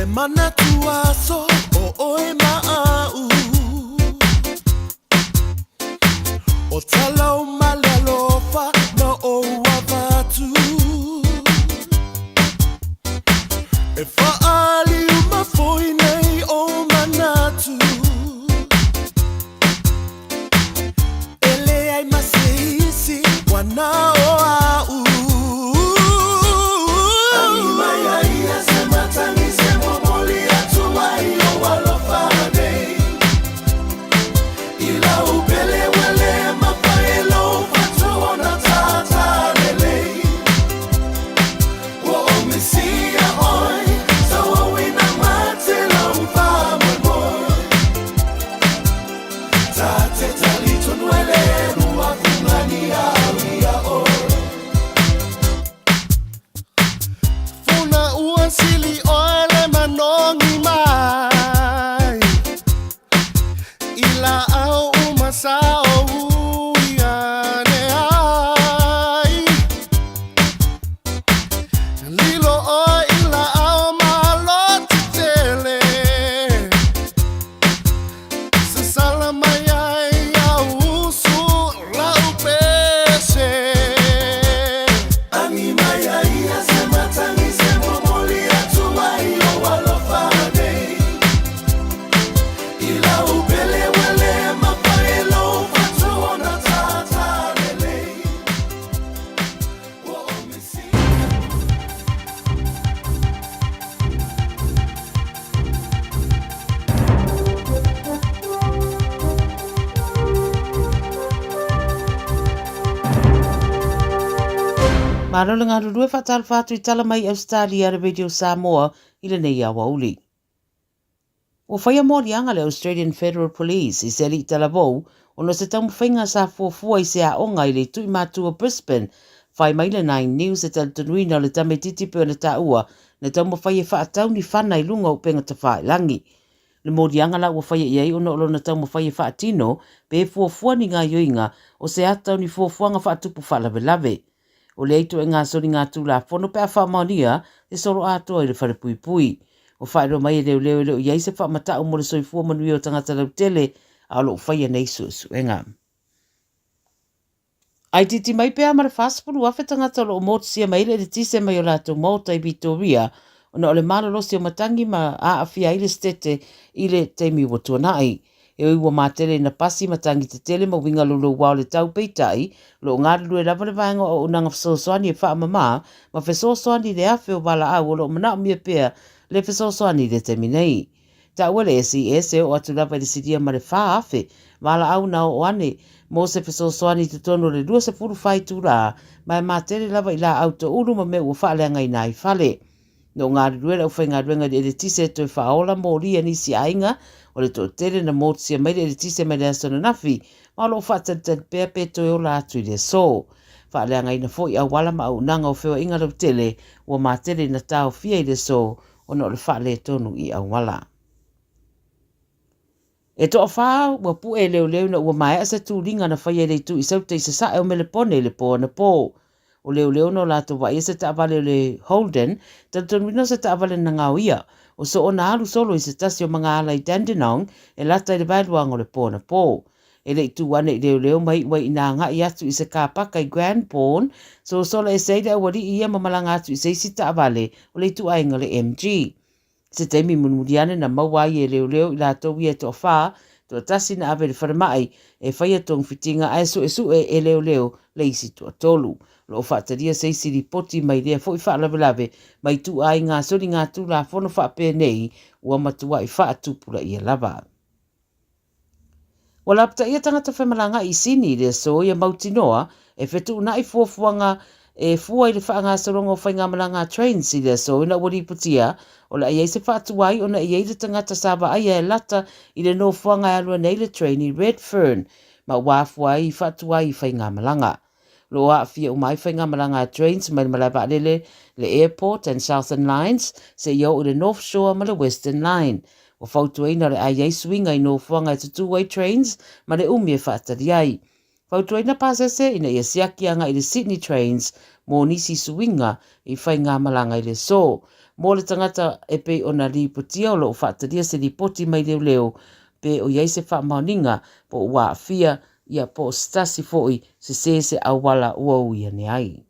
E manatu aso o oe ma au O talau ma le alofa na ou avatu E whaaliu ma foi nei o manatu E leai ma se isi wana o au. Tangi mai a ia se matangi se momoli atu ai ou alofa nei I lau pele ua le mafai e lou fatu ona tātā lelei Ua ou misia ʻoe, tauauina mate lou faamoemoe Funa ua sili ʻoe le manogi mai I lāʻau uma sa ou i ane ai Lilo ʻoe i lāʻau malosi tele Sasala mai ai au usu lau pese. Agi mai a ia se matagi se momoli atu ai ou alofa nei I lau pele ua le mafai e lou fatu ona tātā lelei Ua ou misi Malo le galulue faatalofa atu i tala mai Ausetalia le Radio Samoa i lenei aoauli. Ua faia moliaga le Australian Federal Police i se alii talavou ona o se taumafaiga sa fuafua i se aoga i le Tuimatū o Brisbane. Whai mai le Nine News e talitonuina o le tamaitiiti pei ona taua na taumafai e faatau ni fana i luga o upega tafailangi. Le moliaga la ua faia i ai ona o lona taumafai e faatino pe fuafua ni gaioiga o se ata o ni fuafuaga faatupu faalavelave. O lea ituaiga soligatulafono pe a faamaonia le solo atoa i le falepuipui. Ua faailoa mai e leoleo e le o i ai se faamatau mo le soifua manuia o tagata lautele a o lo o faia nei suesuega. A itiiti mai pea ma le 40,000 tagata o lo o motusia mai le eletise mai o latou maota i Vitoria ona o le malolosi o matagi ma aafia ai le setete i le taimi ua tuanai. E ui ua matele ina pasi matagi tetele ma uiga louloua o le tau peitai, o lo o galulue lava le vaega o auaunaga fesoasoani e faamama ma fesoasoani i le afe o valaau o lo o manaomia pea le fesoasoani i le taimi nei. Taua le SES e oo atu lava i le silia ma le 4,000 valaau na oo ane mo se fesoasoani i totonu o le 24 itulā ma e matele lava i laau toulu ma mea ua faaleagaina ai fale. Na o galulue le aufaigaluega i le eletise e toe faaola moli a nisi aiga o le toatele na motusia mai le eletise mai le aso ananafi ma o lo o faatalitali pea pe toe ola atu i le aso. Faaleagaina foi auala ma auaunaga o feoaiga lautele ua matele ina taofia i le aso ona o le faaletonu i auala. E toawhā ua puʻe e leoleo ina ua maea se tuliga na faia i le itu i Sauta i Sasae o Melepone i le pō anapō. O leoleo na o latou vaaia se taavale o le Holden, talitonuina o se taavale na ngaoia, o soona alu solo i se tasi o magaala i Dandenong e lata i le vaeluaga o le pō anapō. E le i tū ane i leoleo ma iu ai ina agai atu i se kāpaka i Cranbourne, sosola ese ai le aualii ia ma malaga atu i se isi taavale o le ituaiga o le MG. Se taimi mulimuli ane na maua ai e leoleo i latou ia e toawhā, toatasi na ave i le falemai e faia togafitiga ae suesue e leoleo le isi toatolu. O lo o faatalia se isi lipoti mai lea foi faalavelave mai ituaiga soligatulafono faapenei ua matuai faatupulaia lava. Ua lapataia tagata femalagaai i Sini i le aso ia mautinoa e fetuunai fuafuaga e fua i le faagasologa o faigamalaga a Trains i le aso ina ua lipotia o le a i ai se faatuai ona e i ai le tagata sa vaaia e lata i le nofoaga e alu ane ai le train i Redfern ma ua afua ai i faatuai i faigamalaga. Lo o aafia uma ai faigamalaga a Trains mai le malae vaalele, le Airport and Southern Lines, seia oo i le North Shore ma le Western Line. Ua fautuaina o le a i ai suiga i nofoaga e tutū ai Trains ma le umi e faatali ai. Fautuaina pasese ina ia siaki agai i le Sydney Trains mo nisi suiga i faigamalaga i le aso. Mo le tagata e pei ona lipotia o lo o faatalia se lipoti mai leoleo pe o i ai se faamaoniga po o ua aafia ia po o se tasi foi sese se auala ua ui ane ai.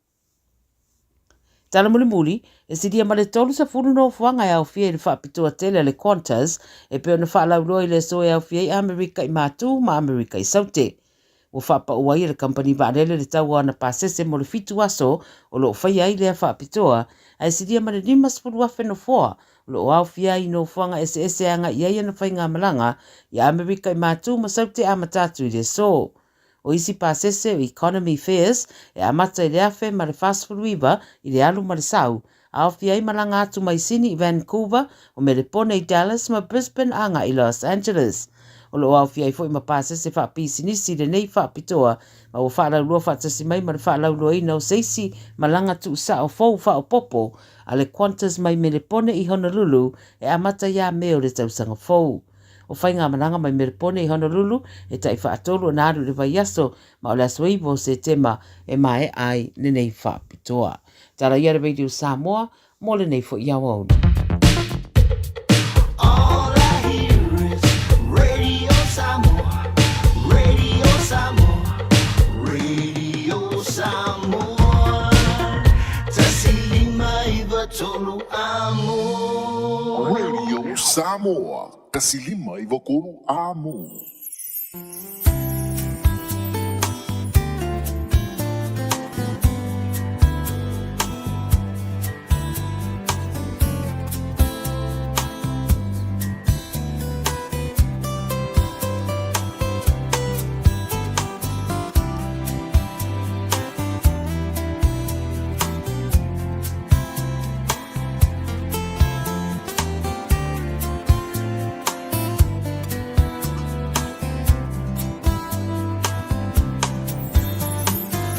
Tala mulimuli, e silia ma le 30 nofoaga e aofia i le faapitoa tele a le Qantas e pei ona faalauiloa i le aso e aofia ai Amerika i Matu ma Amerika i Saute. Ua faapau ai e le kamupani vaalele le tau o ana pasese mo le fitu aso o lo o faia ai lea faapitoa, ae silia ma le 50,000 nofoa o lo o aofia ai i nofoaga eseese e agai i ai ana faigamalaga i Amerika i Matu ma Saute amata atu i le aso. O isi pasese o economy fares e amata i le 1049 i le alu ma le sau, aofia ai malaga atu mai Sini i Vancouver, o Melepone i Dallas ma Brisbane agai i Los Angeles. O lo o aofia ai foi ma pasese faapisinisi lenei faapitoa ma ua faalauiloa faatasi mai ma le faalauiloaina o se isi malaga tuusao fou faaopoopo a le Qantas mai Melepone i Honolulu e amata ia Me o le tausaga fou. O faigamalaga mai Melepone i Honolulu e tai faatolu ona alu i le vaiaso ma o le aso 9 o Setema e maea ai lenei faapitoa. Tala ia le Radio Samoa mo lenei foi aoauli. All I hear is Radio Samoa, Radio Samoa, Radio Samoa. 159 amo. Radio Samoa, 159 amo.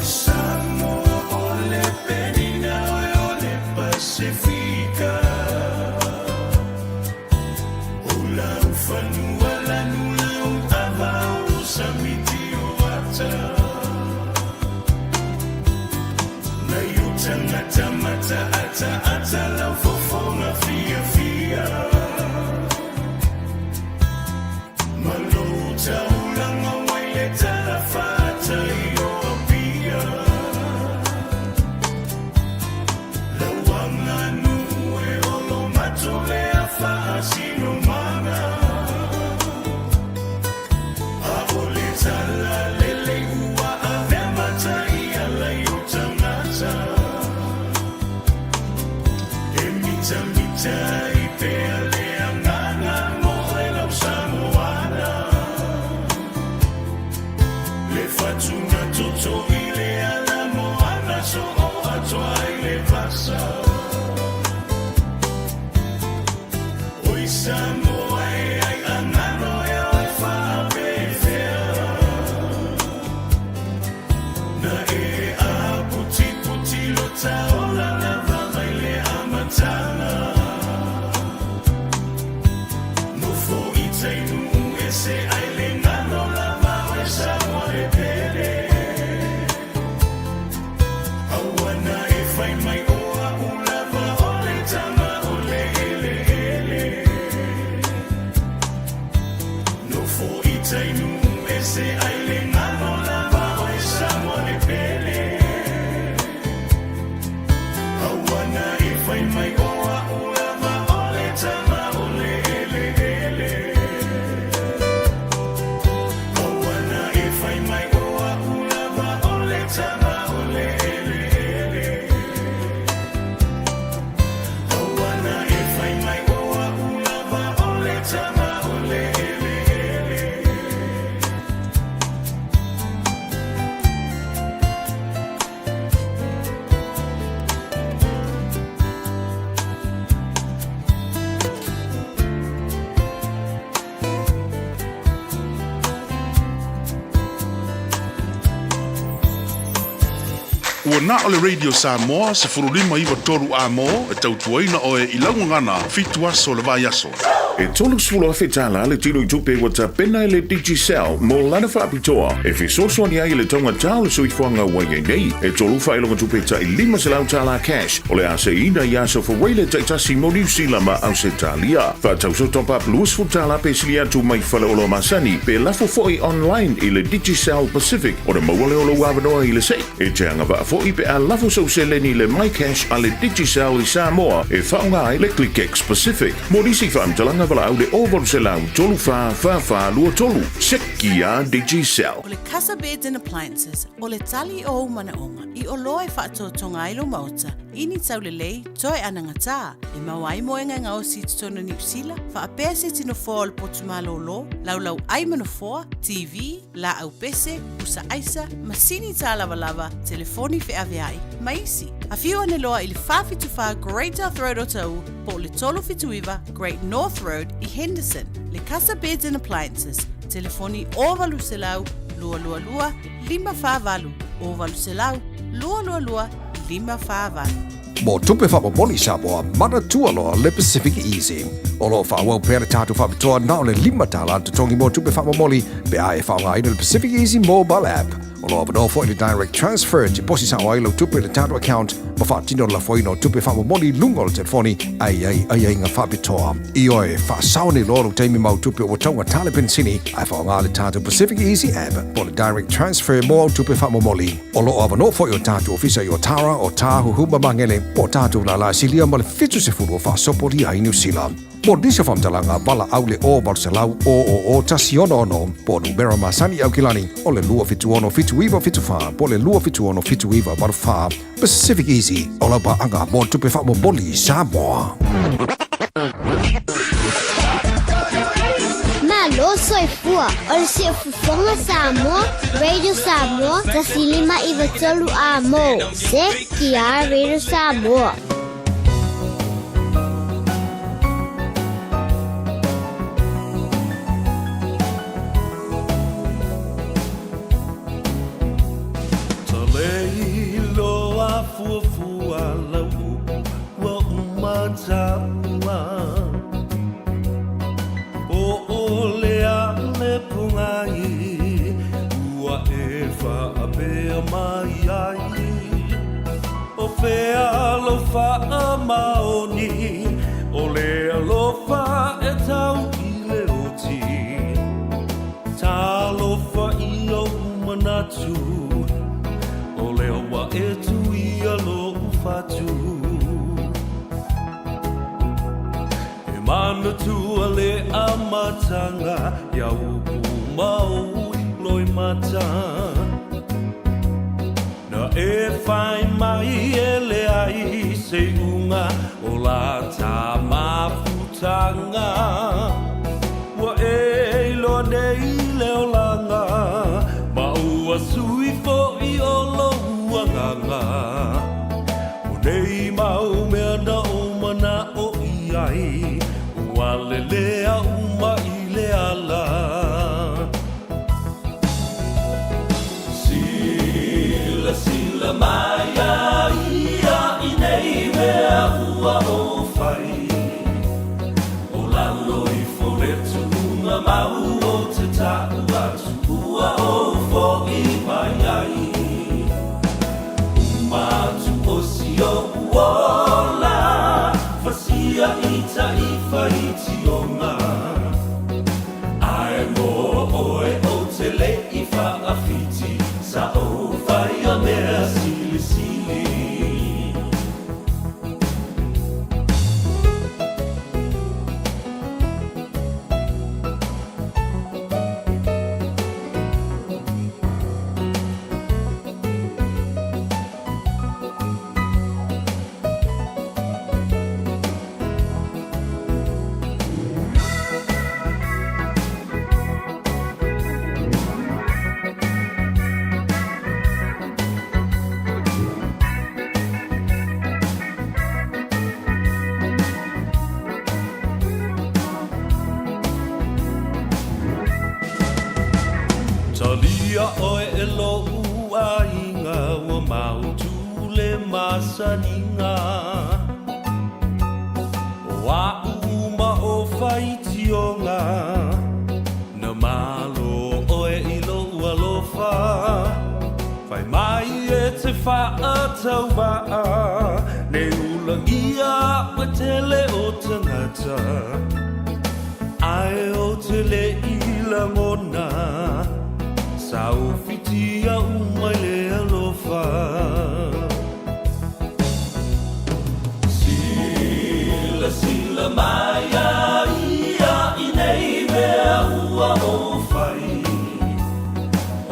Samoa o le penina o le Pasefika. O lau fanua lanu lau ava o samiti o ata. Nai o tangata mata ata ata lau fofoga fiafia. Ma lou taulaga mai le talafatai o Apia. Lau aganuu e olomato lea faasinomaga. A o le talalelei ua avea ma taiala i o tagata. E mitamita ai pea le agaga mo oe lau Samoana. Le fatuga toto i le ala moana soo atoa ai le vasa. Oi Samoa e ai agano e oe faapefea. Na e aputiputi lo taola lava mai le amataga. Nofo i tai nuu ese ai le galo lava oe Samoa e pele. Aua na e fai mai o a'u lava o le tama o le eleele. Nofo i tai nuu ese ai le galo lava oe Samoa e pele. Aua na e fai mai o a'u lava o le tama o le eleele. Aua na e fai mai o a'u lava o le tama o le eleele. Aua na e fai mai o a'u lava o le tama o le eleele. Ua na o le Radio Samoa 15 9 3 A-mo e tautuaina oe i lau gagana fitu aso o le vaiaso. E 30,000 tala le tino i tupe ua tapena e le Digicel mo lana faapitoa e fesoasoani ai i le taugata o le soifuaga ua i ai nei. E tolu faailoga tupe tai 500 tala cash o le a seiina i aso Fuaile taitasi mo Niu Sila ma Ausetalia. Faatauso top up 20 tala pe sili atu mai faleoloa masani pe lafo foi online i le Digicel Pacific ona maua lea o lou avanoa i le sei. E te agavaa foi pe a lafo sou seleni i le MyCash a le Digicel i Samoa e faaaoga ai le ClickX Pacific. Mo nisi faamatalaga valaau le 0800 34 44 23. Seki a Digicel. O le Casa Beds and Appliances, o le tali o ou manaoga i oloa e faatoatoga ai lou maota i ni taulelei toe anagatā, e maua ai moega e gaosi i totonu o Niu Sila, faapea se tino foa o le potu malōlō, laulau ai ma nofoa, TV, laau pese, pusa aisa, masini tālavalava, telefoni feaveai, ma isi. Afio ane loa i le 474 Great South Road Otahuhu po o le 379 Great North Road i Henderson. Le Casa Beds and Appliances, telefoni 0800 222 548, 0800 222 548. Mo tupe faamomoli Samoa, manatua loa le Pacific Easy. O lo o faaauau pea le tatou faapitoa na o le $5 le totogi mo tupe faamomoli pe a e faaaogaina le Pacific Easy mobile app. O lo o avanoa foi le direct transfer e tiposi sao ai lau tupe i le tatou account ma faatino le lafoina o tupe faamomoli i luga o le telefoni a i ai aiaiga faapitoa. Ioe, faasao nei loa lou taimi ma au tupe ua taugata le penisini ae faaaoga le tatou Pacific Easy app po o le direct transfer mo au tupe faamomoli. O lo o avanoa foi o tatou ofisa i Otara, Otāhuhu ma Magele, po o tatou lālā silia ma le 70 o faasopolia ai Niu Sila. Mo nisi o faamatalaga, valaau le 0800 000 166 po o numera masani i Aukilani o le 276 7974 po o le 276 7984. Pacific Easy, o lau paaga mo tupe faamomoli Samoa. Malo soifua, o le Siufofoga Samoa, Radio Samoa, 1593 A-mo. Se ki a Radio Samoa. Talei loa fuafua lau upu ua uma taua Po o le a le pungai ua e faapea mai ai O fea lou faamaoni o le alofa e tau i le oti Talofa i ou manatu, o lea ua e tuia lou fatu. E manatua le amataga ia upu ma ou loimata. Na e whai mai e leai se iuga o la ta mafutanga. Ua e iloa nei le olaga, ma ua sui foʻi o lou agaga. O nei mau mea na ou manaʻo i ai, ua lelea uma i le ala. Silasila mai a ia i nei mea ua ou fai, O lalo ifo le tuunga mau o te taʻu atu ua ou foʻi mai ai. Uma atu o si oʻu ola, fasia i taʻifaitioga. Ae mo oe ou te le i faawhiti, sa ou whai a mea silisili. Talia oe e loʻu aiga ua mau. masaniga O aʻu uma o faitioga Na malo ʻoe i loʻu alofa Fai mai e te faatauvaʻa Nei ulagia aʻu e tele o tagata Ae ou te le i lagona Sa ou fiti au mai le alofa Sila sila mai a ia i nei mea ua ou fai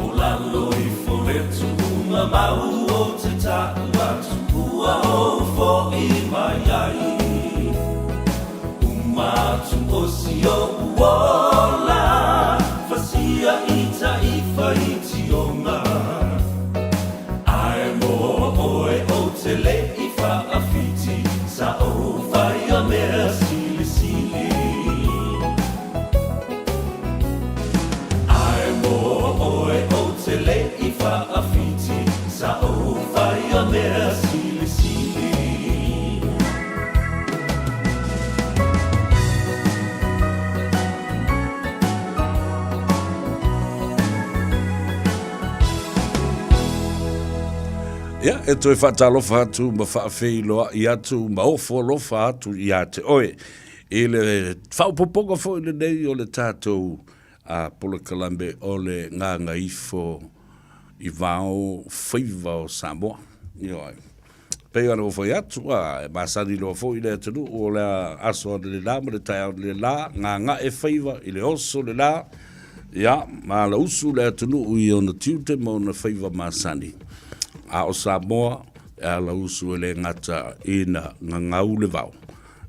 O lalo ifo le tuuga mau o te taʻu atu ua ou foʻi mai ai Uma atu o si oʻu ola Fasia i taʻi faitioga Ae mo oe ou te le i faafiti Sa ou faia mea silisili Ae mo oe ou te le i faafiti Sa ou faia mea silisili. Ia, e toe faatalofa atu ma faafeiloai atu ma ofo alofa atu iā te oe i le faaopoopoga foi lenei o le tatou a polokalame o le Gagaifo i Vao Faiva o Samoa. Ioe. Pei ona ou fai atu, a, e masani loa foi le atunuu o le aso analeila ma le taeao analeila, gagae faiva i le oso le la, ia, ma alausu le atunuu i ona tiute ma ona faiva masani. A o Samoa, e alausu e le gata ina gagau le vao,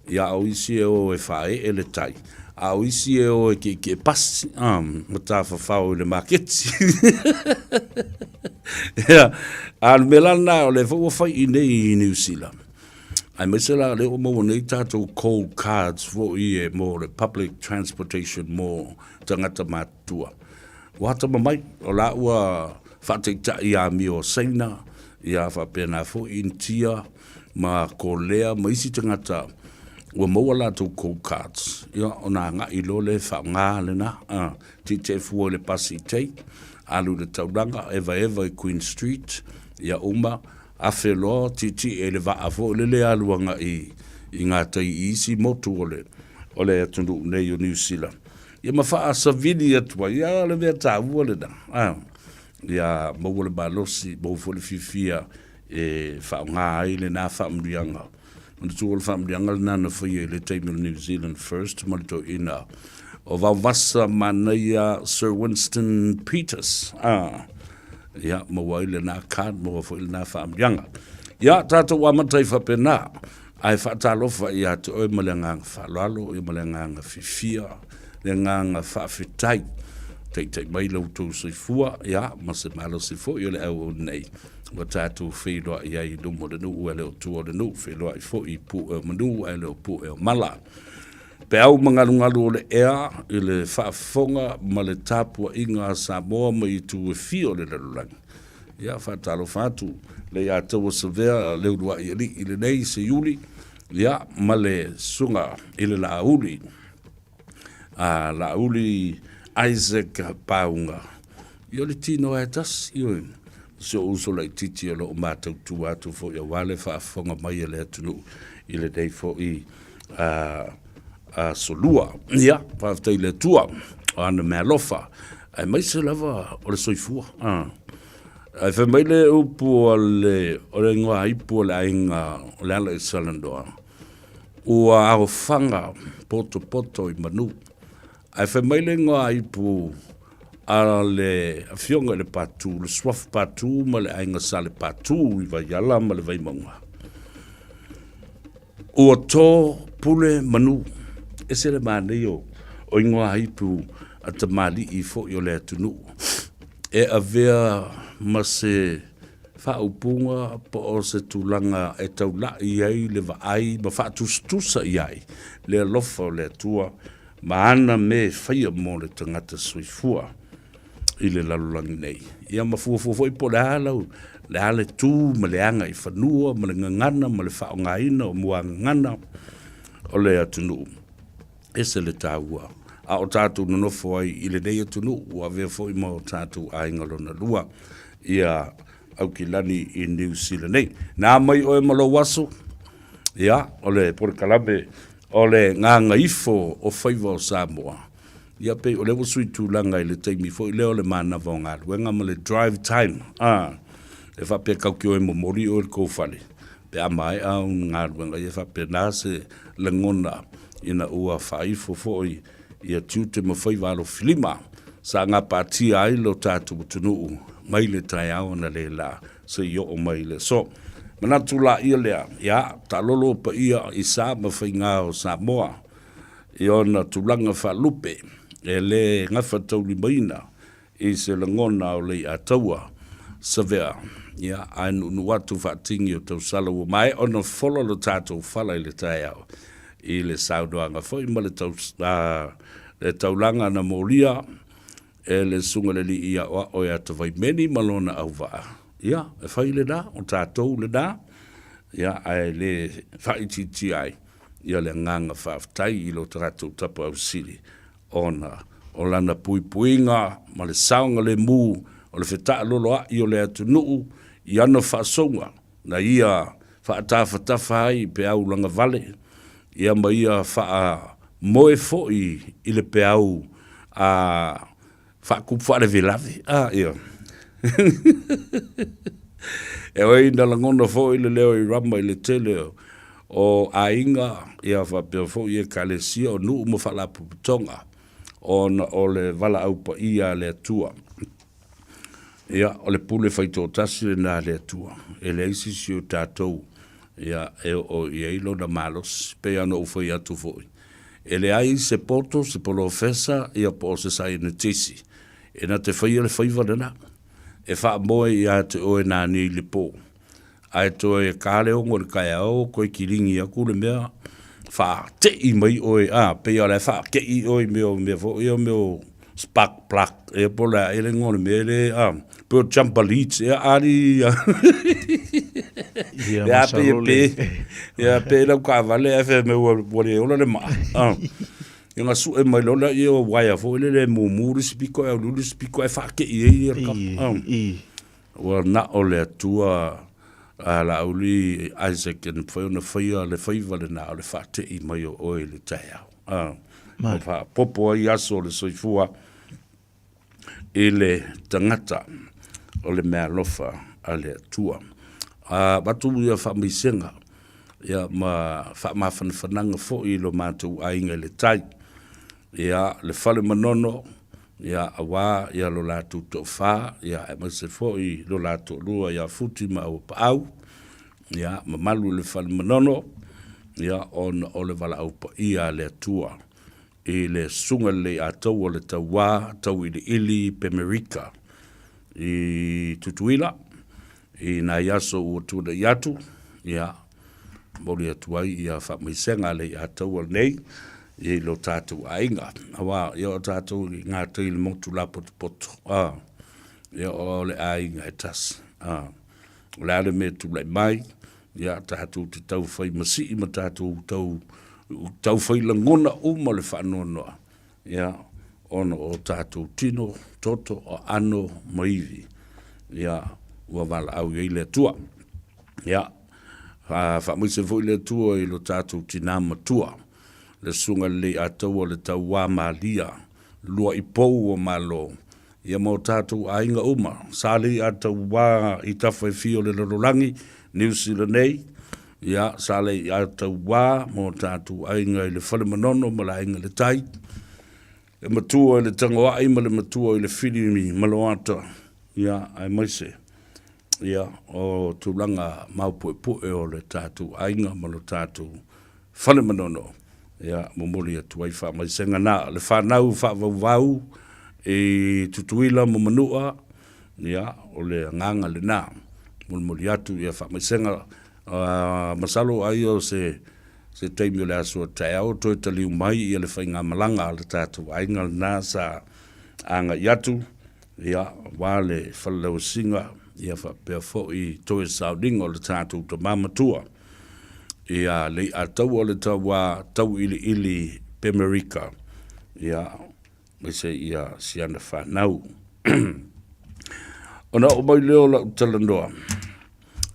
Ia, o isi e o e faaee le tai, a o isi e o e kiekie pasi, ma tafafao i le maketi. Ia, a o le mea la lena, o lea foi ua fai i inei i Niu Sila, aemaise la o lea ua maua nei tatou cold cards foi e mo le public transportation mo tagata matutua. Ua atamamai, o la ua faataitai amio a Saina, ia faapena foi Initia, ma Kolea ma isi tagata ua maua latou gold cards, ia ona agai loa lea e faaaoga lena, a, tietie fua i le pasi i tai, alu i le taulaga, evaeva i Queen Street, ia uma, afe loa tietie i le vaa foi lele e alu agai i gatai i isi motu o le o le atunuu nei o Niu Sila, ia ma faasavili atu ai, ia o le mea taua lena, a, ia maua le malosi, maua foi le fiafia e faaaoga ai lena faamanuiaga. Manatua o le faamanuiaga lena na faia i le taimi o le New Zealand First ma le toeaina o Vaovasa Manaia Sir Winston Peters. Ah, ia, maua ai lena card, maua foi lena faamanuiaga. Ia, tatou amata ai faapena, ae faatalofa ia te oe ma le agaga faaaloalo, ia ma le agaga fiafia, le agaga faafetai. Taitai mai lo outou soifua, ia, ma se malosi foi o le auauna nei. Ua tatou feiloai ai i luma o le nuu ae le o tua o le nuu, feiloai foi i pue o manu ae le o pue o mala. Peau ma galugalu o le ea i le faafofoga ma le tapuaiga a Samoa mai itu e fia o le lalolagi. Ia, faatalofa atu le ia Taua Savea le uluai alii lenei Seiuli, ia, ma le susuga i le Laauli. a Laauli Isaac Pauga. Ia o le tino lava e tasi, ioe, si ou uso laitiiti o lo o matautua atu foi aua le faafofoga mai a le atunuu i lenei foi aso Lua. Ia, faafetai i le Atua o ana meaalofa, aemaise lava o le soifua. Ae fai mai le upu o le, o le igoa ipu o le aiga o Lealaisalanoa, Ua aofaga potopoto i manu. Ae fai mai le igoa ipu a le afioga i le Patu, le Suafa Patu ma le Aiga Sa Le Patu i Vaiala ma le Vaimauga. Ua to pule manu. Ese le manaia o igoa ipu a tamalii foi o le atunuu. E avea ma se faaupuga po o se tulaga e taulai ai le vaai ma faatusatusa i ai le alofa o le Atua ma ana mea e faia mo le tagata soifua. i le lalolagi nei. Ia ma fuafua foi po o le a lau, le a le tu ma le aga i fanua ma le gagana ma le faaaogaina o muagagana o le atunuu. Ese le taua. A o tatou nonofo ai i lenei atunuu, ua avea foi ma o tatou aiga lona lua ia Aukilani i Niu Sila nei. Na mai oe ma lou aso, ia, o le polokalame o le gagaifo o faiva o Samoa. Ia pei o lea ua sui tulaga i le taimi foi lea o le manava o galuega ma le drive time, a, e faapea kau ke oe momoli oe i le kou fale pe a maea au galuega, ia e faapena se lagona ina ua faaifo foi ia tiute ma faiva alofilima sa gapatia ai lo tatou atunuu mai le taeao analeila seia oo mai i le aso. Manatu laia lea, ia, taalolo paia i sa ma faiga o Samoa i ona tulaga faalupe e le gafataulimaina i se lagona o Leiataua Savea, ia, ae nuunuu atu faatini o tausala ua maea ona fola lo tatou fala i le taeao i le saunoaga foi ma le, tau, a, le taulaga na molia e le Susuga i le Alii Aoao ia Tavaimeni ma lona auvaa. Ia, e fai lena, o tatou lena, ia, ae le faaitiitia ai ia le agaga faafetai i lo tatou Tapaau Sili ona o lana puipuiga ma le saogalemu o le fetaaloloai o le atunuu i ana faasouga na ia faatafatafa ai i peau lagavale, ia ma ia faamoe foi i le peau a faakupu faalavelave. A, ia. E oi na lagona foi le leo i Rama i le tele o aiga, ia faapea foi ekalesia o nuu ma faalapotopotoga, ona o le valaau paia a le Atua. Ia, o le pule faitoatasi lena a le Atua, e leai se isi o tatou ia, e oo i ai lona malosi. Pei lava ona ou fai atu foi, e leai se poto, se polofesa, ia po o se saienitisi e na te faia le faiva lena, e faamoe ia te oe nanei i le po. Ae toe ka le 6 i le taeao toe kiligi atu le mea, faatei mai oe, a, pei lava o la e faatei oe i mea o mea foi ia o mea o spark plug ea po o le a ea le igoa o le mea lea, a, pei o jumper leads ea, a alii ia. Ia, Ia, pei e masalo pe, le... ia, pe lau taavale ae fai mai ua, ua le ola le maa, a. Ia ona sue mai loa lea o uaea foi lele e mumu le isi pito ae auliuli le isi pito ae faatei ai ia le kapa, a. Ua na o le Atua a Laauli Isaac e mafai ona faia le faiva lena o le faatei mai o oe i le taeao. A, ua faaopoopo ai aso o le soifua i le tagata o le meaalofa a le Atua. A avatu ia faamaisega ia ma faamafanafanaga foi i lo matou aiga i le tai, ia le Fale Manono, ia aua ia lo latou toafa, ia aemaise foi lo la toalua ia Futi ma Auapaau, ia mamalu i le Fale Manono, ia ona o le valaau paia a le Atua i le Susuga Lelei Ataua o le Tauā Tauiliili Pemerika i Tutuila i nai aso ua tuanai atu, ia, momoli atu ai ia faamaisega a le Ataua lenei i lo tatou aiga. Aua, ia o tatou i ngā tai le motu lapotopoto, a, ia o le aiga e tasi, a, o le a le mea e tulai mai, ia tatou te tau fai masii ma tatou tau, tau fai lagona uma le faanoanoa, ia, ona o tatou tino, toto, aano ma ivi, ia, ua valaau i ai le Atua. Ia, faamaise foi le Atua i lo tatou tinā matua, le Susuga Lelei Ataua le Tauā Malia, luaʻi pou o Malo, ia ma o tatou aiga uma, sa lei Atauā i tafa e fia o le lalolagi, Niu Sila nei, ia, sa lei Atauā ma o tatou aiga i le Fale Manono ma le Aiga i le Tai, le matua i le Tagoai ma le matua i le Fili ma Loata, ia, aemaise, ia, o tulaga maupuepue o le tatou aiga ma lo tatou Fale Manono, ia, momoli atu ai faamaisega na le fanau faavauvau i Tutuila ma Manua, ia, o le agaga lena, molimoli atu ia faamaisega, masalo ai o se se taimi o le aso taeao toe taliu mai ia le faigamalaga a le tatou aiga lena sa agai atu. Ia, aua le falelauasiga, ia faapea foi toe sauniga o le tatou tama matua, ia Leiataua o le Tauā Tauiliili Pemerika, ia, aemaise ia si ana fanau. Ona oo mai lea o lau talanoa,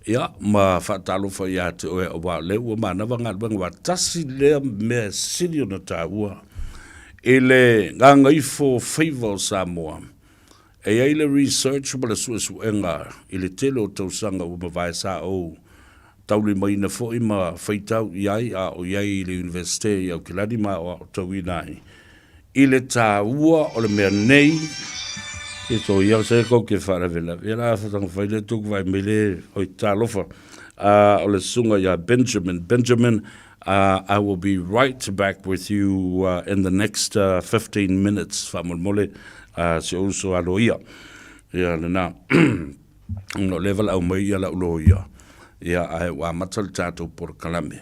ia, ma faatalofa ia te oe aua o lea ua manava galuega aua tasi lea mea e sili ona taua i le gagaifo faiva o Samoa. E i ai le research ma le suesuega i le tele o tausaga ua mavae sa ou taulimaina foi ma faitau i ai a o i ai i le Iunivesite i Aukilani ma aoaotauina ai i le taua o le mea nei. E to ia se kou ke faalavelave ia la fatanga fai le tuku vai mai le oi talofa o le susuga ia Benjamin Benjamin uh, I will be right back with you uh, in the next uh, 15 minutes faamolemole uh, si ou uso a loia ia lena ona o lea e valaau mai ia lau loia ia ae ua amata le tatou polokalame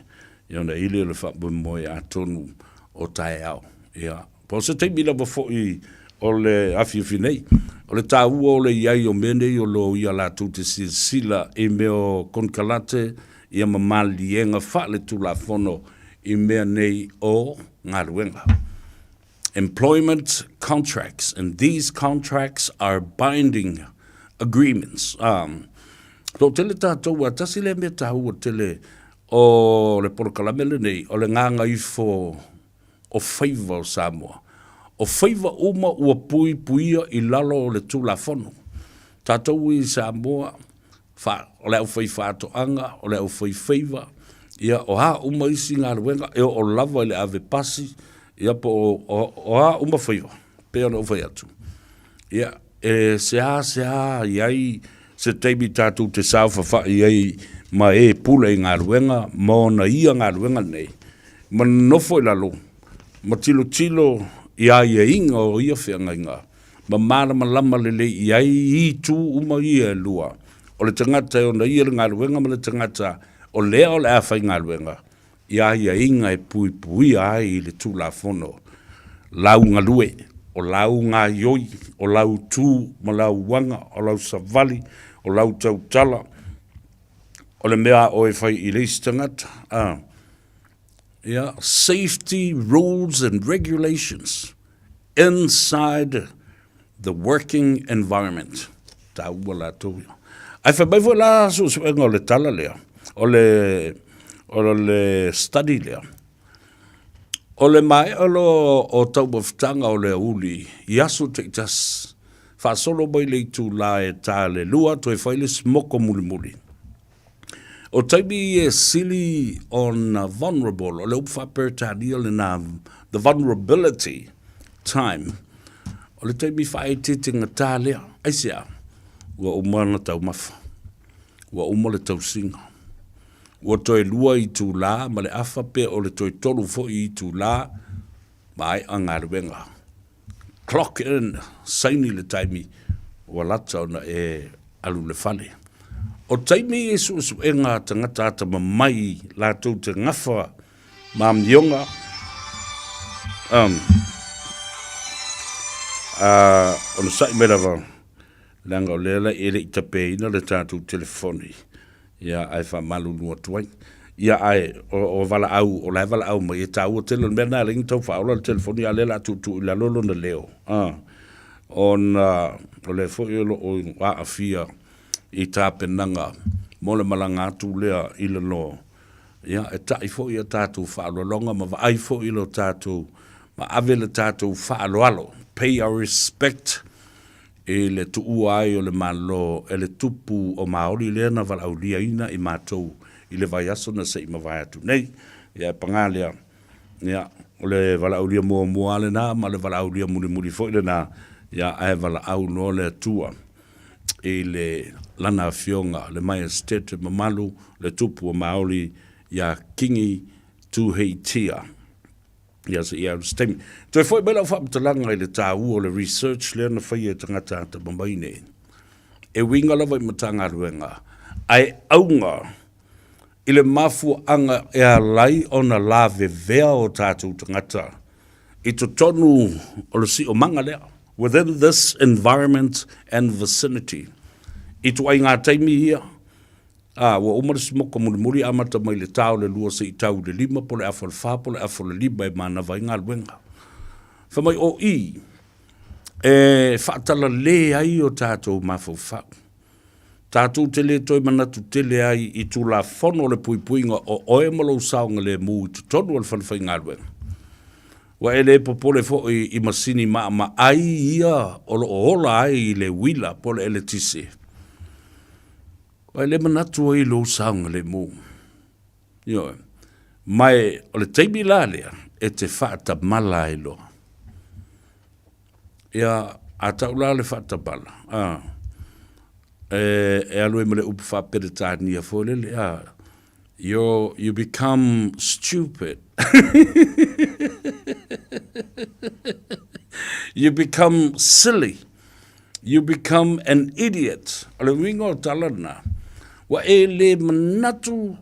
ia ona ili o le faamoemoe atonu o taeao. Ia, po o se taimi lava foi o le afiafi nei, o le taua o le i ai o mea nei o loia latou te silasila i mea o konekarate ia ma maliliega faaletulafono i mea nei o galuega. Employment contracts, and these contracts are binding agreements. Um, toatele tātou, a tasi lea mea tāua tele o le polokalame lenei, o le gagaifo o faiva o Samoa. O faiva uma ua puipuia i lalo o le Tulafono. Tātou i Samoa, fa, o le aufaifaatoaga, o le aufaifaiva, ia, o a uma isi galuega, e oo lava i le ave pasi, ia, po o, o, o a uma faiva, pei ona ou fai atu. Ia, e seāseā i ai se taimi tatou te saofafai ai ma e pule i galuega ma ona ia galuega nei, ma nonofo i lalo, ma tilotilo i aiaiga o ia feagaiga, ma malamalama lelei i ai i itu uma ia e lua, o le tagata e ona ia le galuega ma le tagata o lea o le a faigaluega, i aiaiga e puipuia ai i le Tulafono lau galue, o lau gaioi, o lau tu ma lau aga, o lau savali, o lau tautala, o le mea a oe e fai i le isi tagata, a. Ia, safety rules and regulations inside the working environment. Taua latou ia. Ae fai mai foi la suesuega o le tala lea, o le, o le study lea, o le maea loa o taumafataga o le aoauli i aso taitasi, faasolo mai le itula e ta le lua toe fai le smoko mulimuli. O taimi e sili ona vulnerable, o le upu faa-Peretania lena, the vulnerability time, o le taimi faaeteete gata lea. Aisea? Ua uma ona taumafa, ua uma le tausiga, ua toe lua itulā ma le afa pe o le toe tolu foi itulā, maea galuega. Clock in, saini le taimi ua lata ona e alu i le fale. O taimi i suesuega a tagata atamamai latou te gafa ma amioga, um, a, onosai mai lava, leaga o lea la e le i tapeina le tatou telefoni. Ia, ae faamalulu atu ai. Ia, ae o, o valaau, o la e valaau mai, e taua tele. O le mea lena e ala ai ona tau faaola le telefoni, a o lea o le a tuutuu i lalo lona leo, a, ona o lea foi o lo o aafia i tapenaga mo le malaga atu lea i lalo. Ia, e ta'i foi a tatou faaaloaloga ma vaai foi lo tatou, ma ave le tatou faaaloalo, pay our respect i le tuua ai o le Malo e le tupu o Maori lea na valaauliaina i matou i le vaiaso na se i mavae atu nei. Ia e pagā lea, ia, o le valaaulia muamua lava lena ma le valaaulia mulimuli foi lena, ia ae valaau loa le Atua i le Lana Afioga, le Maiesetete mamalu, le tupu o Maori ia Kingi Tuheitia. Ia se i alu se taimi. Toe foi mai lau faamatalaga i le taua o le research lea na faia e tagata atamamai nei. E uiga lava i Matagaluega, ae auga i le mafuaaga e ala ai ona lavevea o tatou tagata i totonu o le siomaga lea. within this environment and vicinity. I ituaiga taimi ia, ā, ua uma le simoka mulimuli amata mai le tā o le lua seʻi tau i le lima po o le afa o le fa po o le afa o le lima e manava ai galuega. Fai mai o i e faatalale ai o tatou mafaufau. Tatou te le toe manatu tele ai i Tulafono o le puipuiga o oe ma lou saogalemu i totonu o le falefaigaluega. Ua e le popole foi i masini maamaai ia o lo o ola ai i le uila po o le eletise. Ua e le manatu ai i lou saogalemu. Ioe. Ma e o le taimi la lea e te faatamala ai loa. Ia, a tau la le faatamala, a, e, e alu ai ma le upu faa-Peretania foi lele, a, you, you become stupid. you become silly. You become an idiot. O le uiga o tala na, ua e le manatu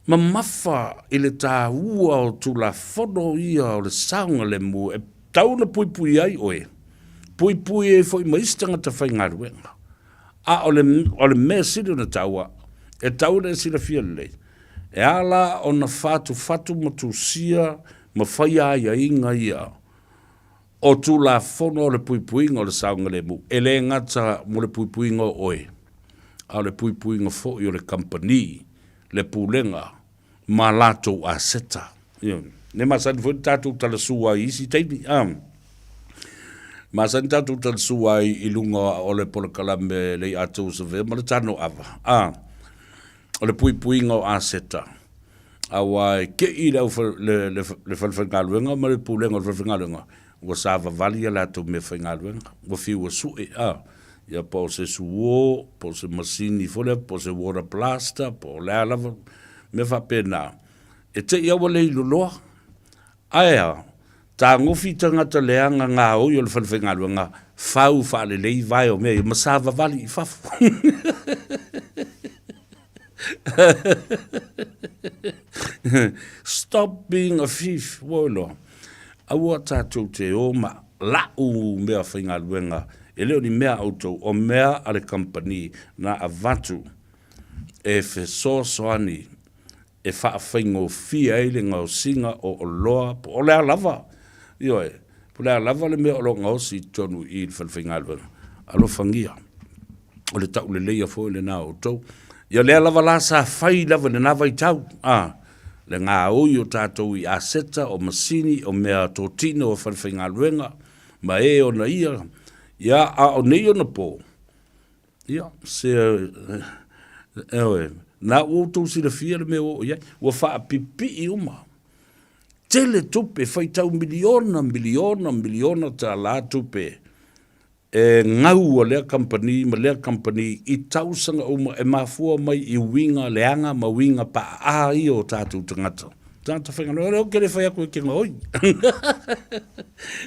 mamafa i le tāua o Tulafono ia o le saogalemu e tau ona puipui ai oe, puipui ai foi ma isi tagata faigaluega. A o le, o le mea sili ona taua, e tau ona e silafia lelei, e ala ona fatufatu ma tusia ma faia aiaiga ia o Tulafono o le puipuiga o le saogalemu, e le gata mo le puipuiga o oe, a o le puipuiga foi o le kamupani, le pulega ma latou aseta. Ioe. Ne masani foi le tatou talasua ai i isi taimi, a. Masani tatou talasua ai i luga o le polokalame le i'a tou savea ma le tano ava, a. O le puipuiga o aseta. Aua e te i le, le, le, le falefaigaluega ma le pulega o le falefaigaluega, ua savavali a latou mea faigaluega, ua fiu ua sue, a, ia po o se suo, po o se masini foi lea, po o se water blaster, po o le a lava, mea faapena. E te i aua le iloloa, ae a, tagofi tagata leaga gaoi o le falefaigaluega, fau faalelei vae o mea ia, ma savavali i fafo. Stop being a thief, ua iloa. Aua tatou te o ma lau mea faigaluega, e le o ni mea a outou, o mea a le kamupani na avatu e fesoasoani e faafaigofie ai le gaosiga o oloa po o le a lava, ioe, po o le a lava le mea o lo o gaosi i totonu i i le falefaigaluega. Alofagia. O le tauleleia foi lena o outou. Ia lea lava la sa fai lava i lena vaitau, a, le gaoi o tatou i aseta, o masini, o mea totino o falefaigaluega, ma e ona ia, ia, a o nei ona po, ia, se, ioe, na ua outou silafia le mea ua oo i ai, ua faapipii uma. Tele tupe, faitau miliona, miliona, miliona tala tupe E gau a lea kamupani ma lea kamupani i tausaga uma e mafua mai i uiga leaga ma uiga paaa ia o tatou tagata. Tagata faigaluega, lea ou te le fai atu e te gaoi.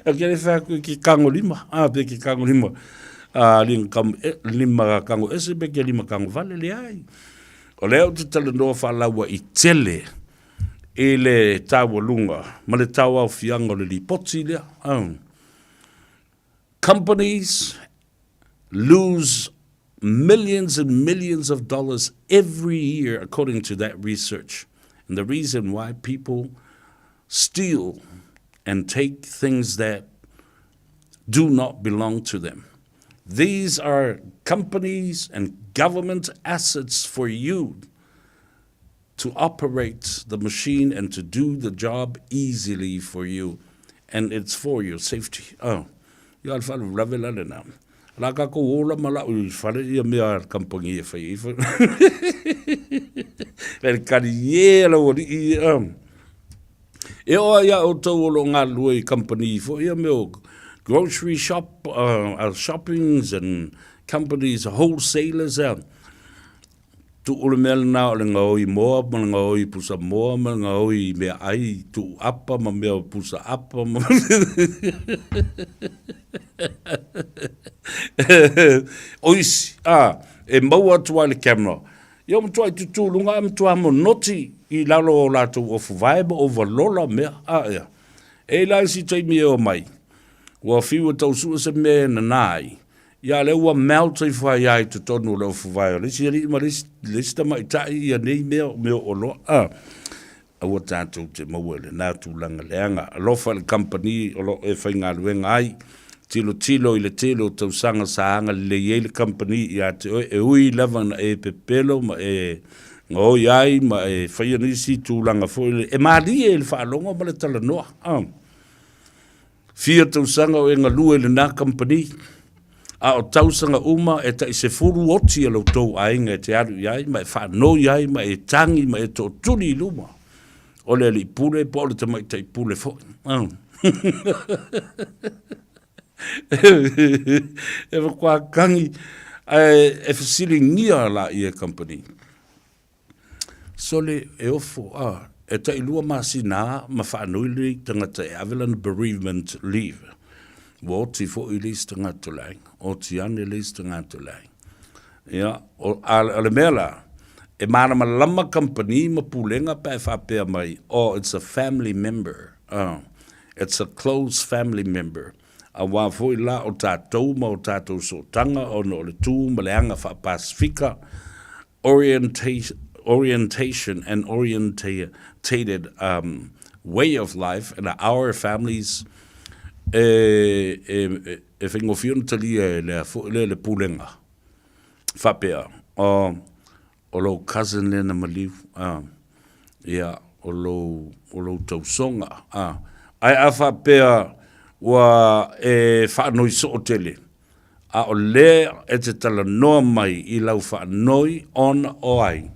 Ou te le fai atu e te tagolima, a, pe te tagolima, a, lima tago ese pe te lima tago vale, leai. O lea ou te talanoa faalauaitele i le taualuga ma le tauaofiaga o le lipoti lea. Companies lose millions and millions of dollars every year according to that research. And the reason why people steal and take things that do not belong to them. These are companies and government assets for you to operate the machine and to do the job easily for you and it's for your safety. Oh, ia le faalavelave la lena. La kākou ola ma lau i fale ia mea a le kamupani e fai ai. Le kali e lau alii. E oo ai ia outou o lo o galulue i kamupani foi ia mea o grocery shop, shoppings and companies, wholesalers. Tuu le mea lena o le gaoi moa ma le gaoi pusa moa ma le gaoi meaai tuu apa ma mea o pusa apa ma o isi, a, e maua atu ai le camera. Ia ua matuai tutū i luga ae matua monoti i lalo o latou ofuvae ma ovalola mea, a, ia. E i ai la isi taimi e omai, Ua fiu e tau sue se mea e nanā ai, ia lea ua melt ifo ai lava i totonu o le ofuvae o le isi alii ma le isi, le isi tamaitai ia nei mea o mea o oloa. A, aua tatou te maua i lena tulaga leaga. Alofa i le kamupani o lo o e faigaluega ai. Tilotilo i le tele o tausaga sa agalelei ai le kamupani ia te oe, e ui lava ina e pepelo ma e gaoi ai ma e faia nisi tulaga foi lele, e malie i le faalogo ma le talanoa. A. Fia tausaga o e galue i lena kamupani, a o tausaga uma e tai 10 oti a lo outou aiga e te alu i ai ma e faanoi ai ma e tagi ma e tootuli i luma o le alii pule po o le tamaitai pule foi. E matua kagi ae e fesiligia laia e kamupani. Sole e ofo, a, e tailua masina a ma faanoi lenei tagata e ave lana bereavement leave. Ua oti foi le isi tagata o le aiga, oti ane le isi tagata o le aiga. Ia, o, a, o le mea la, e malamalama kamupani ma pulega pe a e faapea mai, oh, it's a family member, uh, it's a close family member. Aua foi la o tatou ma o tatou sootaga ona o le tu ma le aga faa-Pasifika, orientation and orientated um, way of life and our families e, e, e faigofie ona talia e lea foi lea le pulega faapea o, o lou cousin lea na maliu a, ia o lou, o lou tausoga a. Ae a faapea ua e faanoi soo tele a o lea e te talanoa mai i lau faanoi ona o ai?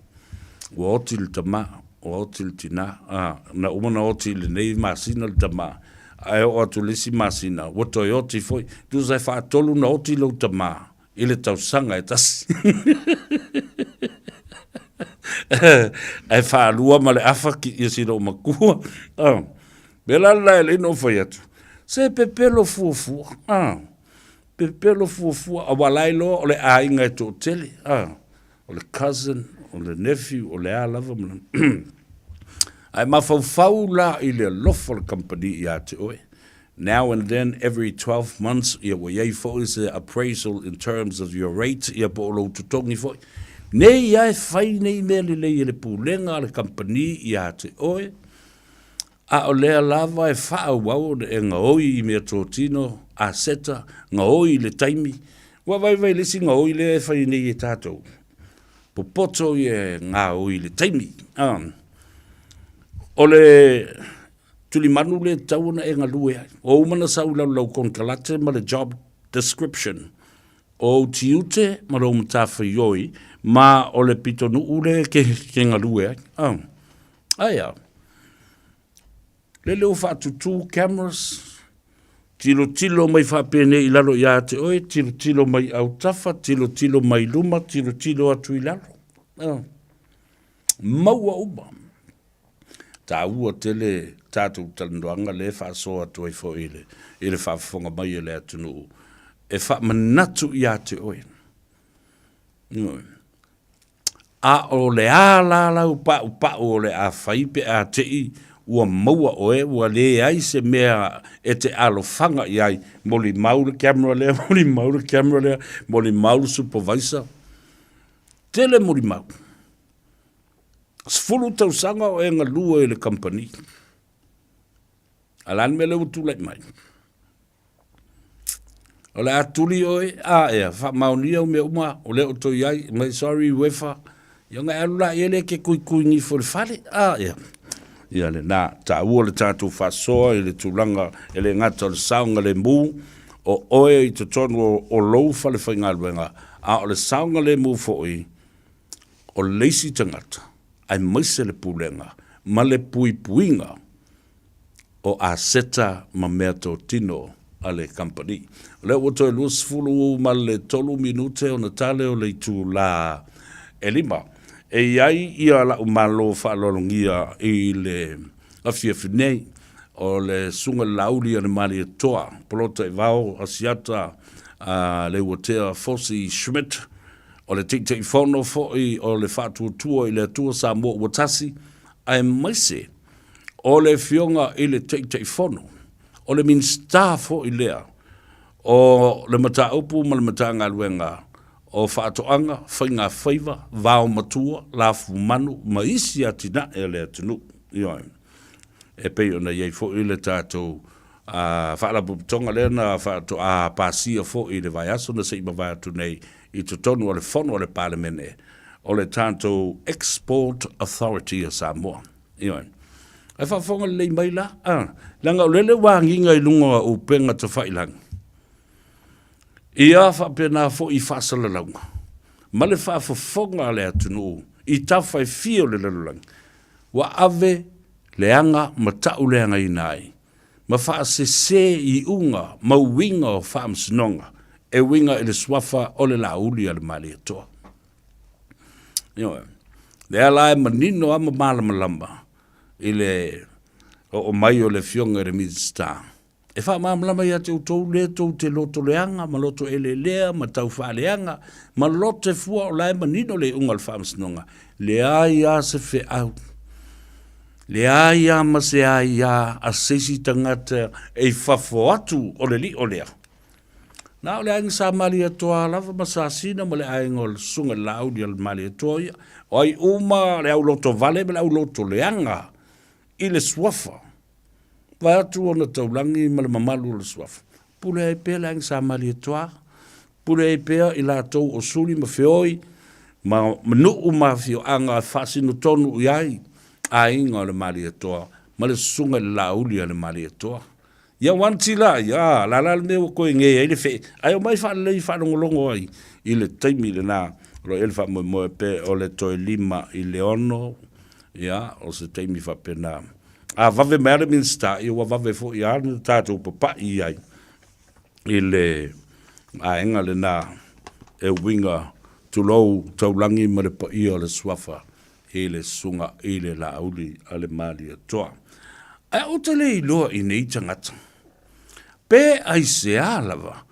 Ua oti le tama, ua oti le tinā, a, na uma ona oti i lenei masina le tama, ae oo atu i le isi masina, ua toe oti foi. Tusa e faatolu ona oti lou tama i le tausaga e tasi. Ae faalua ma le afa ki ia si loomatua. A, pēlā le la e alai ona ou fai atu, se pepelo fuafua, a. Pepelo fuafua aua la e iloa o le aiga e toatele a, o le cousin, o le nephew, o le a lava ma Ae mafaufau la i le alofa o le kamupani ia te oe. Now and then, every 12 months, ia ua i ai foi se appraisal in terms of your rate, ia po o lou totogi foi. Nei ia e fai nei mea lelei e le pulega a le kamupani ia te oe, A o lea lava e faaauau ona e gaoi i meatotino, aseta, gaoi i le taimi. Ua vaivai le isi gaoi lea e fai nei e tatou. Popoto ia e gaoi i le taimi. O le tulimanu lea e tatau ona e galue ai. Ua uma ona sau i lalo lau konekarate ma le job description. O ou tiute ma lou matafaioi ma o le pitonuu lea e te galue ai. Aia. Lele ua faatutū cameras, tilotilo mai faapenei i lalo ia te oe, tilotilo mai autafa, tilotilo mai luma, tilotilo atu i lalo. Ah. Maua uma. Tāua tele tātou talanoaga le faasoa atu ai foi i le, i le faafofoga mai e le atunuu e faamanatu ia te oe. Ioe. A o le a la lau paʻupaʻu o le a fai pe a te i ua maua ʻoe ua leai se mea e te alofaga i ai, molimau le camera lea, molimau le camera lea, molimau le supervisor. Tele molimau. 10 tausaga o e galue i le kamupani. A o le a le mea lea ua tulai mai? O le a tuli oe, a ea, faamaonia au mea uma, o lea o toe i ai, mai sorry UEFA, ia ona e alu la i ai lea e te kuikui ifo i le fale, a ea. Ia lena, taua le tatou faasoa i le tulaga e le gata o le saogalemu o oe i totonu o, o lou fale faigaluega, a o le saogalemu foi o le isi tagata, aemaise le pulega ma le puipuiga o aseta ma meatotino a le kamupani. O lea ua toe 23 minute ona tale o le itulā e lima. E i ai ia la'u malo faaaloalogia i le afiafi nei, o le Susuga i le Laauli a le Malietoa, Polota i Vao, Asiata a Leuatea Fosi Schmidt, o le Taitaifono foi o le Faatuatua i le Atua Samoa Ua Tasi, aemaise O le Afioga i le Taitaifono, o le Minisita foi lea O le mataupu ma le Matagaluega o Faatoaga, Faiga Faiva, Vao Matua, Lafumanu ma isi atinae a le atunuu. Ioe. E pei ona i ai foi le tatou Faalapotopotoga lea na faatoa pasia foi i le vaiaso na se i mavae atu nei i totonu o le Fono a le Palemene, o le tatou Export Authority a Samoa. Ioe. Ae faafofoga lelei mai la, a, leaga o lele ua agiga i luga o upega tafailagi, ia faapena foi i faasalalauga ma le faafofoga a le atunuu i tafa e fia o le lalolagi, ua ave leaga ma tauleagaina ai ma faasese iuga ma uiga o faamasinoga e uiga i le suafa o le Laauli a le Malietoa. Ioe. Lea la e manino lava ma malamalama i le oo mai o le Afioga i le Minisita e faamalamalama ia te outou lea tou te loto leaga ma loto eleelea ma tau faaleaga ma lote fua o la e manino le iuga o le faamasinoga, leai lava se feau, leai lava ma se aia a se isi tagata e i fafo atu o le lio lea. Na o le aiga Sa Malietoa lava ma Sasina ma le aiga o le Susuga i le Laauli a le Malietoa ia. O ai uma le au lotovale ma le au lotoleaga i le suafa, vaeatu ona taulagi ma le mamalu o le suafa, pule ai pea le aiga Sa Malietoa, pule ai pea i latou o Suli ma Feoi ma nuu ma afioaga e faasino tonu i ai aiga o le Malietoa ma le Susuga i le Laauli a le Malietoa. Ia wanti la, ia, la la le mea ua koe nge ai le fee, ae omai faalelei faalogologo ai i le taimi lena, o lo o i ai le faamoemoe pe o le toe 5 i le 6, ia, o se taimi faapena. A vave mai lava le Minisita, ia ua vave foi lava ona tatou papai i ai i le vaega lena e uiga, tulou, taulagi ma le paia o le Suafa i le Susuga i le Laauli a le Malietoa. Ae ou te le iloa i nei tagata, pe aisea lava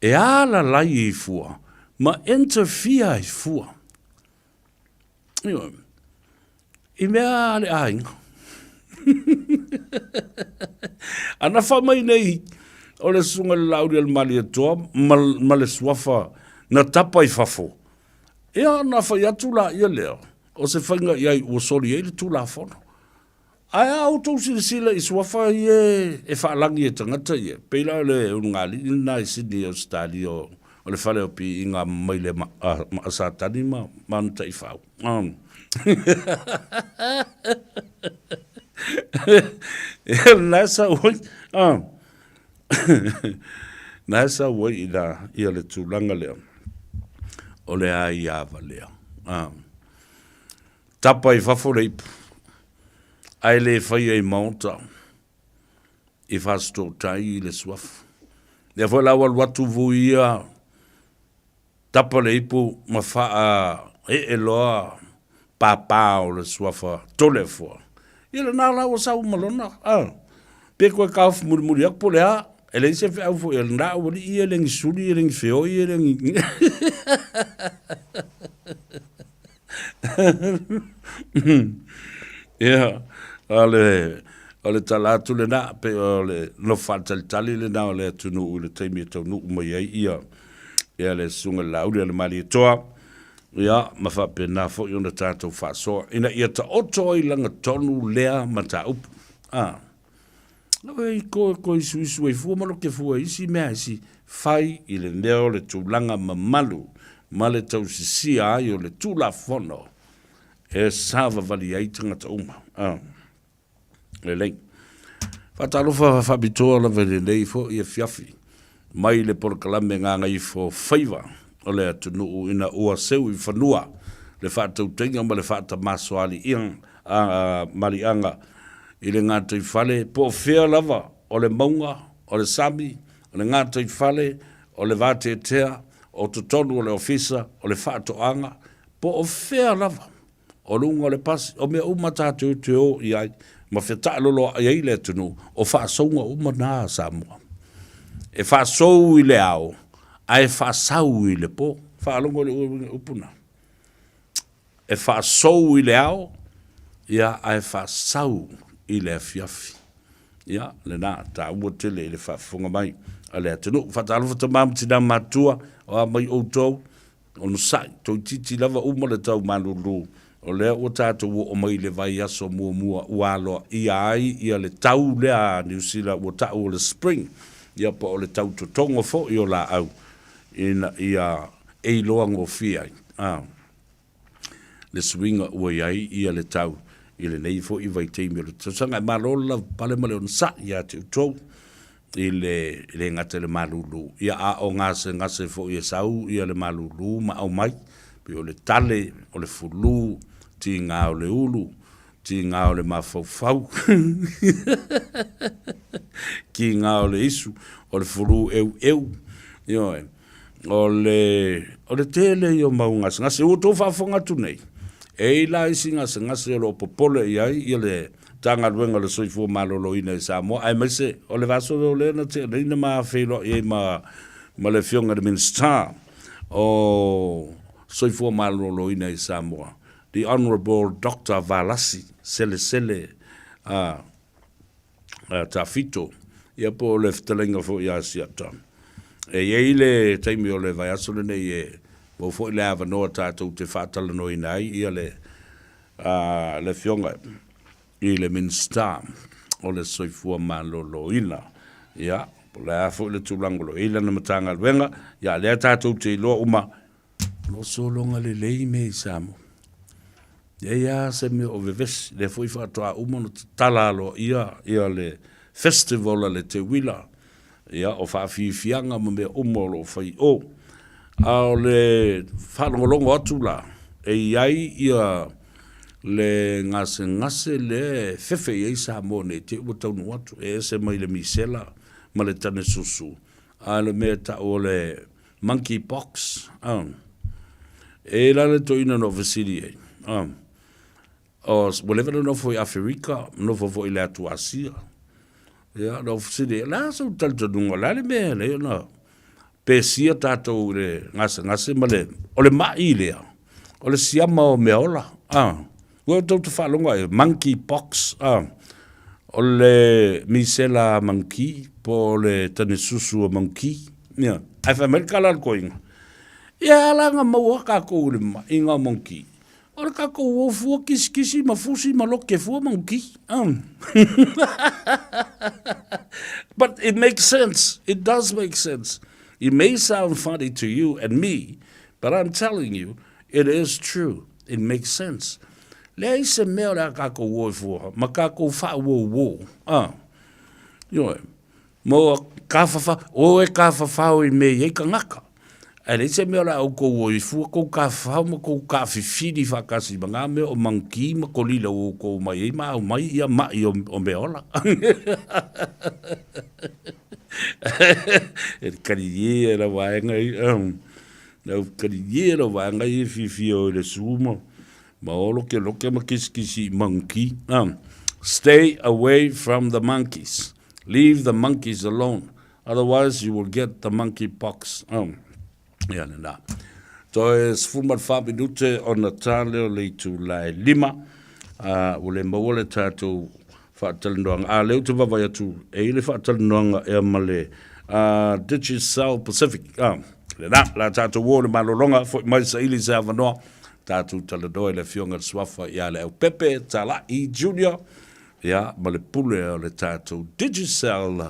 e alalai ai fua ma interfere ai fua. Ioe, i mea a le aiga. A na fai mai nei o le Susuga i le Laauli a le Malietoa ma, ma le suafa na tapa i fafo, Ia ona fai atu laia lea, o se faiga i ai ua soli ai le Tulafono. Ae a outou silasila i suafa ia e faalagi e tagata ia, pei la o le ulugalii lena i Sydney i Ausetalia o le fale o piiga mai le maa Satani ma ana taifau. Ia lena e sau ai. Na e sau ai i la ia le tulaga lea o le aia valea. Tapa i fafo le ipu, ae le faia i maota i Fasitootai i le suafa. Lea foi la ua alu atu vui ia Tapa le ipu ma faaee loa pāpā o le suafa Toleafoa. Ia lena la ua sau ma lona, a. Pe koe taofi mulimuli atu po o le a, e leai se feau foi a lena aualii ia e le ni suli, e le ni feoi, e le ni... Ia, o le, o le tala atu lena, pei o le nofo faatalitali lena o le atunuu i le taimi e taunuu mai ai ia ia le Susuga i le Laauli a le Malietoa, ia, ma faapena foi ona tatou faasoa ina ia taoto ai lagatonu lea mataupu. A, aue i ko, ko isuisu ai fua ma loke fua i isi mea isi, fai i le mea o le tulaga mamalu ma le tausisia ai o le Tulafono e savavali ai tagata uma. A. Lelei. Faatalofa faapitoa lava i lenei foi afiafi mai le polokalame Gagaifo Faiva o le atunuu ina ua seu i fanua le faatautaiga ma le faatamasoaliiga i le gataifale po o fea lava o le mauga, o le sami, o le gataifale, o le vateatea, o totonu o le ofisa, o le faatoaga, po o fea lava. o luga o le pasi, o mea uma tatou te o i ai ma fetaaloloai ai le atunuu, o faasouga uma na a Samoa. E faasou i le ao, ae faasau i le po. Faalogo i le upu na. E faasou i le ao, ia, ae faasau i le afiafi. Ia, lena, taua tele i le faafofoga mai a le atunuu. Faatalofa tama ma tina matua, o a mai outou, onosai, toeitiiti lava uma le tau malulu, o lea ua tatou oo mai i le vaiaso muamua ua aloaia ai ia le tau lea a Niu Sila ua ta'u o le spring, ia po o le tau totogo foi o laau ina ia e iloa gofie ai a le suiga ua i ai ia le tau i lenei foi vaitaimi o le tausaga. E malo le lavapapale ma le onosai ia te outou i le e le gata i le malulu, ia a o gasegase foi e sau ia le malulu ma aumai, pei o le tale, o le fulu, tiga o le ulu, tiga o le mafaufau, tiga o le isu, o le fulu eueu, ioe. O le, o le tele ia o mau gasegase. Ua outou faafofoga atu nei, e i ai la isi gasegase o lo o popole i ai ia le Matagaluega o le Soifua Maloloina i Samoa, aemaise o le vaiaso lea na tea nei na ma feiloai ai ma, ma le Afioga i le Minisita o Soifua Maloloina i Samoa, the Honourable Doctor Valasi Selesele Tafito, ia po o le fetalaiga foi ia Asiata. E i ai le taimi o le vaiaso lenei e maua foi le avanoa tatou te faatalanoaina ai ia le le Afioga i le Minisita o le Soifua Maloloina. Ia, po o le a foi le tulaga o lo o i ai lana Matagaluega, ia lea tatou te iloa uma, o lo o sologa lelei mea i Samoa. Leai lava se mea o vevesi, lea foi faatoa uma ona tatala aloaia ia le festival a le Teuila, ia o faafiafiaga ma mea uma o lo o fai i o. A o le faalogologo atu la, e i ai ia le gasegase lea e fefe i ai Samoa nei te i ua taunuu atu, e ese mai le misela ma le tane susu, a o le mea e tau o le monkey pox. E i ai la le toeaina na ou fesili i ai, ua leva ona nofo i Aferika, nofo foi i le atu Asia. Ia, na ou fesili i ai, o le a sou talitonuga, o le a le mea e ala ai ona pesia tatou i le gasegase ma le, o le mai lea, o le siama o meaola. Ua outou te faalogo ai, monkey pox, o le misela monkey po o le tane susu a monkey. Ia, ae fai mai le tala a le toeaina, ia e ala ona maua tatou i le maʻiga o monkey, O le tatou o fua kisikisi ma fusi ma loke fua monkey. But it makes sense. It does make sense. It may sound funny to you and me, but I'm telling you, it is true. It makes sense. Leai se mea o le a tatou o ai fua ma tatou faauouo. Ah. Ioe. Mo kāwhawha, o e kāwhawhao i mea i ai tangata. Ae leai se mea o le a outou o i fua kou kāwhawhao ma kou kāwhiwhiri whakasi ma ngā mea o mankī ma kolila o outou mai ai ma au mai ia maʻi o, o mea ola. E kari e la waenga i, lau kari e la waenga i e whiwhi o i le suma, ma o loke loke ma kisikisi i monkey. Stay away from the monkeys. Leave the monkeys alone, otherwise you will get the monkey pox. Oh, ia lena. Toe 14 minute ona tā lea o le itula e 5, ua le maua le tatou faatalanoaga. A lea ou te vaavaai atu, e i le faatalanoaga ea ma le Digicel Pacific. Lena, la tatou o le malologa, foi mai saili se avanoa, tatou talanoa i le Afioga i le Suafa ia Leaupepe Talai Junior, Ia, ma le pule o le tatou Digicel,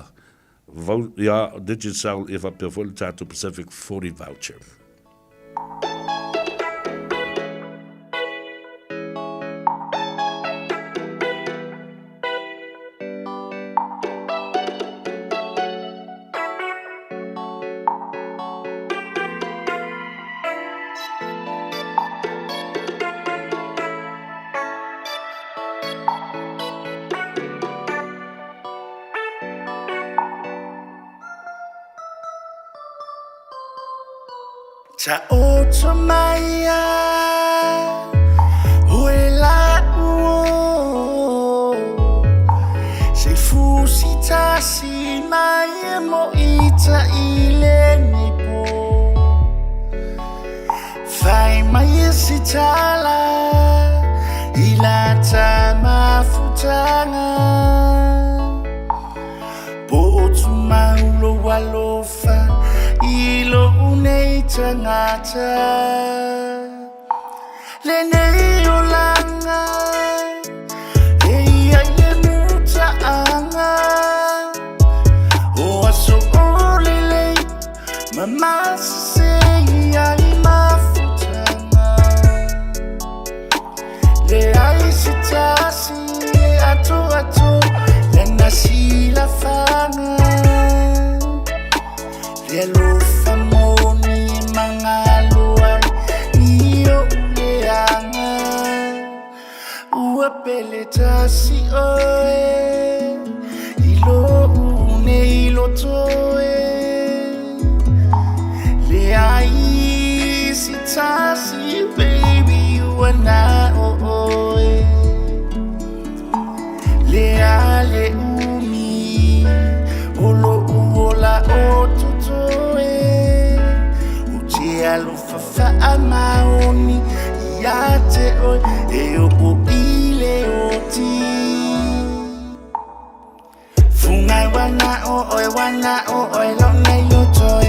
ia, Digicel, ia faapea foi le tatou Pacific 40 voucher. Taoto mai a oe la'u Se fusi tasi mai e mo ita i lenei po Fai mai e se tala i la ta mafutaga. tumau lou alofa i lou nei tagata. Lenei olaga e i ai le mutaaga o aso o lelei ma masese ai mafutaga. Leai se tasi e atoato lana silafaga. Le alofa moni e magalo ai i ou leaga. Ua pele tasi oe i lou nei loto e. Leai se tasi baby ua na o oe. Lea le umi o lo'u ola o totoe. Ou te alofa faamaoni ia te oe e oo i le oti. Fungai wana o oe wana o oe lo nei loto e.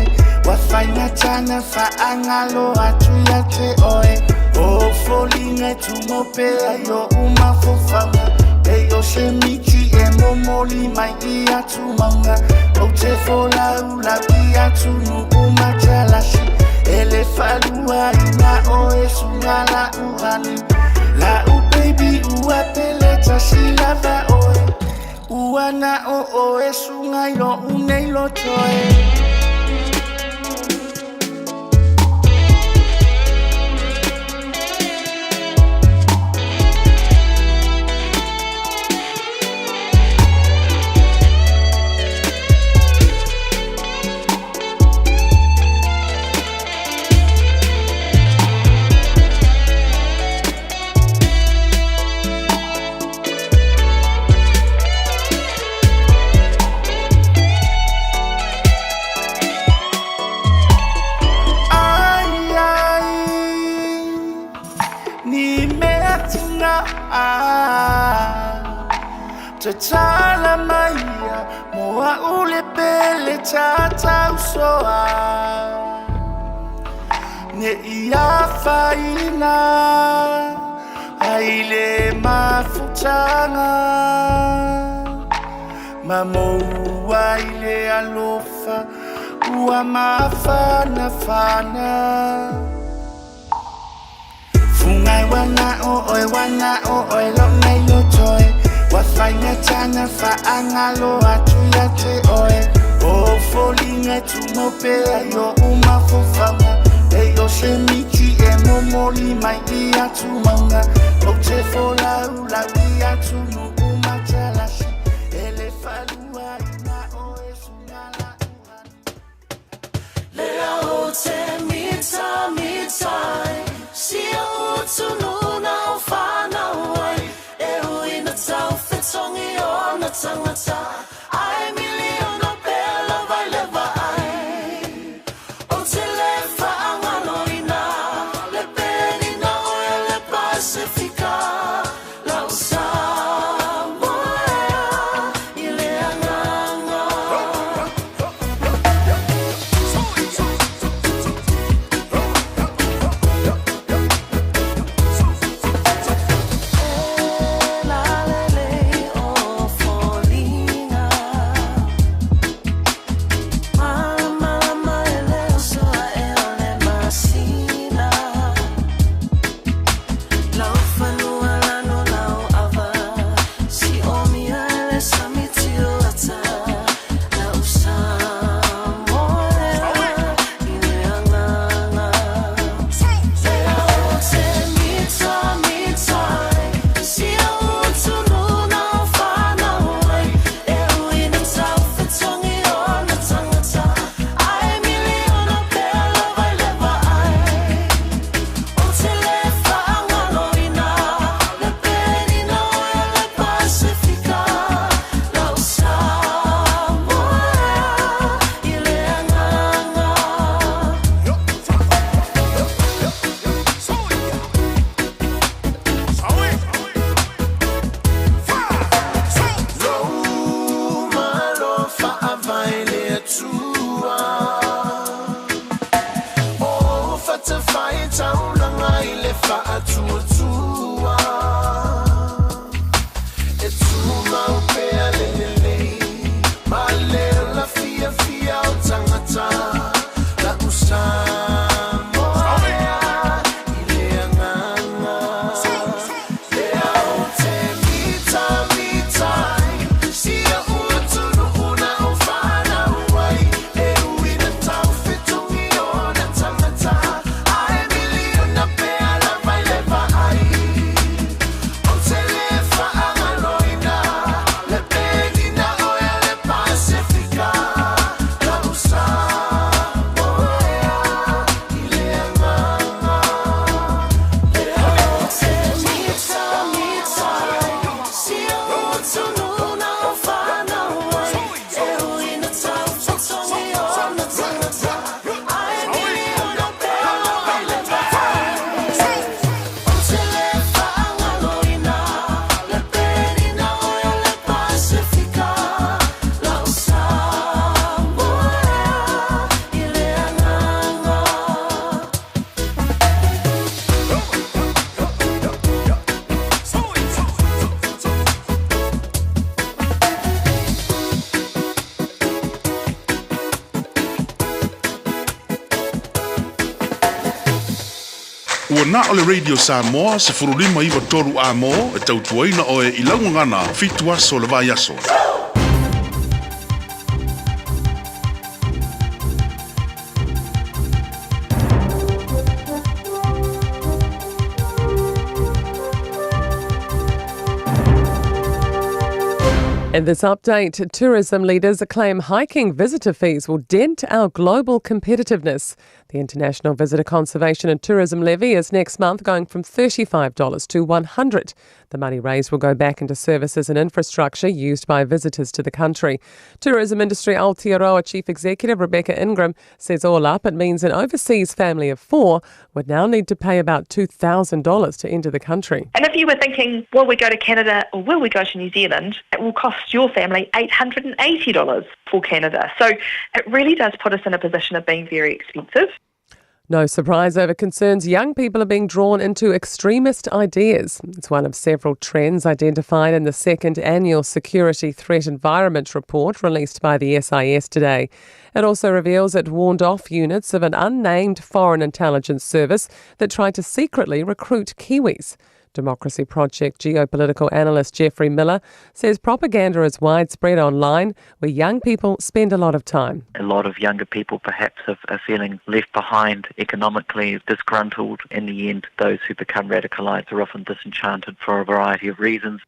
Ua faigata na faagalo atu ia te oe. O foliga e tumau pea i oʻu mafaufauga. Pei o se miti e momoli mai i atumauga. Ou te folaulau i atunuu matalasi. E le faaluaina oe suga la'u honey. La'u baby ua pele tasi lava oe. Ua na o oe suga i lo'u nei loto e. Ai ai ni mea tina Tatala mai ia mo a'u le pele tatausoa Ne i afaina ai le mafutaga Ma moua i le alofa ua mafanafana. Fungai wana o oe wana o oe lo nei loto e. Ua faigata na faagalo atu ia te oe. O foliga e tumau pea i oʻu mafaufauga. Pei o se miti e momoli mai i atumauga. Ou te folaulau i atunuu matalasi. E le faaluaina oe suga la'u honey. Lea o te mitamitai, si o utunu na o whanau ai, e ui na taufetongi o na tangata, ai miliona pea lava i le vaai. O te le whaangaloina, le perina o e le Pasifika, lau sa. Ua na o le Radio Samoa 1593 A mo e tautuaina oe i lau gagana fitu aso o le vaiaso. In this update, tourism leaders claim hiking visitor fees will dent our global competitiveness. The International Visitor Conservation and Tourism Levy is next month going from $35 to $100. The money raised will go back into services and infrastructure used by visitors to the country. Tourism Industry Aotearoa Chief Executive Rebecca Ingram says all up it means an overseas family of four would now need to pay about $2,000 to enter the country. And if you were thinking, will we go to Canada or will we go to New Zealand, it will cost your family $880 for Canada. So it really does put us in a position of being very expensive. No surprise over concerns young people are being drawn into extremist ideas. It's one of several trends identified in the second annual Security Threat Environment Report released by the SIS today. It also reveals it warned off units of an unnamed foreign intelligence service that tried to secretly recruit Kiwis. Democracy Project geopolitical analyst Jeffrey Miller says propaganda is widespread online where young people spend a lot of time. A lot of younger people perhaps are, are feeling left behind economically, disgruntled. In the end, those who become radicalised are often disenchanted for a variety of reasons.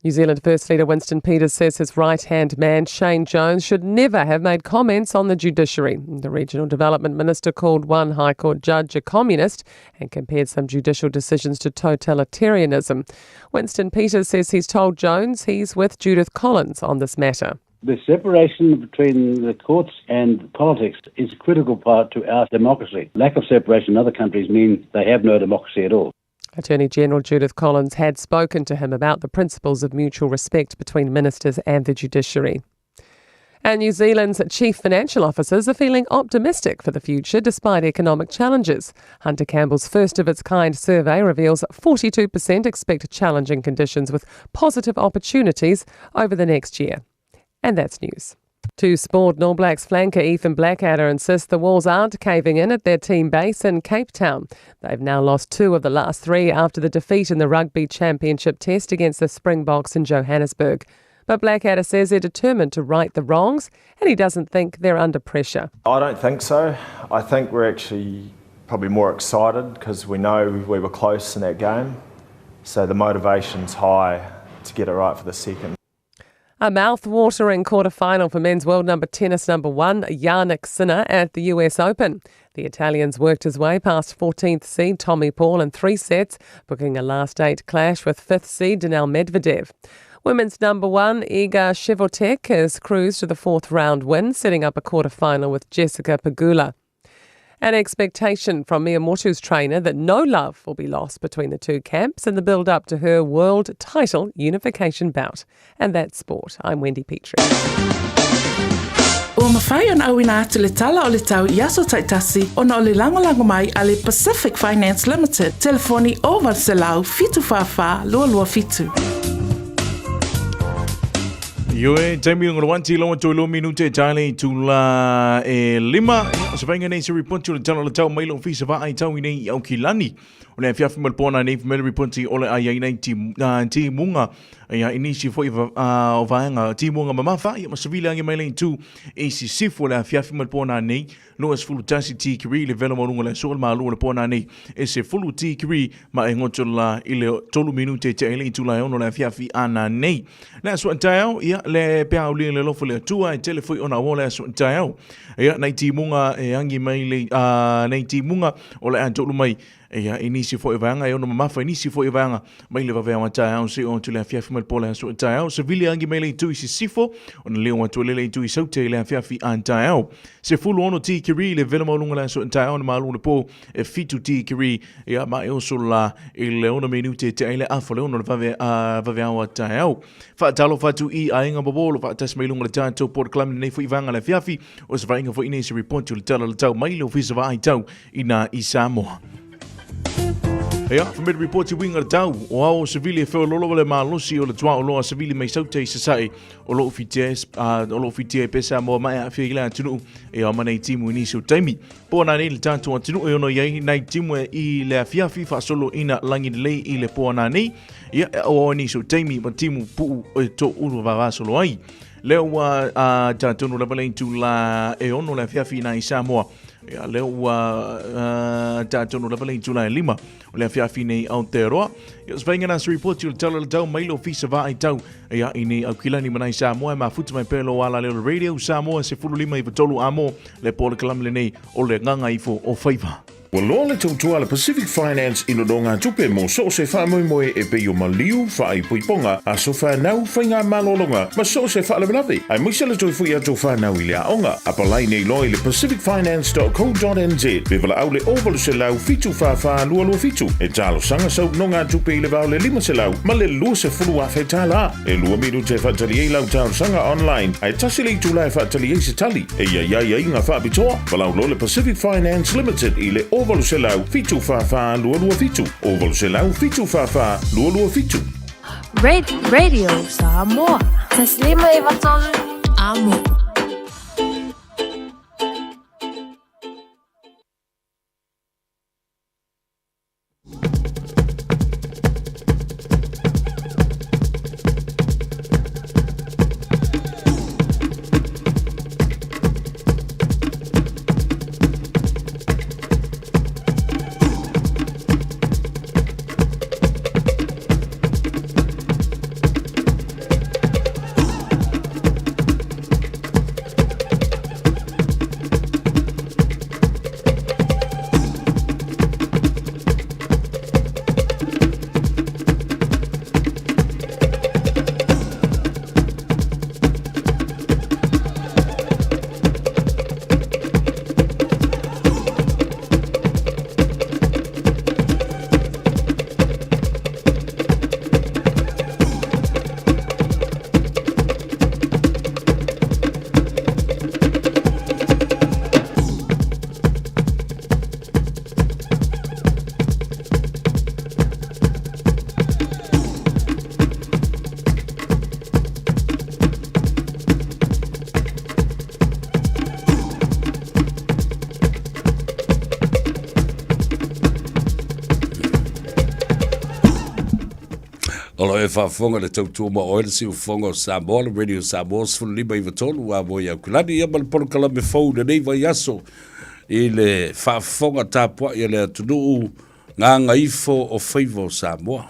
New Zealand First Leader Winston Peters says his right hand man, Shane Jones, should never have made comments on the judiciary. The Regional Development Minister called one High Court judge a communist and compared some judicial decisions to totalitarianism. Winston Peters says he's told Jones he's with Judith Collins on this matter. The separation between the courts and politics is a critical part to our democracy. Lack of separation in other countries means they have no democracy at all. Attorney General Judith Collins had spoken to him about the principles of mutual respect between ministers and the judiciary. And New Zealand's chief financial officers are feeling optimistic for the future despite economic challenges. Hunter Campbell's first of its kind survey reveals 42% expect challenging conditions with positive opportunities over the next year. And that's news. To sport, and All Blacks flanker Ethan Blackadder insists the walls aren't caving in at their team base in Cape Town. They've now lost two of the last three after the defeat in the Rugby Championship test against the Springboks in Johannesburg. But Blackadder says they're determined to right the wrongs and he doesn't think they're under pressure. I don't think so. I think we're actually probably more excited because we know we were close in that game. So the motivation's high to get it right for the second. A mouth-watering quarter-final for men's world number tennis number one, Jannik Sinner, at the US Open. The Italians worked his way past 14th seed Tommy Paul in three sets, booking a last eight clash with fifth seed Daniil Medvedev. Women's number one, Iga Swiatek, has cruised to the fourth round win, setting up a quarter-final with Jessica Pegula. An expectation from Mea Motu's trainer that no love will be lost between the two camps in the build up to her world title unification bout. And that's sport. I'm Wendy Petrie. Ua mafai ona auina atu le tala o le tau i aso taitasi ona o le lagolago mai a le Pacific Finance Limited, telefoni 0800 744 227. Ioe, taimi o ngaro wanti loa toi lo minute tale i tula e lima. O se vainga nei se riponti o le tala o le tau mai lo ofisa va ai tau i nei i Aukilani. O le afiafi ma le pōna nei mele riponti o le ai ai nei ti, uh, ti munga. Ia i nisi foi uh, o vaenga ti munga mamafa. Ia masavile ange mai le tu e sisifu o le afiafi ma le pōna nei. 21 tikiri le vela maunga le aso o le malo o le poana nei e se fulu tikiri ma e ngoto la i le tolu minute te ele i tula e ono le afiafi ana nei. Le aso taeao, ia le pea uli le lofo le atua e tele foi ona o le aso taeao. Ia nei timunga e angi mai le, uh, nei timunga o le a mai Ia, i nisi foi vaega, e ono mamafa i nisi foi vaega, mai le vavea o taeao, se o atu le afiafi mai le po le aso taeao, se vili angi mai le itu i sisifo, ona leo atu le le itu i saute i le afiafi a taeao. Se fulu ono tikiri le vela maulunga le aso taeao na malu le po, e fitu tikiri, ia ma e oso la i le ono minute te aile afa le ono le vave, a vave ao a taeao. Whaatalofa atu i aiga mabolo, whaatasi mai lunga le tātou Port Climate nei foi vaega le afiafi, o se vainga foi nei se report o le tala le tau mai le ofisa vaai tau i nā i Samoa. Ia, whamere ripoti winga tau, o ao o Sevili e wheololo wale malosi o le tuaoloa Sevili mai saute i sasae o loo fitia o loo fitia e pesa moa mai a fia i le atunuu e ao mana i timu i nisi o taimi. Po ana nei le tātou atunuu e ono i ai nai timu e i le afiafi faasolo ina langi lelei i le po ana nei. Ia, e au au nisi o taimi ma timu puu e tō uru vavasolo ai. Lea ua tātonu lava le itula e ono le afiafi ina i Samoa. Ia, lea ua tātonu lava le itula e lima o le afiafi nei Aotearoa. Ia, se whainga nā report o le tala le tau mai le ofisa vaai tau. Ia, i nei Aukilani manai Samoa e mafuta mai pēlo ala leo le radio Samoa se fulu lima i vatolu amo le pōle kalamile nei o le nganga ifo o whaiva. Ua loa le tautua a le Pacific Finance i nonogatupe mo so o se faamoemoe e pei o maliu, faaipoipoga, aso fanau, faigamalologa ma so o se faalavelave, aemaise le toe foi atu o fanau i le aoga. Apalai nei loa i le pacificfinance.co.nz pe valaau le 0800 744 227 e talosaga sau nonogatupe i le va o le 500 ma le 20,000 tala. E lua minute e faatali ai lau talosaga online, ae tasi le itula e faatali ai se tali. E i ai aiaiga faapitoa, valaau loa le Pacific Finance Limited i le 0800 744 227, 0800 744 227. Radio Samoa. Taslima Ivatolu Amo. O lo e faafofoga le tautua ma oe le siufofoga o Samoa, le Radio Samoa 15 93 ua mo i Aukulani, ia ma le polokalame fou lenei vaiaso i le faafofoga tapuai a le atunuu gagaifo o faiva o Samoa.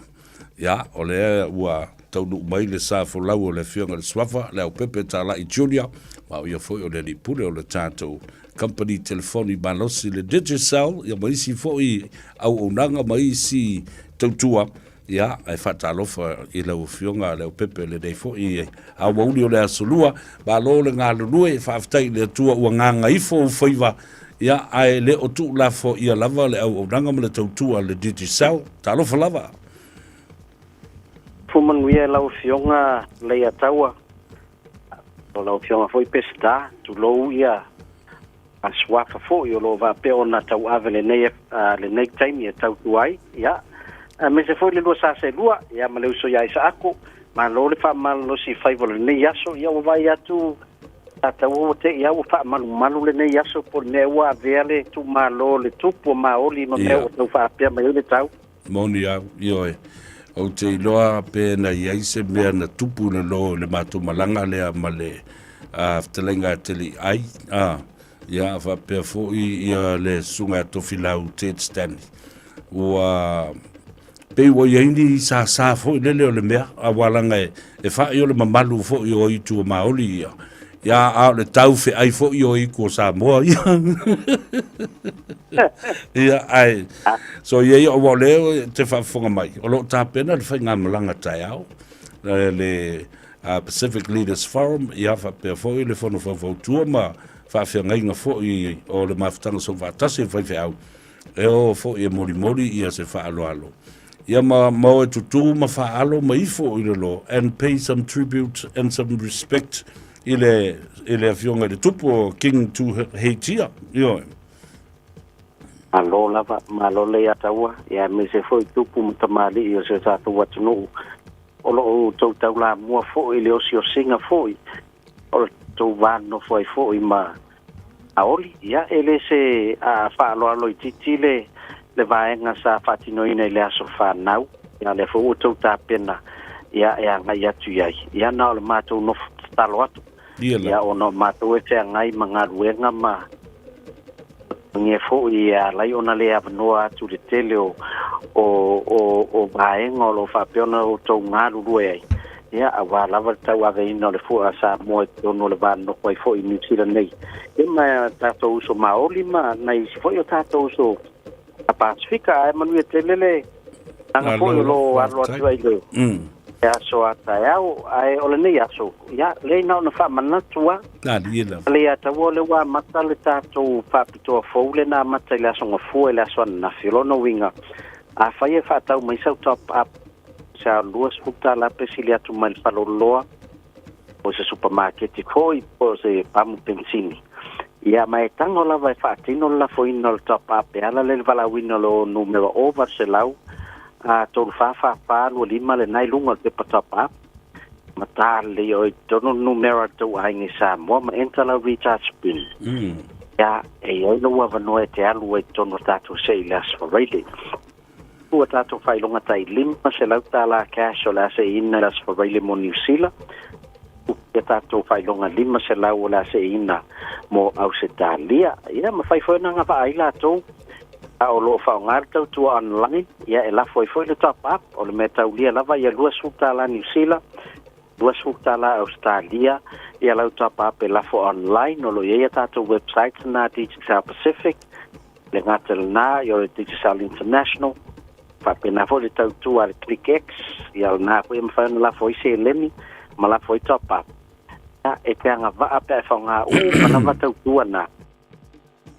Ia, o lea ua taunuu mai le sa folau o le Afioga i le Suafa, Leaupepe Talai Junior, ma o ia foi o le alii pule o le tatou Company telefoni malosi le Digicel, ia ma isi foi auaunaga ma isi tautua. Ia, e faatalofa i lau Afioga Leaupepe lenei foi aoauli o le Aso Lua. Malo le galulue, faafetai i le Atua ua gagaifo ou faiva, ia, ae le o tuulafoaia lava le auaunaga ma le tautua a le Digicel. Talofa lava. Fua manuia i lau Afioga Leiataua, o lau Afioga foi Peseta, tulou ia a suafa foi o lo o faapea ona tauave lenei, lenei taimi e tautua ai, ia, aemaise foi le lua sa seelua, ia, ma le uso ia Isaako, malo le faamalolosi i faiva o lenei aso, ia, ua vaai atu tatou ua te i lava ua faamalumalu lenei aso po o le mea ua avea le itumalo le tupu o Maoli ma mea ua tau faapea mai ai le tau. Moni au, ioe. Ou te iloa pe na i ai se mea na tupu i le lo i le matou malaga lea ma le fetalaiga a Teliai, a, ia, faapea foi ia le susuga ia Tofilau Ted Stanley. Ua pei ua i ai ni sasa foi lele o le mea, aua leaga e fai o le mamalu foi o aitu o Maoli ia, ia, a o le tau feai foi o aitu o Samoa ia. Ia, ae, so ia ia, aua o lea e te faafofoga mai, o lo o tapena le faigamalaga taeao, le Pacific Leaders Forum, ia faapea foi le Fono Faufautua ma faafeagaiga foi o le Mafutaga Soofaatasi a Faifeau, e o foi e molimoli ia se faaaloalo. Ia ma, ma o e tutū ma faaalo ma ifo i le lo and pay some tribute and some respect i le, i le afioga i le tupu o King Tuheitia. Ioe. Malo lava, malo Leiataua, ia aemaise foi tupu ma tamalii o si o tatou atunuu o lo o outou taulamua foi i le osiosiga foi o le tou va nonofo ai foi ma aoli. Ia, e le se faaaloalo itiiti le le vaega sa faatinoina i le aso fanau, ia lea foi ua outou tapena ia e agai atu i ai. Ia na o le matou nofo tatalo atu, ia ona o matou e feagai ma galuega ma Magia foi e ala ai ona le avanoa atu i le tele o, o, o, o vaega o lo o faapea ona outou galulue ai, ia, aua lava le tauaveina o le fua a Samoa i totonu o le va nonofo ai foi i Niu Sila nei. Ia ma tatou uso Maoli ma nai isi foi o tatou uso a Pasifika, ae manuia tele le aga foi o lo o alo atu ai le aso a taeao, ae o lenei aso, ia, lea na ona faamanatu lava. Leiataua o lea ua amata le tatou faapitoa fou lea na amata i le Aso Gafua i le aso ananafi. O lona uiga, afai e faatau mai sau top up sa $20 pe sili atu mai le faleoloa po o se supamaketi foi po o se pamu penisini, ia ma e tago lava e faatino le lafoina o le top up e ala lea i le valaauina o le numera 0800 3444 25 lena i luga o le pepa top up. Matā lelei oe i totonu le numera o le tou aiga i Samoa ma enter lau recharge pin. Ia, e i ai lou avanoa e te alu ai i totonu o tatou se i le Aso Faraile. Ua tatou faailoga tai $500 cash o le a seiina i le Aso Faraile mo Niu Sila. Ia tatou faailoga 500 o le a seiina mo Ausetalia. Ia, mafai foi ona agavaa ai latou a o lo o faaaoga le tautua online, ia e lafo ai foi le top up. O le mea taulia lava ia $20 Niu Sila, $20 Ausetalia, ia lau top up e lafo online. O lo o i ai a tatou websites na Digicel Pacific, le gata lena, ia o le Digicel International, faapena foi le tautua a le ClickX, ia lena foi e mafai ona lafo ai seleni ma lafo ai top up. Ia, e te agavaa pe a e faaaoga uma lava tautua na.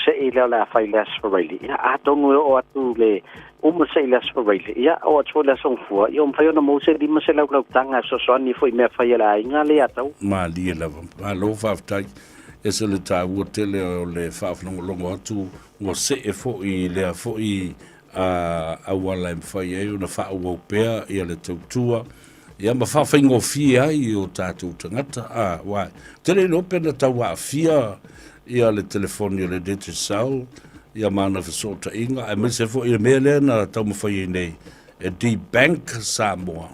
Se'i lea o le a fai i le Aso Faraile, ia, atonu e oo atu le uma se'i i le Aso Faraile, ia, oo atu foi i le Aso Gafua, ia ua mafai ona maua se 500 lautaga e fesoasoani ai foi i mea fai a le aiga Leiataua. Malie lava. Malo faafetai. Ese le taua tele o le faafalogologo atu ua see foi i lea foi auala e mafai ai ona faaauau pea ia le tautua ia ma faafaigofie ai i o tatou tagata. A, aua e tele iloa pe na tau aafia ia le telefoni o le Digicel ia ma ana fesootaiga, aemaise foi le mea lea na taumafai ai nei e debank Samoa,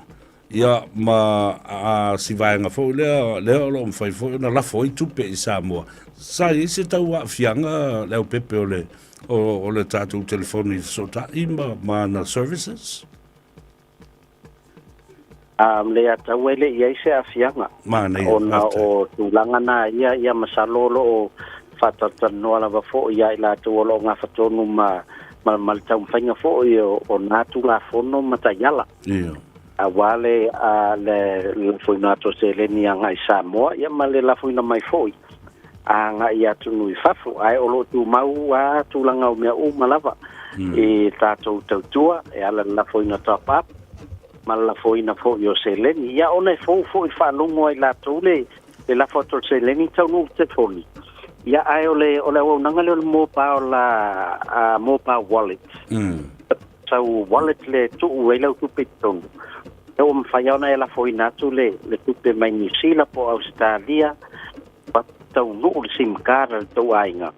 ia ma a, si vaega foi lea, lea o lo o mafai foi ona lafo ai tupe i Samoa. Sa i ai se tau aafiaga Leaupepe o le, o, o le tatou telefoni fesootai ma, ma ana services? Leiataua e le i ai se aafiaga. Manaia, Ona faafetai. o tulaga na ia, ia masalo o lo o faatalatalanoa lava foi ia i latou o lo o gafa tonu ma, ma, ma le taumafaiga foi o, o na Tulafono ma taiala. Ia. Aua le, a, le lafoina atu o seleni agai i Samoa, ia ma le lafoina mai foi agai i atunuu i fafo. Ae o lo o tumau lava tulaga o mea uma lava i tatou tautua e ala i le lafoina top up ma le lafoina foi o seleni. Ia ona e fou foi i le faalogo a i latou le, le lafo atu o le seleni taunuu i le telefoni. Ia ae o le, o le auaunaga lea o le mobile, uh, mobile wallet. Sau wallet le tuu ai lau tupe i totonu. Lea ua mafai lava ona e lafoina atu le, le tupe mai Niu Sila po o Ausetalia, ua taunuu le sim card a le tou aiga.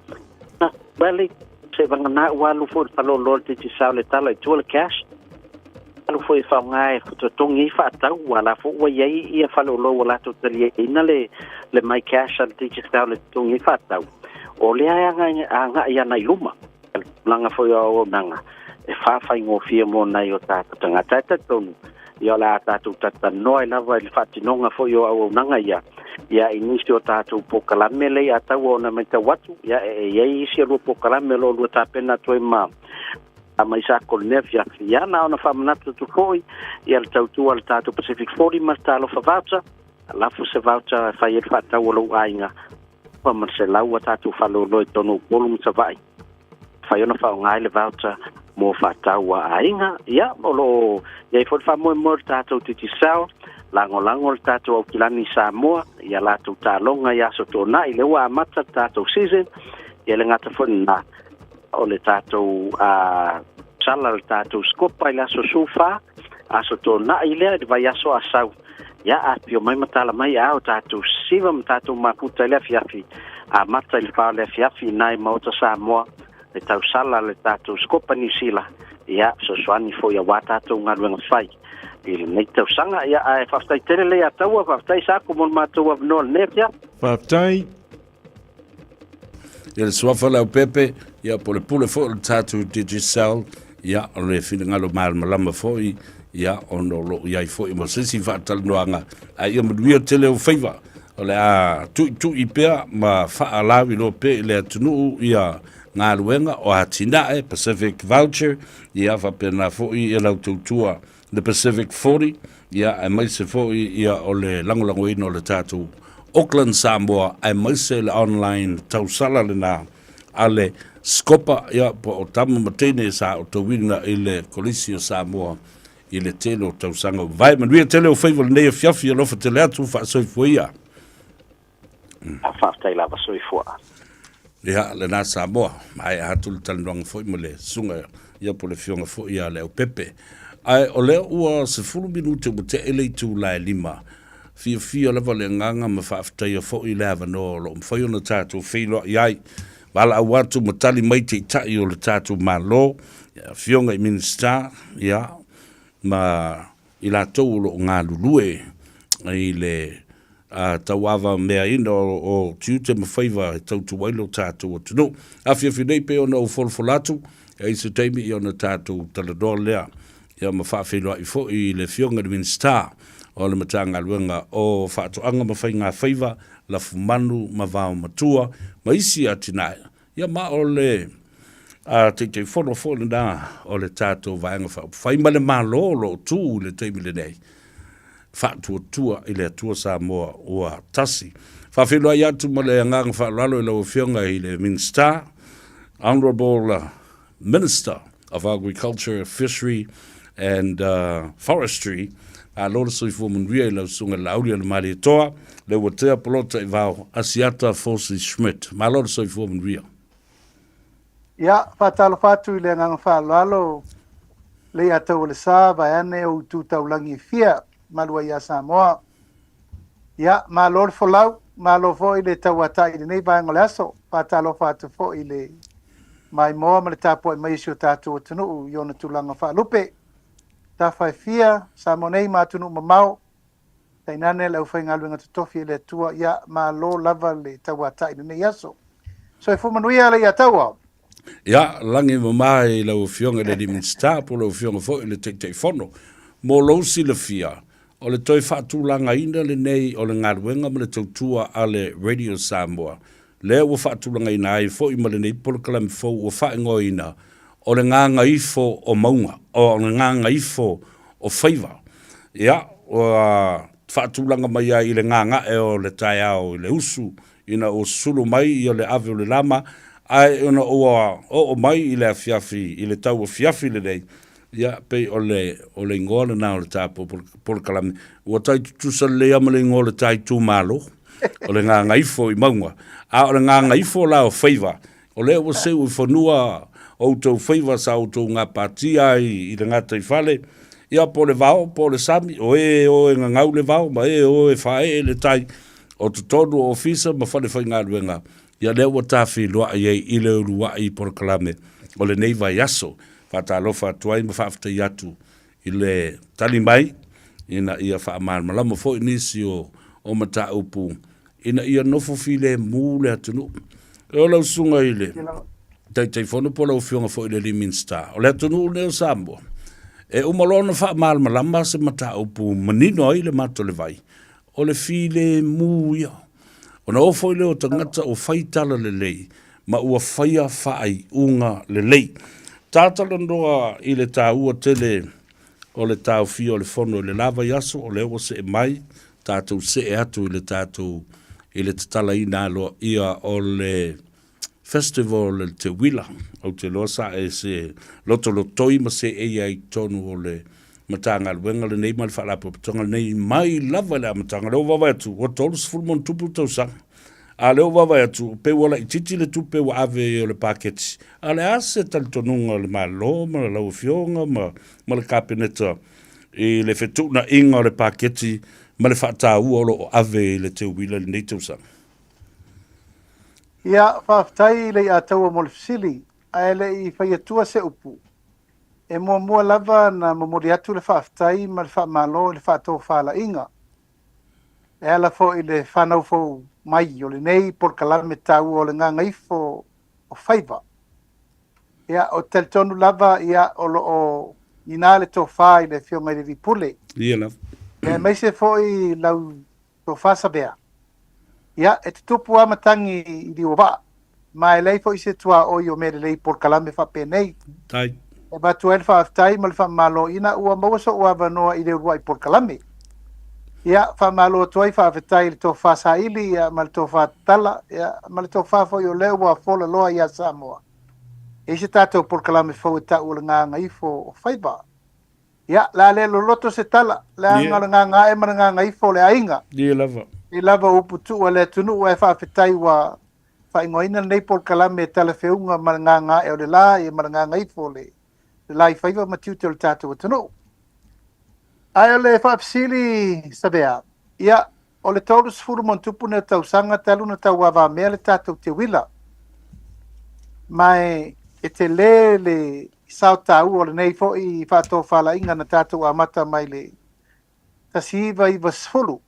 Na, well, se vagana ua alu foi le faleoloa le Digicel e tala i tua le cash, alu foi e faaaoga e totogi ai faatau, aua la foi ua i ai ia faleoloa ua latou taliaina le, le my cash a le Digicel e totogi ai faatau. O lea e agai, agai ana i luma. Le tulaga foi o auaunaga e faafaigofie mo nai o tatou tagata. E talitonu, ia o le a tatou talatalanoa ai lava i le faatinoga foi o auaunaga ia, ia i nisi o tatou polokalame lea ia taua ona matau atu, ia e i ai isi e lua polokalame o lo o lua tapena atu ai ma ma Isako i lenei afiafi. Ia na ona faamanatu atu foi ia le tautua a le tatou Pacific 40 ma le Talofa Voucher, lafo se voucher e fai ai le faatau a lou aiga 500 a tatou faleoloa i totonu o Upolu ma Savaii. Mafai ona faaaoga ai le voucher mo faatau a aiga. Ia, o lo o i ai foi le faamoemoe o le tatou Digicel, lagolago le tatou Aukilani i Samoa i a latou taaloga i aso Toonai, lea ua amata le tatou season, ia le gata foi lena. O le tatou sala le tatou Scopa i le aso 14, aso Toonai lea i le vaiaso a sau. Ia, afifio mai ma tala mai a o tatou siva ma tatou mafuta i le afiafi, amata i le 4 o le afiafi i na i Maota Samoa, le tausala le tatou Scopa Niu Sila, ia, fesoasoani foi aua tatou galuega fai i lenei tausaga. Ia, ae faafetai tele Leiataua, faafetai Sako mo le matou avanoa i lenei afiafi. Faafetai. Ia le suafa Leaupepe, ia po o le pule foi o le tatou Digicel, ia o le finagalo malamalama foi, ia ona o lo o i ai foi ma se isi faatalanoaga, ae ia manuia tele ou faiva. O le a tuitui pea ma faalauiloa pea i le atunuu ia galuega o atinae, Pacific Voucher, ia faapena foi ia lau tautua The Pacific 40, ia, aemaise foi ia o le lagolagoina o le tatou Auckland Samoa, aemaise le online tausala lena a le Scopa, ia, po o tama ma teine sa otauina i le Kolisi o Samoa i le tele o tausaga ua mavae. Manuia tele ou faiva i lenei afiafi, alofa tele atu, faasoifua ia. Faafetai lava, soifua. Ia, lena Samoa, maea atu le talanoaga foi ma le susuga ia po o le afioga foi ia Leaupepe. Ae o lea ua 10 minute ua te'e le itula e 5, fiafia lava le agaga ma faafetaia foi le avanoa o lo o mafai ona tatou feiloai ai. Valaau atu ma tali mai Taitai o le tatou Malo, afioga i Minisita, ia, ma i latou o lo o galulue i le tauavameaina o tiute ma faiva e tautua ai lo tatou atunuu. Afiafi nei pei ona ou folafola atu, e i ai se taimi ona tatou talanoa lea ia ma faafeiloai foi i le Afioga i le Minisita o le Matagaluega o Faatoaga ma Faiga Faiva, Lafumanu ma Vaomatua ma isi atinae Ia ma o le Taitaifono foi lena o le tatou Vaega Faaupufai ma le Malo o lo o tu i le taimi lenei, Faatuatua i le Atua Samoa ua Tasi. Faafeiloai atu ma le agaga faaaloalo i lau Afioga i le Minisita, Honourable Minister of Agriculture, Fishery and Forestry, malo le soifua manuia i lau Susuga i le Laauli o le Malietoa, Leuatea Polota Ivao, Asiata Fosi Schmidt. Malo le soifua manuia. Ia, faatalofa atu i le agaga faaaloalo Leiataua le Sa, vaeane ou itu taulagi e fia, malu ai ia Samoa. Ia, malo le folau, malo foi le tauatai i lenei vaega o le aso. Faatalofa atu foi i le maimoa ma le tapuai mai a si o tatou atunuu i ona tulaga faalupe. Tafa e fia, Samoa nei ma atunuu mamao, tainane le aufaigaluega totofi e le Atua, ia, malo lava le tauatai i lenei aso. Soifua manuia Leiataua. Ia, lagi mama i lau Afioga i le alii Minisita po o lau Afioga foi i le Taitaifono. Mo lou silafia, o le toe faatulagaina lenei o le galuega ma le tautua a le Radio Samoa, lea ua faatulagaina ai foi ma lenei polokalame fou ua faaigoaina o le Gagaifo o Mauga, o le Gagaifo o Faiva. Ia, ua faatulaga mai ai i le gagae o le taeao i le usu ina ua sulu mai ia le ave o le lama, ae ona ua oo mai i le afiafi, i le tauafiafi lenei, ia, pei o le, o le igoa lena o le tatou polokalame, ua tai tutusa lelei lava ma le igoa o le ta itumalo, o le Gagaifo i Mauga. A o le Gagaifo la o Faiva, o lea ua seu i fanua outou faiva sa outou gapatia ai i le gataifale, ia po o le vao po o le sami, o e o e gagau le vao ma e o e faaee le tai, o totonu o ofisa ma falefaigaluega, ia lea ua tafeiloai ai i le uluai polokalame o lenei vaiaso. Faatalofa atu ai ma faafetai atu i le tali mai ina ia faamalamalama foi nisi o mataupu ina ia nofo filemu le atunuu. E o lau susuga i le Taitaifono po o lau Afioga foi i le alii Minisita, o le atunuu lenei o Samoa, e uma loa ona faamalamalama se mataupu manino ai le mato o le vai, o le filemu ia. Ona oo foi lea o tagata ua fai tala lelei ma ua faia faaiuga lelei. Ta talanoa i le taua tele o le taofia o le fono i le la vaiaso, o lea ua see mai, tatou see atu i le tatou, i le tatalaina aloaia o le Festival o le Teuila. Ou te iloa sa e se lotolotoi ma seei ai i totonu o le Matagaluega lenei ma le Faalapotopotoga lenei mai lava i le amataga. O lea ua vaavaai atu, ua 30 ma ona tupu tausaga. A o lea ua vaavaai atu, pei ua laitiiti le tupe ua ave i o le paketi. A o le a se talitonuga o le Malo ma lau Afioga ma, ma le Kapeneta i le fetuunaiga o le paketi ma le faataua o lo o ave i le teuila i lenei tausaga? Ia, faafetai Leiataua mo le fesili, ae le i fai atua se upu, e muamua lava na momoli atu le faafetai ma le faamalo i le faatofalaiga e ala foi i le fanau fou mai o lenei polokalame taua o le Gagaifo o Faiva. Ia, ou te talitonu lava, ia, o lo o nina le tofa i le Afioga i le Alii Pule. Ia lava. Ia, aemaise foi lau tofa Savea. Ia, e tutupu lava matagi i liuavaa, ma e leai foi se tuaoi o mea lelei i polokalame faapenei. Tai. E avatu ai le faafetai ma le faamalo ina ua maua so'u avanoa i le uluai polokalame. Ia, faamalo atu ai faafetai i le tofa saili ia, ma le tofa tatala ia, ma le tofa foi o lea ua fola loa ia Samoa. E i ai se tatou polokalame fou e ta'u o le Gagaifo o Faiva. Ia, le a le loloto se tala, leaga o le gagaae ma le gagaifo o le aiga. Ia lava. Ia lava upu tuu a le atunuu ae faafetai ua faaigoaina lenei polokalame e talafeuga ma le gagaae o le la ia ma le gagaifo o le la i faiva ma tiute o le tatou atunuu. Ae o le faafesili Savea, ia, o le 30 ma ona tupu nei o tausaga talu ona tauavamea le tatou teuila. Ma e, e tele le sao taua o lenei foi faatofalaiga na tatou amata mai le 1990.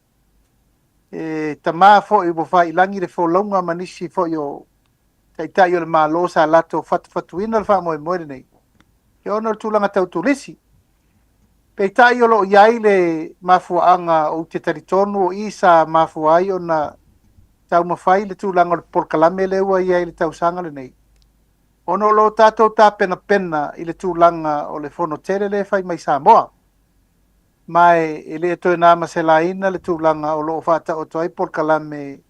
E tama foi ua faiilagi le folauga ma nisi foi o Taitai o le Malo sa latou fatufatuina le faamoemoe lenei, ia ona o le tulaga tau turisi. Peitai o lo o i ai le mafuaaga ou te talitonu o i sa mafua ai ona taumafai le tulaga o le polokalame lea ua i ai i le tausaga lenei, ona o lo o tatou tapenapena i le tulaga o le fono tele lea e fai mai Samoa. Ma e le toe na ma se laina le tulaga o lo o faataoto ai polokalame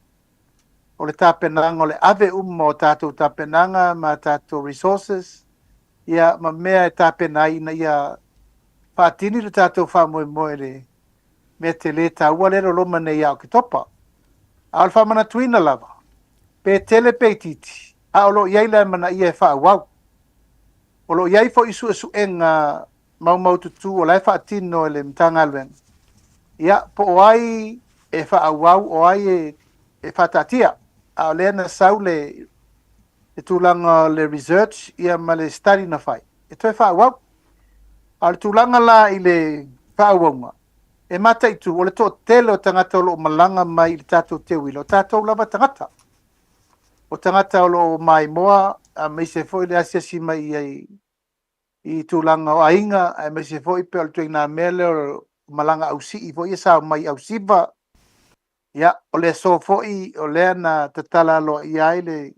o le tapenaga o le ave uma o tatou tapenaga ma tatou resources ia ma mea e tapena ai ina ia faatini le tatou faamoemoe i le mea tele taua lea e loloma nei ia Oketopa. A o le faamanatuina lava, pe tele pe itiiti, a o lo o i ai le amanaia e faaauau. O lo o i ai foi suesuega maumaututu o la e faatino e le Matagaluega, ia, po o ai e faaauau, o ai e, e faataatia. A o lea na sau le, le tulaga o le research ia ma le study na fai, e toe faaauau. A o le tulaga la i le faaauauga, e mataitu, o le toatele o tagata o lo o malaga mai i le tatou teuila, o tatou lava tagata. O tagata o lo o maimoa, aemaise foi le asiasi mai i ai i tulaga o aiga, aemaise foi pei o le ituaiga mea lea o malaga ausii foi ia sa omai i Ausiva. Ia, o le aso foi o lea na tatala aloaia ai le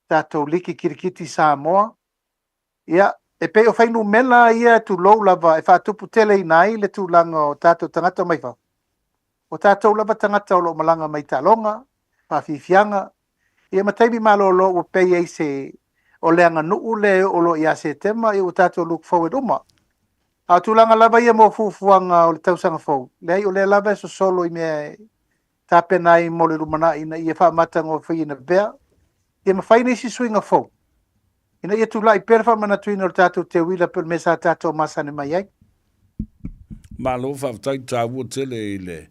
tatou liki kirikiti Samoa. Ia, e pei o fuainumera ia tulou lava e faatuputeleina ai le tulaga o tatou tagata mai fafo. O tatou lava tagata o lo o malaga mai taaloga, faafiafiaga, Ia ma taimi malolo ua pei ai se o le aganuu lea e oo loa ia Setema, ia ua tatou look forward uma. A o tulaga lava ia mo fuafuaga o le tausaga fou, leai o lea lava e sosolo i mea e tapena ai mo le lumanai ina ia faamatagofieina pea, ia mafai nisi suiga fou ina ia tulai pea le faamanatuina o le tatou teuila pei o le mea sa tatou masani mai ai. Malo faafetai taua tele i le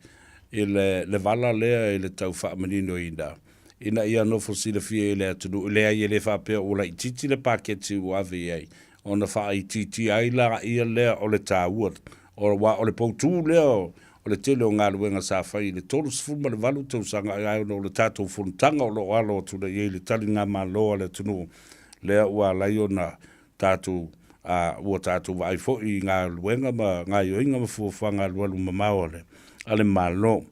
i le le vala lea i le tau faamaninoina ina ia nofo silafia i le atunuu. Leai e le faapea ua laitiiti le paketi ua ave i ai ona faaitiitia ai laia lea o le taua aua o le poutū lea o le tele o galuega sa fai i le 38 tausaga ae ona o le tatou fonotaga o lo o alo atu nei i ai le taligamalo a le atunuu lea ua ala ai ona tatou, a ua tatou vaai foi i galuega ma gaoioiga ma fuafuaga alualu mamao a le, a le Malo.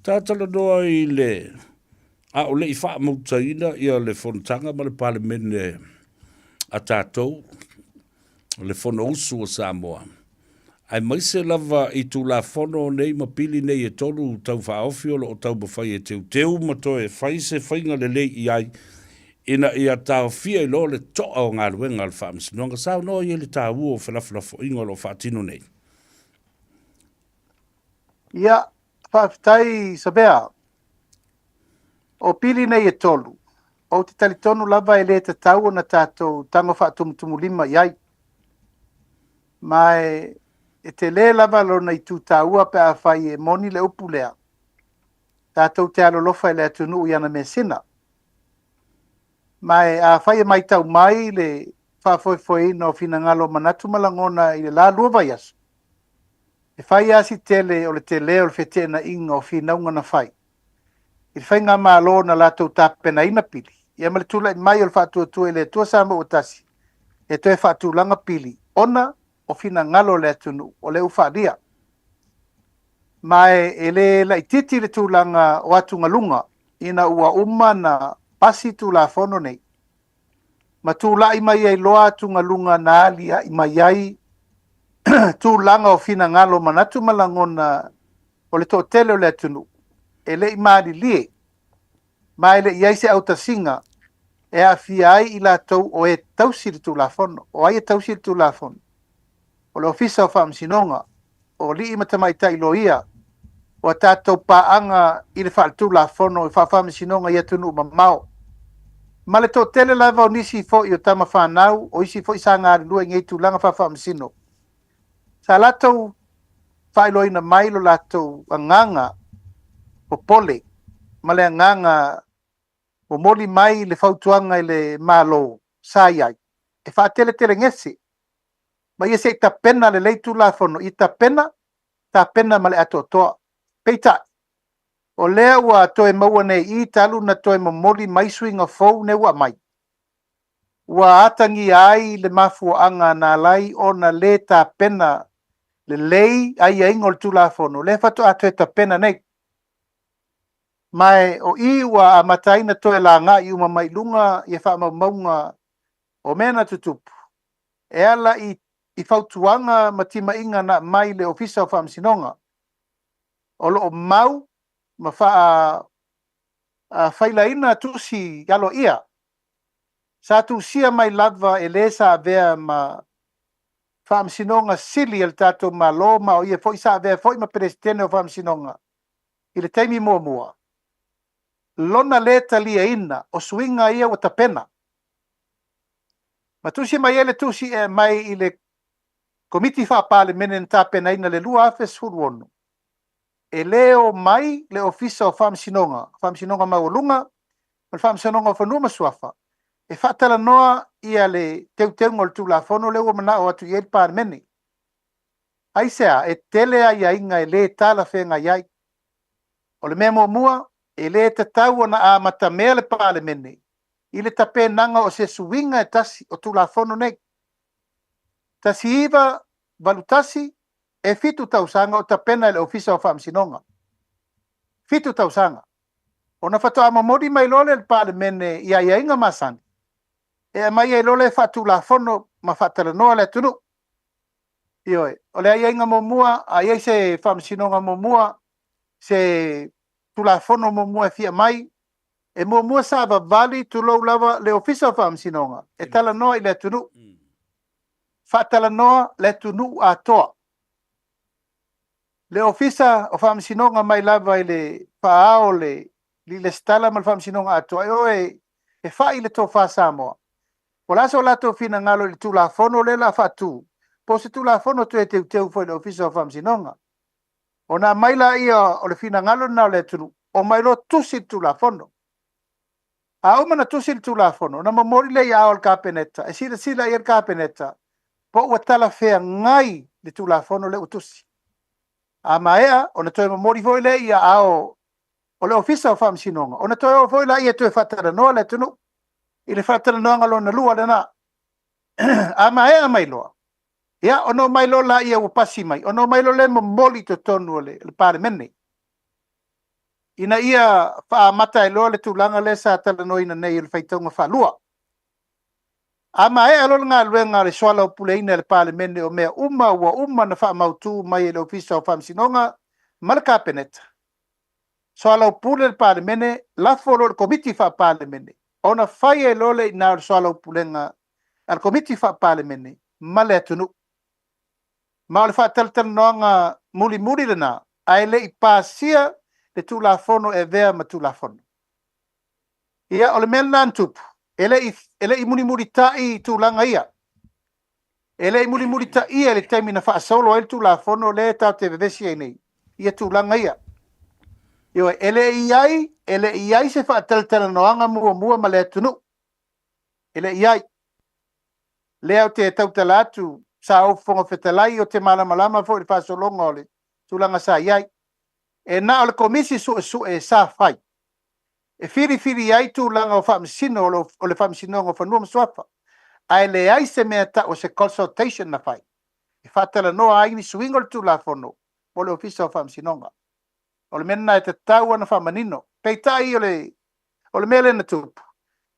Ta talanoa i le, a o le i faamautaina ia le fonotaga ma le Palemene a tatou, le Fonousu a Samoa, aemaise lava i Tulafono nei ma pili nei e tolu Tau Faaofi o lo o taumafai e teuteu ma toe fai se faiga lelei i ai ina ia taofia ai loa le to'a o galuega a le Faamasinoga. Saunoa i ai le taua o felafolafoaiga o lo o faatino nei. Ia, faafetai Sabea. O pili nei e tolu, ou te talitonu lava e lē tatau ona tatou tago faatumutumulima i ai. Ma e, e telē lava lona itu taua pe afai e moni le upu lea, tatou te alolofa i le atunuu i ana measina. Ma e afai e matau mai le faafoefoeina o finagalo o manatu ma lagona i le la lua vaiaso, e fai lava si tele o le telē o le feteenaiga o finauga na fai i le faigamalo na latou tapenaina pili, ia ma le tulai mai o le Faatuatua i le Atua Samoa ua Tasi e toe faatulaga pili ona o finagalo o le atunuu o lea ua faaalia. Ma e le laitiiti le tulaga o atugaluga ina ua uma na pasi Tulafono nei, ma tulai mai ai loa atugaluga na alia'i mai ai tulaga o finagalo, manatu ma lagona o le toatele o le atunuu e le i malilie, ma e le i i ai se autasiga e aafia ai i latou o e tausi le Tulafono. O ai e tausi le Tulafono? O le Ofisa o Faamasinoga, o alii ma tamaitai loia, o a tatou paaga i le faaletulafono i faafaamasinoga i atunuu mamao, ma le toatele lava o nisi foi o tama fanau, o isi foi sa galulue i nei tulaga faafaamasino, sa latou faailoaina mai lo latou agaga popole ma le agaga momoli mai le fautuaga i le Malo sa i ai e faateletelegese ma ia se i tapena lelei Tulafono, ia tapena, tapena ma le atoatoa. Peitai, o lea ua toe maua nei i i talu na toe momoli mai suiga fou nei ua aumai, ua atagia ai le mafuaaga na ala ai ona lē tapena lelei aiaiga o le Tulafono, lea faatoa toe tapena nei. Ma o i ua amata ai na toe lagai uma mai luga ia faamaumauga o mea na tutupu e ala i i fautuaga ma timaiga na aumai le Ofisa o Faamasinoga o lo o mau ma faa failaina tusi aloaia sa tusia mai lava e lē sa avea ma Faamasinoga Sili a le tatou Malo ma o ia foi sa avea foi ma Peresetene o Faamasinoga i le taimi muamua, lona lē taliaina o suiga ia ua tapena. Ma tusi mai ai le tusi e aumai i le Komiti Faa-Palemene na tapenaina i le 2016, e lē o mai le Ofisa o Faamasinoga, Faamasinoga Maualuga ma le Faamasinoga o Fanua ma Suafa e faatalanoa ia le teuteuga o le Tulafono lea ua manao atu i ai le Palemene. Aisea? E tele aiaiga e lē talafeagai ai. O le mea muamua, e lē tatau ona amatamea le Palemene i le tapenaga o se suiga e tasi o Tulafono nei. 1981, e fitu tausaga o tapena e le Ofisa o Faamasinoga. Fitu tausaga. Ona faatoa momoli mai loa lea i le Palemene i aiaiga masani, e aumai ai loa lea e faatulafono ma faatalanoa le atunuu. Ioe, o le aiaiga muamua, a i ai se faamasinoga muamua, se Tulafono muamua e fia aumai, e muamua savavali, tulou lava, le Ofisa o Faamasinoga e talanoa i le atunuu. Faatalanoa le atunuu atoa. Le Ofisa o Faamasinoga mai lava i le faa-ao o le Lesitala ma le Faamasinoga atoa e o e fai le tofa Samoa. Po o le a so latou finagalo i le Tulafono lea o le a faatu, po o se Tulafono toe teuteu foi i le Ofisa o Faamasinoga. Ona aumai laia o le finagalo lena o le atunuu, omai loa tusi le Tulafono. A uma ona tusi le Tulafono, ona momoli lea i aao o le Kapeneta, e silasila i ai le Kapeneta po ua talafeagai le Tulafono lea ua tusi. A maea, ona toe momoli foi lea i aao o le Ofisa o Faamasinoga, ona toe o foi laia e toe faatalanoa le atunuu i le faatalanoaga lona lua lena. A maea mai loa, ia ona omai loa laia ua pasi mai, ona omai loa lea momoli i totonu o le Palemene ina ia faaamata ai loa le tulaga lea sa talanoaina nei o le faitauga faalua. A maea loa le galuega a le soalaupuleina e le Palemene o mea uma ua uma ona faamautu mai e le Ofisa o Faamasinoga ma le Kapeneta, soalaupule le Palemene, lafo loa i le Komiti Faa-Palemene ona fai ai loa lea i ina o le soalaupulega a le Komiti Faa-Palemene ma le atunuu. Ma o le faatalatalanoaga mulimuli lena, ae le i pasia le Tulafono e avea ma Tulafono. Ia, o le mea lena na tupu, e le i, e le i mulimulita'i i tulaga ia. E le i mulimulitaia i le taimi na faasolo ai le Tulafono lea e tatou te vevesi ai nei, ia tulaga ia. Ioe, e le i ai, e le i ai se faatalatalanoaga muamua ma le atunuu. E le i ai. Lea ou te tautala atu, sa ou Fofoga Fetalai, ou te malamalama foi i le faasologa o le tulaga sa i ai. E na o le Komisi Suesue sa fai e filifili ai tulaga o faamasino o le Faamasinoga o Fanua ma Suafa, ae leai se mea tau o se consultation na fai e faatalanoa ai ni suiga o le Tulafono mo le Ofisa o Faamasinoga. O le mea lena e tatau ona faamanino. Peitai o le, o le mea lea na tupu,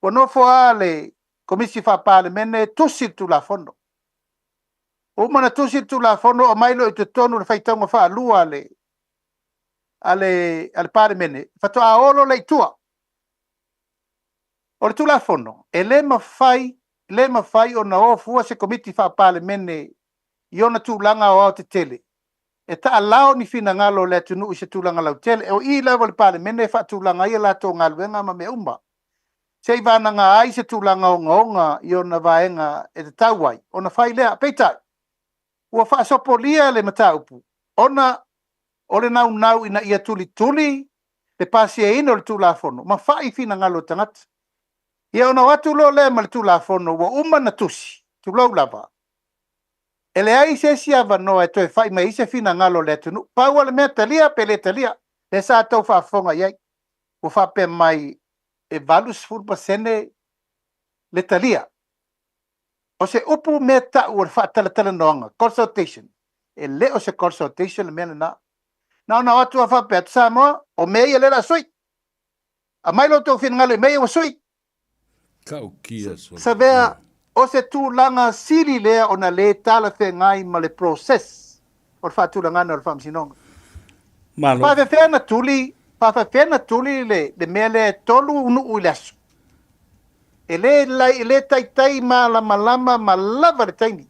ua nofo lava le Komisi Faa-Palemene e tusi le Tulafono. Ua uma ona tusi le Tulafono, aumai loa i totonu le faitauga faalua a le, a le, a le Palemene, faatoa o loa lea i tua. O le Tulafono, e le mafai, le mafai ona o fua se Komiti Faa-Palemene i ona tulaga aoaotetele e taalao ni finagalo o le atunuu i se tulaga lautele. O i lava o le Palemene e faatulaga ai a latou galuega ma mea uma, se i vagana ai se tulaga ogaoga i ona vaega e tatau ai ona fai lea. Peitai, ua faasopolia le mataupu ona o le naunau ina ia tulituli le pasiaina o le Tulafono ma fai finagalo o tagata. Ia ona o atu loa lea ma le Tulafono ua uma ona tusi, tulou lava, e leai se isi avanoa e toe fai mai ai se finagalo o le atunuu. Pau lava le mea, talia pe le talia, lea sa tou faafofoga i ai, ua faapea mai e 80% le talia. O se upu mea tau o le faatalatalanoaga, consultation, e le o se consultation le mea lena. Na ona o atu lava faapea atu, Samoa, o mea ia lea o le a sui. Aumai lo outou finagalo i mea ia ua sui. Taukia solo. Savea, o se tulaga sili lea ona le talafeagai ma le process o le faatulagaga o le Faamasinoga. Malo. Faafefea ona tuli, faafefea ona tuli le, le mea lea e tolu nuu i le aso. E le, e le taitai malamalama ma lava le taimi.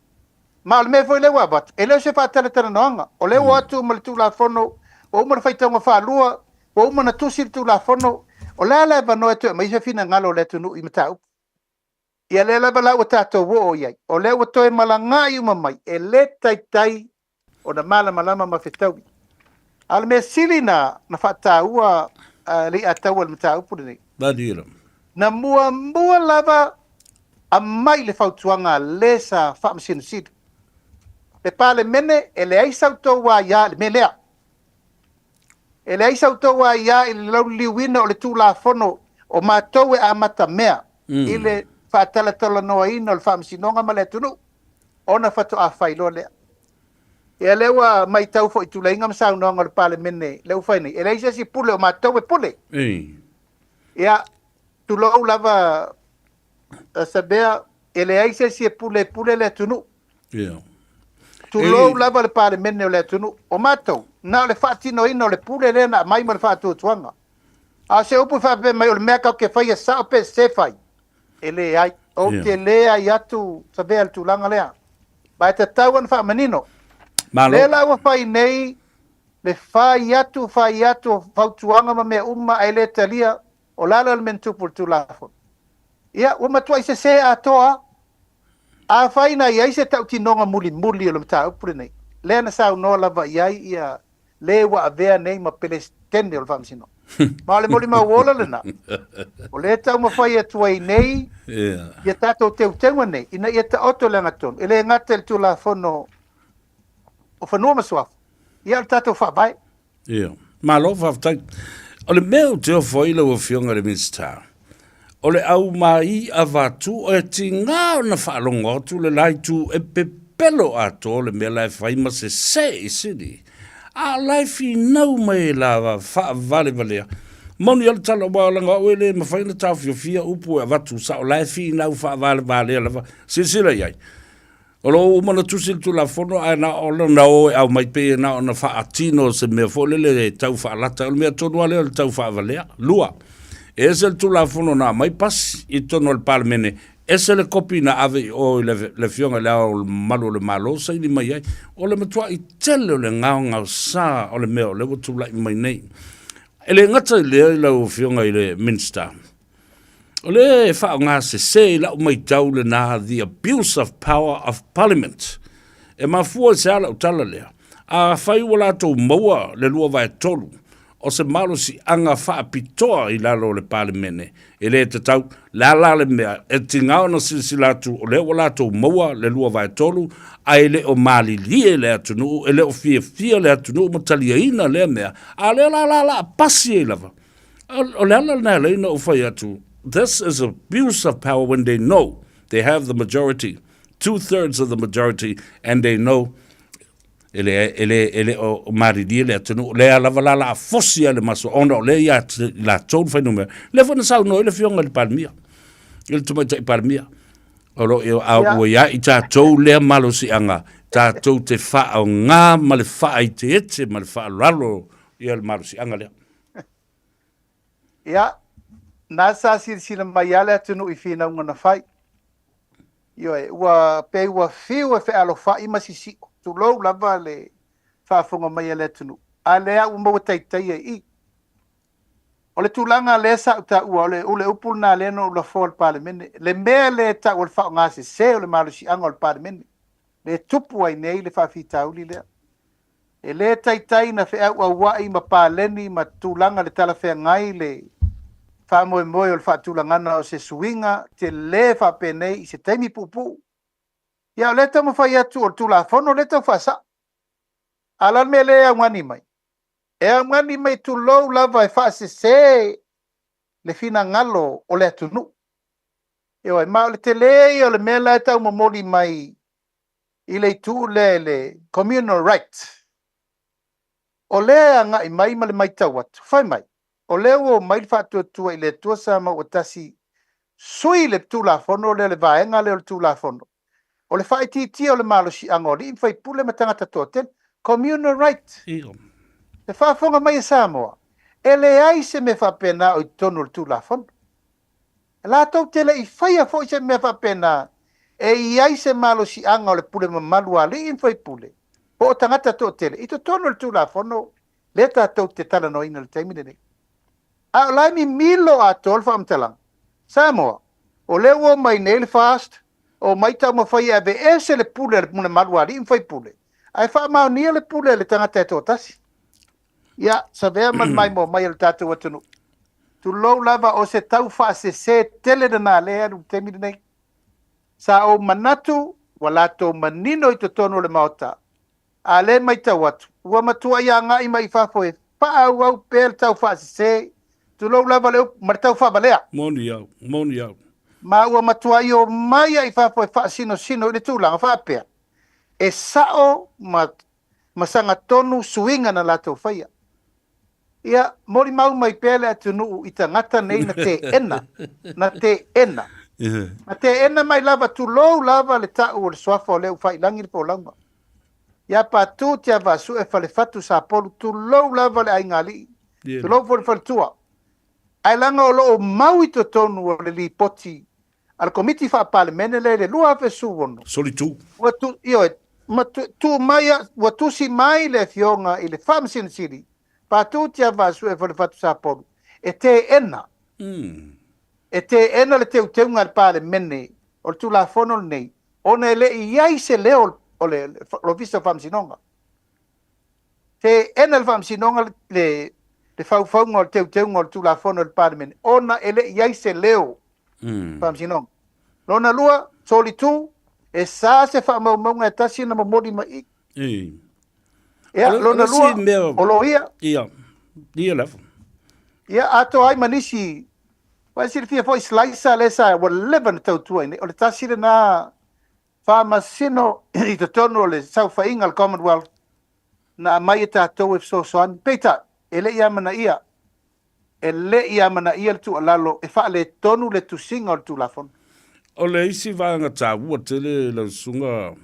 Ma o le mea foi lea ua avatu, e le o se faatalatalanoaga. O lea ua o atu ma le Tulafono, ua uma le faitauga faalua, ua uma ona tusi le Tulafono, o le a le avanoa e toe aumai se finagalo o le atunuu i mataupu? Ia lea lava la ua tatou oo i ai, o lea ua toe malagai uma mai, e le taitai ona malamalama ma fetaui. A o le mea sili na, na faataua uh, Leiataua i le mataupu lenei. Malie Na muamua lava aumai le fautuaga a le sa Faamasinosili. Le Palemene, e leai sa outou aia i le mea lea. E leai sa outou aia i le lauliliuina o le Tulafono o matou e amatamea mm. i le faatalatalanoaina o le Faamasinoga ma le atunuu, ona faatoa fai loa lea. Ia lea ua matau foi i tuleiga ma saunoaga o le Palemene lea ua fai nei, e leai se isi pule o matou e pule. Ia, tulou lava Sabea, e leai se isi e pule e pule le atunuu. Ia. Tulou lava le Palemene o le atunuu. O matou, na o le faatinoina o le pule lea na aumai ma le faatuatuaga. A o se upu e faapea mai o le mea tatou te faia sao pe sese fai, e leai. Ou te leai atu Sabea i le tulaga lea. Ma e tatau ona faamanino. Malo. Lea la ua fai nei le fai atu fai atu o fautuaga ma mea uma ae le talia, o le a la le mea na tupu i le Tulafono? Ia, ua matuai sese atoa lava. Afai na i ai se tautinoga mulimuli o le mataupu lenei, lea na saunoa lava i ai ia le ua avea nei ma Peresetene o le Faamasinoga. Ma o le molimau ola lena, o lea e taumafai atu ai nei ia tatou teuteuga nei, ina ia taoto i le agatonu, e le gata i le Tulafono o Fanua ma Suafa, ia o le tatou Faavae. Ia. Malo faafetai. O le mea ou te ofo ai lau Afioga i le Minisita, o le aumai avatu e tiga ona faalogo atu le la itu e pepelo atoa le mea la e fai ma sese i sili. A o la e finau mai e la faavalevalea. Moni a le tala, aua leaga o au e le mafai ona taofiofia upu e avatu sao, la e finau faavalevalea lava. Silasila i ai. O lo o ua uma ona tusi le Tulafono ae na o na o e aumai pei e na ona faatino se mea foi lele e tau faalata. O le mea tonu lava lea o le tau faavalea. Lua, e ese le Tulafono na aumai pasi i totonu o le Palemene, ese le kopi na ave i o i le, le Afioga i Le Ao Mamalu o le Malo saini mai ai. O le matuai tele o le gaogaosa o le mea o lea ua tulai mai nei. E le gata i lea i lau Afioga i le Minisita. O le faaaoga sese i lau matau lena the abuse of power of parliament. E mafua i se a lau tala lea? Afai ua latou maua le 2/3 o se malosiaga faapitoa i lalo o le Palemene, e le tatau, le a la le mea e tiga ona silasila atu o lea ua latou maua le 2/3 ae le o malilie le atunuu, e le o fiafia le atunuu ma taliaina lea mea, a o lea la la la pasi ai lava. O le ala lena e ala ai ona ou fai atu, this is abuse of power when they know they have the majority, two-thirds of the majority and they know e le, e le, e le o malilie le atunuu. Lea lava la la fosi ai le maso, ona o lea ia latou le fuainumera. Lea foi na saunoa ai le Afioga i le Palemia, i le Tamaitai Palemia. O lo o a ua ia i tatou lea malosiaga, tatou te faaaoga ma le faaeteete ma le faaaloalo ia le malosiaga lea. Ia, na sa silasila mai lava le atunuu i finauga na fai. Ioe, ua pei ua fiu e fealofai ma sisio, tulou lava le faafofoga mai a le atunuu, a lea ua maua taitaia i i. O le tulaga lea sa ou taua, o le, o le upu lena lea na ou lafoa i le Palemene, le mea lea e tau o le faaaoga sese o le malosiaga o le Palemene, lea e tupu ai nei le faafitauli lea. E le taitai na feauaua'i ma paleni ma tulaga le talafeagai le faamoemoe o le faatulagana o se suiga tele faapenei i se taimi puupuu. Ia o lea e taumafai atu o le Tulafono lea e tau faasa'o. A o le a le mea lea e augani mai? E augani mai tulou lava e faasese le finagalo o le atunuu. Ioe, ma o le tele ia o le mea la e taumomoli mai i le itu lea i le communal right. O lea e agai mai ma le matau atu, fai mai, o lea ua omai le Faatuatua i le Atua Samoa ua Tasi sui le Tulafono lea, le vaega lea o le Tulafono, o le faaitiitia o le malosiaga o alii ma faipule ma tagata toatele, communal right. Le faafofoga mai a Samoa, e leai se mea faapena o i totonu o le Tulafono. Latou te le i faia foi se mea faapena e i ai se malosiaga o le pule mamalu a alii ma faipule po o tagata toatele i totonu o le Tulafono lea tatou te talanoaina i le taimi lenei. A o la e mimilo atoa le faamatalaga. Samoa, o lea ua omai nei le FAST, omai taumafai e aveese le pule a le mamalu a alii ma faipule, ae faamaonia le pule a le tagata e toatasi. Ia, savea ma le maimoa mai a le tatou atunuu. Tulou lava o se tau faasese tele lena lea e alu i le taimi lenei. Sa ou manatu ua latou manino i totonu o le Maota, a lea e matau atu, ua matuai agai mai i fafo e faaauau pea le tau faasese, tulou lava le upu, ma le tau faavalea. Moni au, moni au. Ma ua matuai omai i fafo e faasinosino i le tulaga faapea, e sao ma ma sagatonu suiga na latou faia. Ia, molimau mai pea le atunuu i tagata nei na teena, na teena. Na teena mai lava, tulou lava le ta'u o le suafa o Leufaiilagi le folauga. Ia Patu Tiavaasue Falefatu Sapolu, tulou lava le aigaalii, tulou foi le faletua. Ae leaga o lo o mau i totonu o le lipoti a le Komiti Faa-Palemene lea i le 2016. Solitu. Ua tu, ioe, ma tu, tu mai, ua tusi mai le Afioga i le Faamasino Sili, Patu Tiavaasue Falefatu Sapolu, e teena, e teena le teuteuga a le Palemene o le Tulafono lenei, ona e le i i ai se leo o le Ofisa o Faamasinoga. Teena le Faamasinoga le, le faufauga o le teuteuga o le Tulafono i le Palemene, ona e le i i ai se leo Faamasinoga. Lona lua, solitu, e sa se faamaumauga e tasi ona momoli mai i. Ia, lona lua, o loia. Ia, ia lava. Ia, atoa ai ma nisi, ua e silafia foi Slicer lea sa, ua leva ona tautua i inei. O le tasi lena faamasino i totonu o le saofaiga a le Commonwealth na aumai e tatou e fesoasoani. Peitai, e le i amanaia E le i amanaia le tuualalo e faaletonu le tusiga o le Tulafono. O le isi vaega taua tele lau Susuga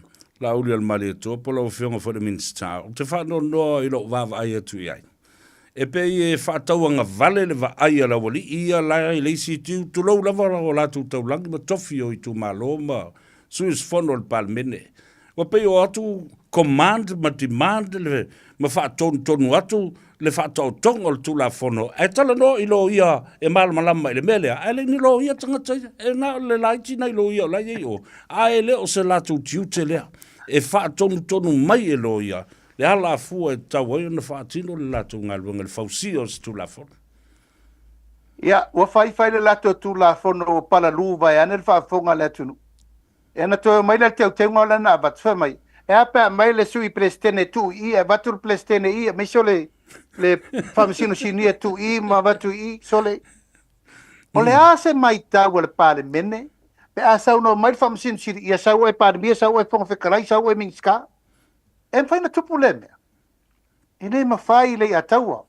Laaulialemalietoa po o lau Afioga foi i le Minisita, ou te faanoanoa i lou vaavaai atu i ai. E pei e faatauagavale le vaai a le aualii ia la i le isi itu, tulou lava o latou taulagi ma tofi o itumalo ma sui usufono o le Palemene. Ua pei o atu command ma demand le, ma faatonutonu atu le faataotoga o le Tulafono, ae talanoa i loia e malamalama i le mea lea, ae le ni loia tagata ia, e na o le laiti nai loia o la e i ai o, a e le o se latou tiute lea e faatonutonu mai e loia le alafua e tatau ai ona faatino le latou galuega i le fausia o se Tulafono. Ia, ua faifai le latou Tulafono ua palalū vaeane le faafofoga a le atunuu. Ia ona toe omai lea i le teuteuga o lea na avatu, fai mai, e a pe a aumai le Sui Peresetene e tuu i i, ae avatu le Peresetene i i, aemaise o le, le Faamasino Sinia e tuu i i ma avatu i i, sole. O le a se maitau a le Palemene pe a saunoa mai le Faamasino Sili, ia sau oe Palemia, sau oe Fofoga Fetalai, sau oe Minisita? E mafai ona tupu lea mea? E le mafai Leiataua.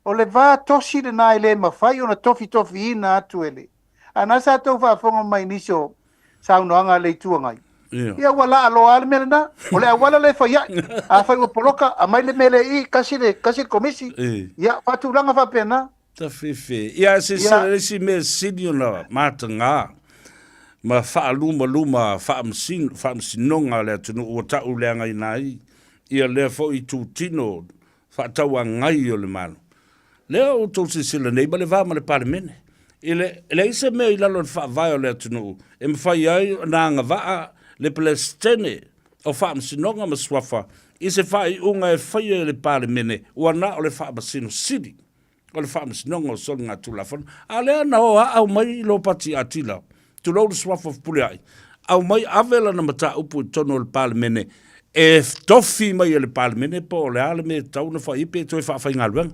O le va tosi lena e le mafai ona tofitofiina atu e le. A na sa tou faafofoga mai i nisi o saunoaga a le Itu Agai. Ia ua laaloa lava le mea lena. O le auala lea e fai ai. Afai ua poloka, aumai le mea lea i i, kasi le, kasi le komisi. Ia, faatulaga faapena. Tafefe. Ia, se se le isi mea sili ona mataga ma faalumaluma faamasinoga a le atunuu ua tauleagaina ai ia lea foi itutino faatauagai o le Malo. Lea ua outou silasila nei ma le va ma le Palemene. I le, e leai se mea i lalo o le faavae o le atunuu e mafai ai ona agavaa le Peresetene o Faamasinoga ma Suafa i se faaiuga e faia e le Palemene ua na o le Faamasino Sili o le Faamasinoga o Soligatulafono. A lea na o aau mai Lopati Atila, tulou le suafa o Fepuleai, aumai ave lana mataupu i totonu o le Palemene e tofi mai e le Palemene po o le a le mea e tatau ona fai pe toe faafaigaluega.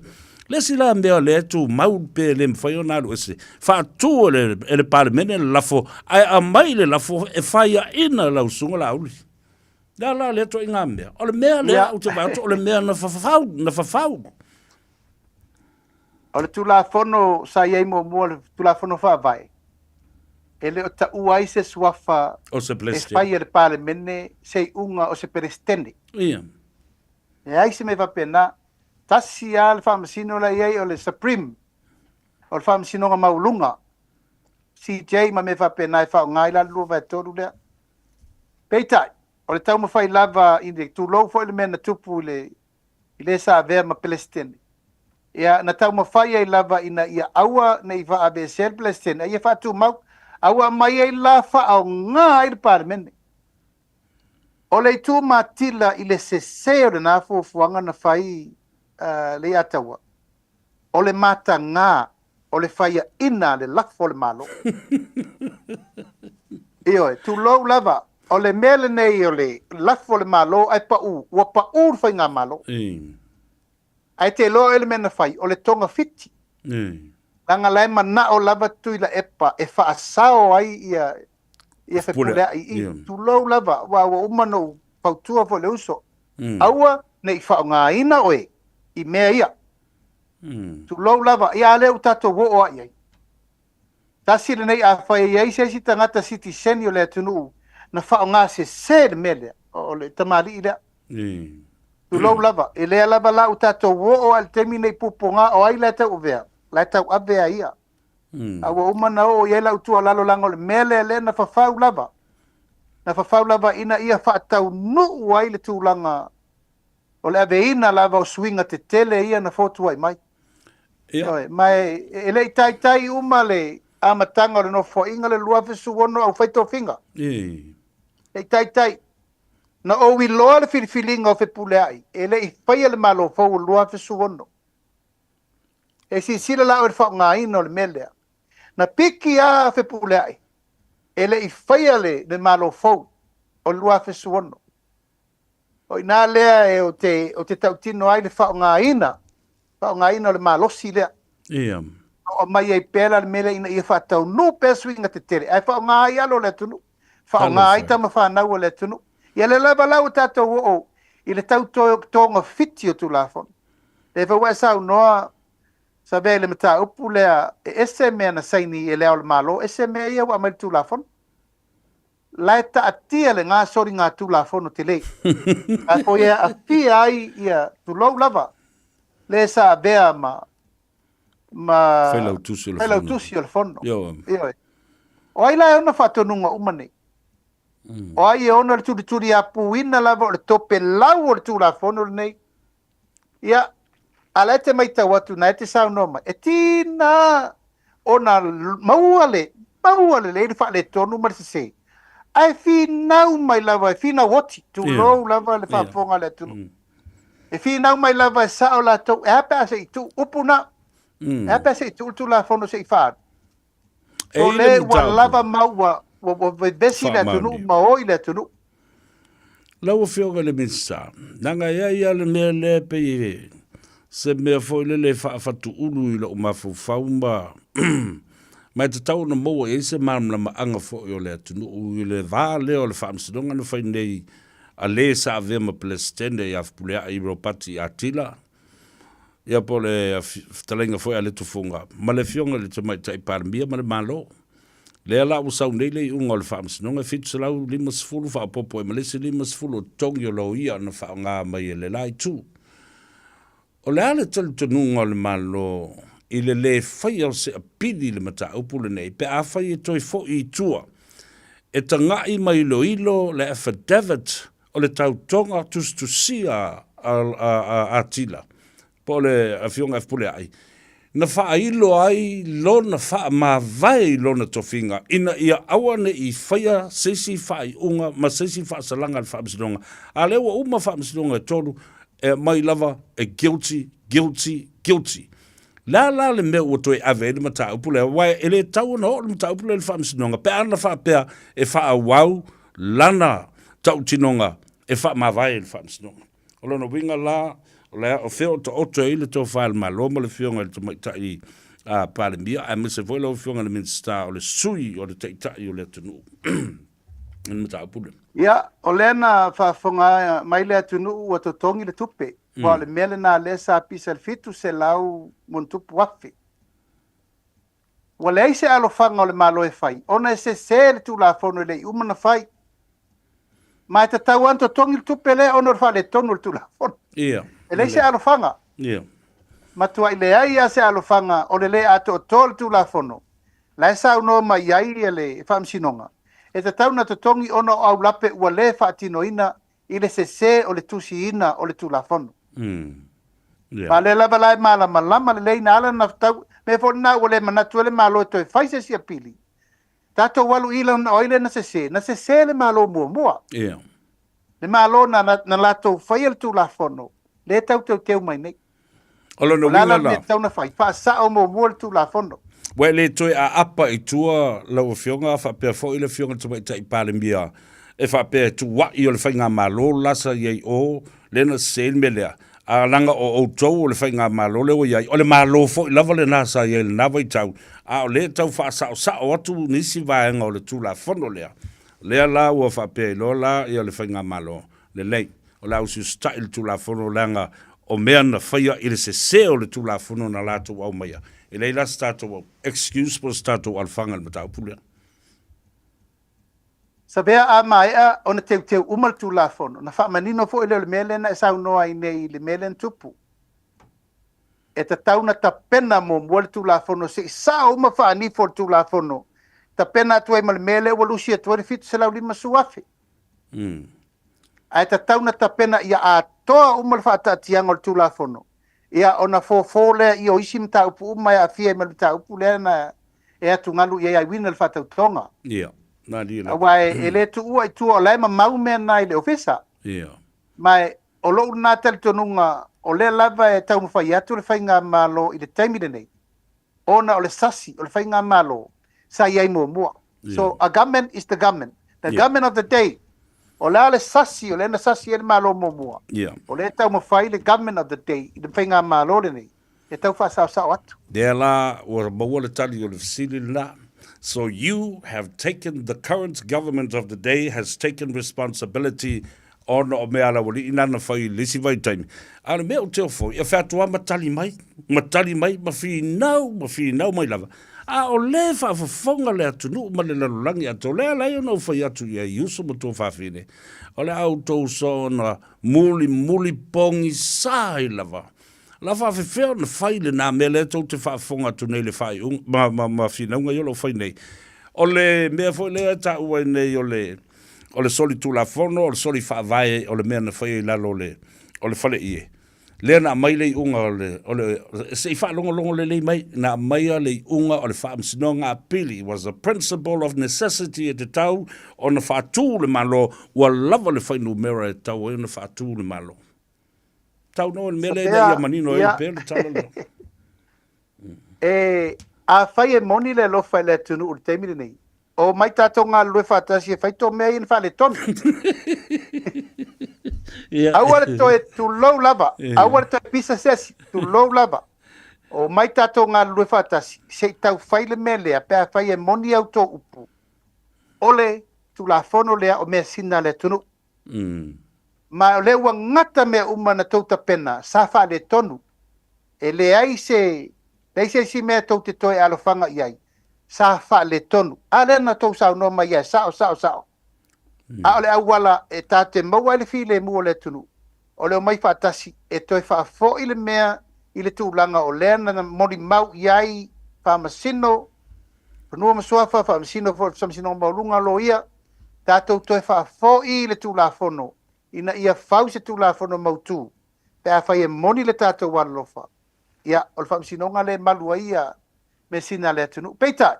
Le isi la mea o lea e tumau pe le mafai ona alu ese, faatu e le, e le Palemene le lafo, ae aumai le lafo e faiaina lau Susuga Laauli. Le a la lea ituaiga mea? O le mea lea ou te vaai atu o le mea na fafau, na fafau. O le Tulafono sa i ai muamua, le Tulafono Faavae, e le o taua ai se suafa O se e fai e le Palemene se iuga o se Peresetene. Ia. Leai se mea faapena. Tasi lava le Faamasino la e i ai o le Supreme, o le Faamasinoga Maualuga, CJ ma mea faapena e faaaoga ai la le 2/3 lea. Peitai, o le taumafai lava i le, tulou foi le mea na tupu i le i le sa avea ma Peresetene. Ia, na taumafai ai lava ina ia aua ne i faaveesea le Peresetene, a ia faatumau, a ua aumai ai la faaaoga ai le Palemene. O le itu matila i le sese o lena fuafuaga na fai uh, Leiataua, o le matagā o le faiaina a le lafo o le Malo. Ioe, tulou lava, o le mea lenei o le lafo o le Malo ae pau, ua pau le Faigamalo. Ae te iloa oe le mea na fai, o le togafiti. Leaga la e manao lava Tuilaepa e faasao ai ia ia Fepuleai i i. Tulou lava, aua ua uma ona ou fautua foi i le uso, aua ne i faaaogaina oe i mea ia. Tulou lava, ia a lea ua tatou oo lava i ai. Tasi lenei afai e i ai se isi tagata sitiseni o le atunuu na faaaoga sese le mea lea, o le tamalii lea. Tulou lava, e lea lava la ua tatou oo lava i le taimi nei pupuga o ai la e tauavea, la e tauave lava ia. A ua uma ona oo i ai lau tuualalo leaga o le mea lea lea na fafau lava, na fafau lava ina ia faataunuu ai le tulaga o le aveina lava o suiga tetele ia na fotuai mai. Ia. Ma e, e le i taitai uma le amataga o le nofoaiga le 2016 au fai tofiga. E le i taitai. Na ou iloa le filifiliga o Fepuleai, e le i faia le Malo fou o le 2016. E silasila la oe i le faaaogaina o le mea lea. Na piki lava Fepuleai, e le i faia le, le Malo fou o le 2016. O i ina lea e ou te, ou te tautino ai le faaaogaina, faaaogaina o le malosi lea. Ia. O aumai ai pea la le mea lea ina ia faataunuu pea suiga tetele, ae faaaoga ai alo o le atunuu, faaaoga ai tama fanau a le atunuu. Ia lea lava la ua tatou oo i le tau togafiti o Tulafono. Lea foi ua e saunoa Savea i le mataupu lea, e ese mea na saini e Le Ao o le Malo, ese mea ia ua aumai i le Tulafono. La e taatia le gasoligatulafono tele. Ae foi e aafia ai ia, tulou lava, le sa avea ma, ma Failautusi o le Failautusi o le Fono. Ioe. O ai la e ona faatonuga uma nei? O ai e ono le tulituliapuina lava o le topelau o le Tulafono lenei? Ia, a la e te matau atu na e te saunoa mai, e tiga ona maua le, maua lelei le faaletonu ma le sese, ae finau mai lava, e finau oti, tulou lava le faafofoga a le atunuu. E finau mai lava e sao latou, e a pe a se i tuu upu na, e a pe a se i tuu le Tulafono se i faaalu. E O i le le ua mataupu. lava ma ua, ua, ua vevesi le atunuu Faamaonia. ma oi le atunuu. Lau Afioga i le Minisita, leaga e i ai lava le mea lea e pei e se mea foi lele e faafatuulu i lou mafaufau ma ma e tatau ona maua i ai se malamalamaaga foi o le atunuu i le va lea o le faamasinoga na fai nei a le sa avea ma Peresetene ia Fepuleai Ropati Atila, ia po o le fetalaiga foi a Letufuga ma le Afioga i le Tamaitai Palemia ma le Malo. Lea la ua sau nei le iuga o le faamasinoga e 750 faaopoopo ai ma le isi 50 o totogi o loia na faaaoga mai e le la itu. O le a le talitonuga o le Malo i le lē faia o se apili i le mataupu lenei pe afai e toe foi i tua e taga'i ma iloilo le affidavit o le tautoga tusitusia a Atila po o le Afioga Fepuleai, na faailo ai lona faamavae i lona tofiga ina ia aua ne i faia se isi faaiuga ma se isi faasalaga a le Faamasinoga. A lea ua uma Faamasinoga e tolu, e aumai lava e guilty, guilty, guilty. Le a la le mea ua toe ave ai le mataupu lea? Aua e le tatau ona oo le mataupu lea i le Faamasinoga pe ana faapea e faaauau lana tautinoga e faamavae i le Faamasinoga. O lona uiga la, o le a, o fea o taoto ai le tofa a le Malo ma le Afioga i le Tamaitai Palemia, aemaise foi lau Afioga i le Minisita o le Sui o le Taitai o le atunuu i le mataupu lea. Ia, o lea na faafofoga mai le atunuu ua totogi le tupe, aua o le mea lena lea sa pisa i le 700 ma ona tupu afe. Ua leai se alofaga o le Malo e fai, ona e sese le Tulafono e le i uma ona fai. Ma e tatau lava ona totogi le tupe lea ona o le faaletonu o le Tulafono. E leai se alofaga. Matuai leai lava se alofaga o le le atoatoa o le Tulafono. La e saunoa mai ai le Faamasinoga, e tatau ona totogi ona o aulape ua le faatinoina i le sese o le tusiina o le Tulafono. Ma o lea lava la e malamalama lelei na ala ona tau, mea foi lena ua le manatu ai le Malo e toe fai se isi apili, tatou alu i lana, o ai lea na sese? Na sese le Malo muamua. Le Malo na, na latou faia le Tulafono, lea e tau teuteu mai nei. O lona O le a uiga la le mea la. e tatau ona fai? Faasao muamua le Tulafono. Ua e le toe aapa i tua lau Afioga faapea foi le Afioga i le Tamaitai Palemia e faapea e tuua'i o le Faigamalo la sa i ai o lea na sese ai le mea lea. A leaga o outou o le Faigamalo lea ua i ai, o le Malo foi lava lena sa i ai i lena vaitau, a o lea e tau faasaosao atu nisi vaega o le Tulafono lea, lea la ua faapea ai loa la ia le Faigamalo lelei. O le a usiusita'i le Tulafono leaga o mea na faia i le sese o le Tulafono na latou aumaia. E leai la se tatou excuse po o se tatou alofaga i le mataupu lea. Savea a maea ona teuteu uma le Tulafono, ona faamanino foi lea o le mea lea na e saunoa ai nei i le mea lea na tupu. E tatau ona tapena muamua le Tulafono se i sao uma faanifo o le Tulafono, tapena atu ai ma le mea lea ua lusi atu ai le 750,000. Ae tatau ona tapena ia atoa uma le faataatiaga o le Tulafono, ia ona fofo lea i o isi mataupu uma e aafia ai ma le mataupu lea na e atugalu i ai a uiga i le faatautoga. Ia, malie lava. Aua e le tuua i tua o la e mamau mea na i le Ofisa. Ia. Ma o lou lena talitonuga o lea lava e taumafai atu le Faigamalo i le taimi lenei, ona o le sasi o le Faigamalo sa i ai muamua. So a government is the government. The government of the day. O le a le sasi o lea na sasi ai le Malo muamua. O lea e taumafai le government of the day i le Faigamalo lenei e tau faasaosao atu. Lea la ua maua le tali o le fesili lena. So you have taken the current government of the day has taken responsibility ona o mea a le aualii na na fai i le isi vaitaimi. A o le mea ou te ofo, ia fai atu lava ma tali mai, ma tali mai, ma finau, ma finau mai lava. A o lea e faafofoga le atunuu ma le lalolagi atoa, o lea e ala ai ona ou fai atu i ai i uso ma tuafafine, o le a outou soona mulimuli pogisa ai lava. La faafefea ona fai lena mea lea tou te faafofoga atu nei i le faaiuga ma, ma, ma finauga ia o lo o fai nei. O le mea foi lea e taua ai nei o le, O le soli tulafono, o le soli faavae o le mea na faia i lalo o le, o le faleie. Lea na aumai le iuga o le, o le, se i faalogologo lelei mai, na aumaia le iuga o le Faamasinoga Apili, was a principle of necessity e tatau ona faatu le Malo, ua lava le fuainumera e tatau ai ona faatu le Malo. Tau no le mea lea ina ia manino ai pea le tala lea. E, afai e moni le alofa i le atunuu i le taimi lenei, Omai tatou galulue faatasi e fai tō mea ia na faaletonu. Ia. Aua le toe tulou lava, aua le toe pisa se asi, tulou lava. Omai tatou galulue faatasi se i tau fai le mea lea pe afai e moni au tō upu, o le Tulafono lea o measina a le atunuu. Ma o lea ua gata mea uma na tou tapena, sa faaletonu. E leai se, leai se isi mea tou te toe alofaga i ai. Sa faaletonu. A lea na tou saunoa mai ai, sao, sao, sao. A o le auala e ta te maua ai le filemu o le atunuu, o le omai faatasi e toe faafoi le mea i le tulaga o lea na molimau i ai Faamasino Fanua ma Suafa, Faamasino foi o le Faamasinoga Maualuga a Loia, tatou toe faafoi le Tulafono ina ia fau se Tulafono mautu pe afai e moni le tatou alolofa, ia, o le Faamasinoga lea e malu ai ia measina a le atunuu. Peitai,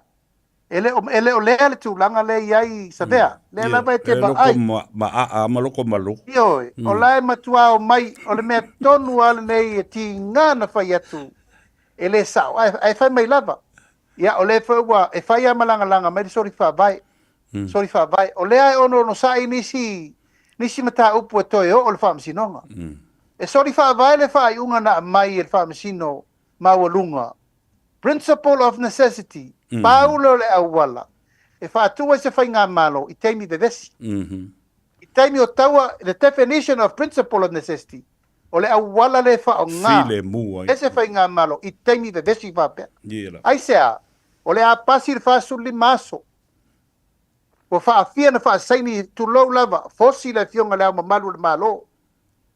e le o, e le o lea le tulaga lea e i ai Savea, lea lava e te E loko vaai. ma, ma aa ma loko malu. Ioe, o la e matua omai, o le mea tonu lava lenei e tiga na fai atu e le sao, ae, ae fai mai lava. Ia, o lea foi ua, e fai lava ma lagalaga mai le soli faavae. Soli faavae. O lea e onoonosa'i nisi, nisi mataupu e toe oo i le Faamasinoga. E soli faavae le faaiuga na aumai e le Faamasino Maualuga, Principle of Necessity, pau lea o le auala e faatu ai se faigamalo i taimi vevesi. I taimi o taua, the definition of principle of necessity, o le auala lea e faaaoga Filemu ai. e se faigamalo i taimi vevesi faapea. Ia la. Aisea? O le a pasi le 45 aso, ua faafia na faasaini, tulou lava, fosi le Afioga i Le Ao Mamalu o le Malo,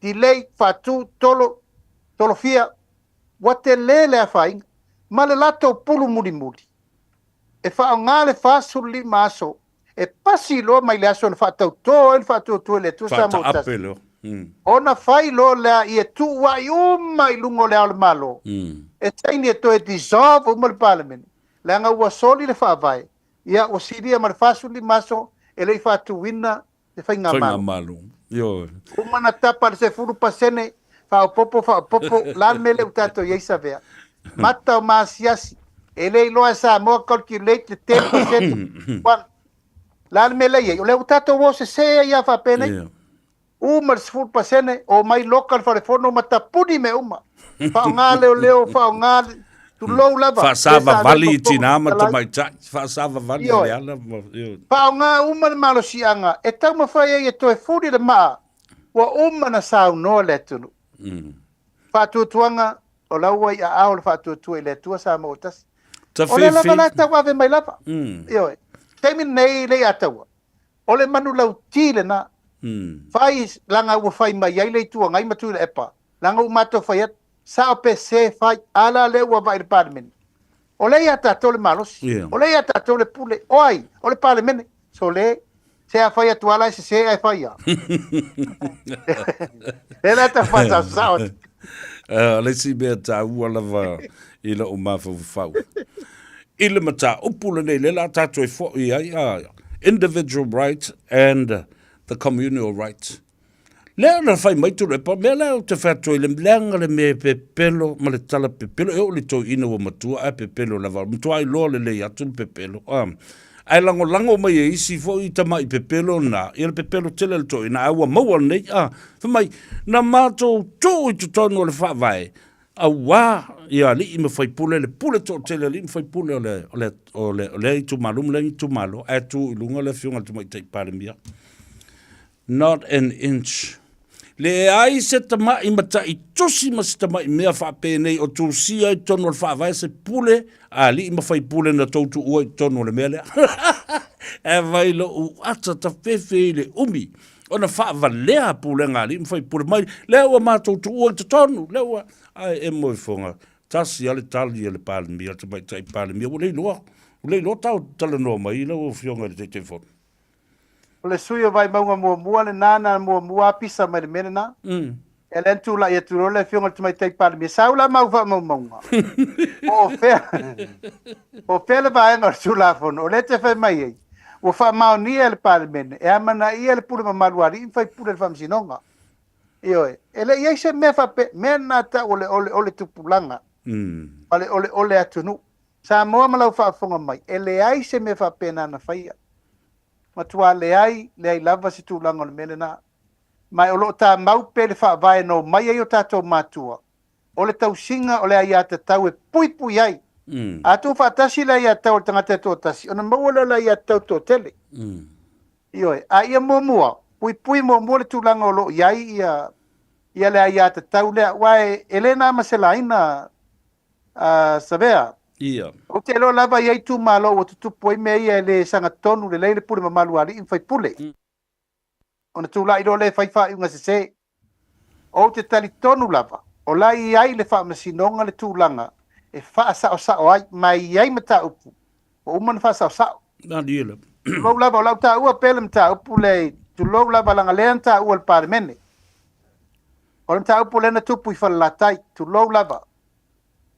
delay, faatu, tolo, tolofia, ua tele le afaina, ma le latou pulu mulimuli, e faaaoga le 45 aso e pasi loa mai le aso na faatauto ai le faatuatua i le Atua Samoa Faataape Tasi, loa. ona fai loa lea ia tuuai uma i luga o Le Ao o le Malo, e saini e toe dissolve uma le Palemene, leaga ua soli le Faavae, ia ua silia ma le 45 aso e le i faatuina le faigamalo. Faigamalo. Ioe. Uma na tapa le 10%, faaopoopo, faaopoopo, la le mea lea ua tatou i ai Savea. Mata o maasiasi, e le iloa e Samoa calculate le 10% one. La le mea lea i ai, o lea ua tatou o sese ai lava faapenei. Yeah. Uma le 10%, omai loka le falefono ma tapuni mea uma. Faaaoga leoleo, faaaoga tulou lava. Faasavavali i tinā ma tamaitai, faasavavali i Ioe. le ala ma, ioe. Faaaoga uma le malosiaga e taumafai ai e toe fuli le maa ua uma na saunoa le atunuu. Faatuatuaga, o la ua i aao le faatuatua i le Atua Samoa ua tasi. O lea lava la e tauave mai lava. Ioe. Taimi lenei Leiataua, o le manulauti lena. Fai, leaga ua fai mai ai le Itu Agai ma Tuilaepa, leaga ua matou fai atu, sao pe se fai, a la lea ua vaai i le Palemene. O lea ia tatou le malosi, Yeah. o lea ia tatou le pule, o ai? O le Palemene. Sole, se a fai atu ala e sese ae fai a. Lea la ta whātau atu. Le isi mea taua lava i lou mafaufau. I le mataupu lenei, lea la tatou e foi ai, individual rights and the communal rights. Lea na fai mai Tuilaepa, mea lea ou te fai atu ai, le leaga le mea e pepelo ma le tala pepelo, e oo i le toeaina ua matua ae pepelo lava, matua iloa lelei atu le pepelo. Ae lagolago mai e isi foi tamai pepelo na, ia le pepelo tele a le toeaina, ae ua maua lenei, fai mai, na matou tuu i totonu o le faavae, auā ia alii ma faipule, le pule toatele a alii ma faipule o le, o le, o le, o lea itumalo ma lea itumalo, ae tu i luga le afioga i le Tamaitai Palemia. Not an inch. Leai se tama'i mata'i tusi ma se tama'i mea faapenei o tusia i totonu o le Faavae se pule a alii ma faipule na tou tuua i totonu o le mea lea. E vai lo'u ata tafefe i le umi ona faavalea pulega a alii ma faipule mai lea ua matou tuua i totonu, lea ua, ae emo i foga. Tasi lava le tali a le Palemia, le Tamaitai Palemia, ua le iloa, ua le iloa tau talanoa mai lau Afioga i le Taitaifono. O le sui o Vaimauga muamua lena na muamua pisa mai le mea lena. Ia lea na tulai atu loa le afioga i le Tamaitai Palemia, sau la mau faamaumauga. Po o fea, po o fea le vaega o le Tulafono o lea e te fai mai ai, ua faamaonia e le Palemene e amanaia le pule mamalu a alii ma faipule i le Faamasinoga. Ioe, e le i i ai se mea faapea, mea lena e tau o le oleole tupulaga ma le oleole atunuu. Samoa ma lau faafofoga mai, e leai se mea faapena na faia. Matua leai, leai lava se tulaga o le mea lena. Ma o lo o tamau pea le faavae na omai ai o tatou matua, o le tausiga o le aiatatau e puipui ai. A tuufaatasi le aiatatau a le tagata e toatasi, ona maua lea o le aiatatau toatele. Ioe. A ia muamua, puipui muamua le tulaga o lo o i ai ia, ia le aiatatau lea, aua e le na ma se laina a Savea. Ia. Ou te iloa lava e i ai itumalo ua tutupu ai mea ia e le sagatonu lelei le pule mamalu a alii ma faipule. Ona tulai loa lea e fai faaiuga sese. Ou te talitonu lava, o la e i ai le Faamasinoga le tulaga e faasaosao ai, ma e i ai mataupu ua uma ona faasaosao. Malie lava. Tulou lava, o lau taua pea le mataupu lea, tulou lava, leaga lea na taua e le Palemene. O le mataupu lea na tupu i Falelatai, tulou lava,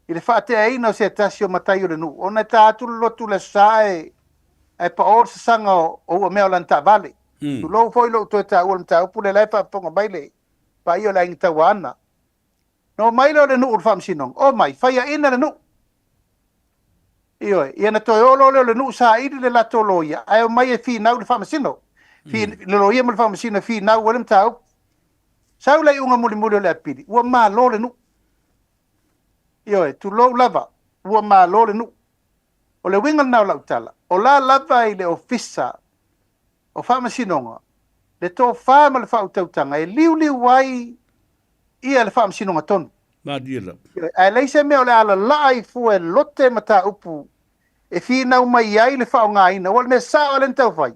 i le faateaina o se tasi o matai o le nuu, ona e ta atu le lotu i le Aso Sa ae, ae pao le sasaga o, o uamea o lana taavale. Tulou foi lou toe taua o le mataupu lea, la e faafofoga mai le paia o le Aiga Tauaana. Na omai lea o le nuu i le faamasinoga, omai, faiaina le nuu. Ioe, ia na toe o loa lea o le nuu saili le latou loia, ae omai e finau i le faamasino. Fi, Le loia ma le faamasino e finau ai le mataupu. Sau le iuga mulimuli o le apili, ua malo le nuu. Ioe, tulou lava, ua malo le nuu. O le uiga lena o lau tala, o la lava i le Ofisa o Faamasinoga le tofa ma le faautautaga e liuliu ai ia le faamasinoga tonu. Malie lava. Ioe, ae leai se mea o le a lalaa ai fua e lote mataupu e finau mai ai le faaaogaina, aua o le mea sao lava lea na taufai,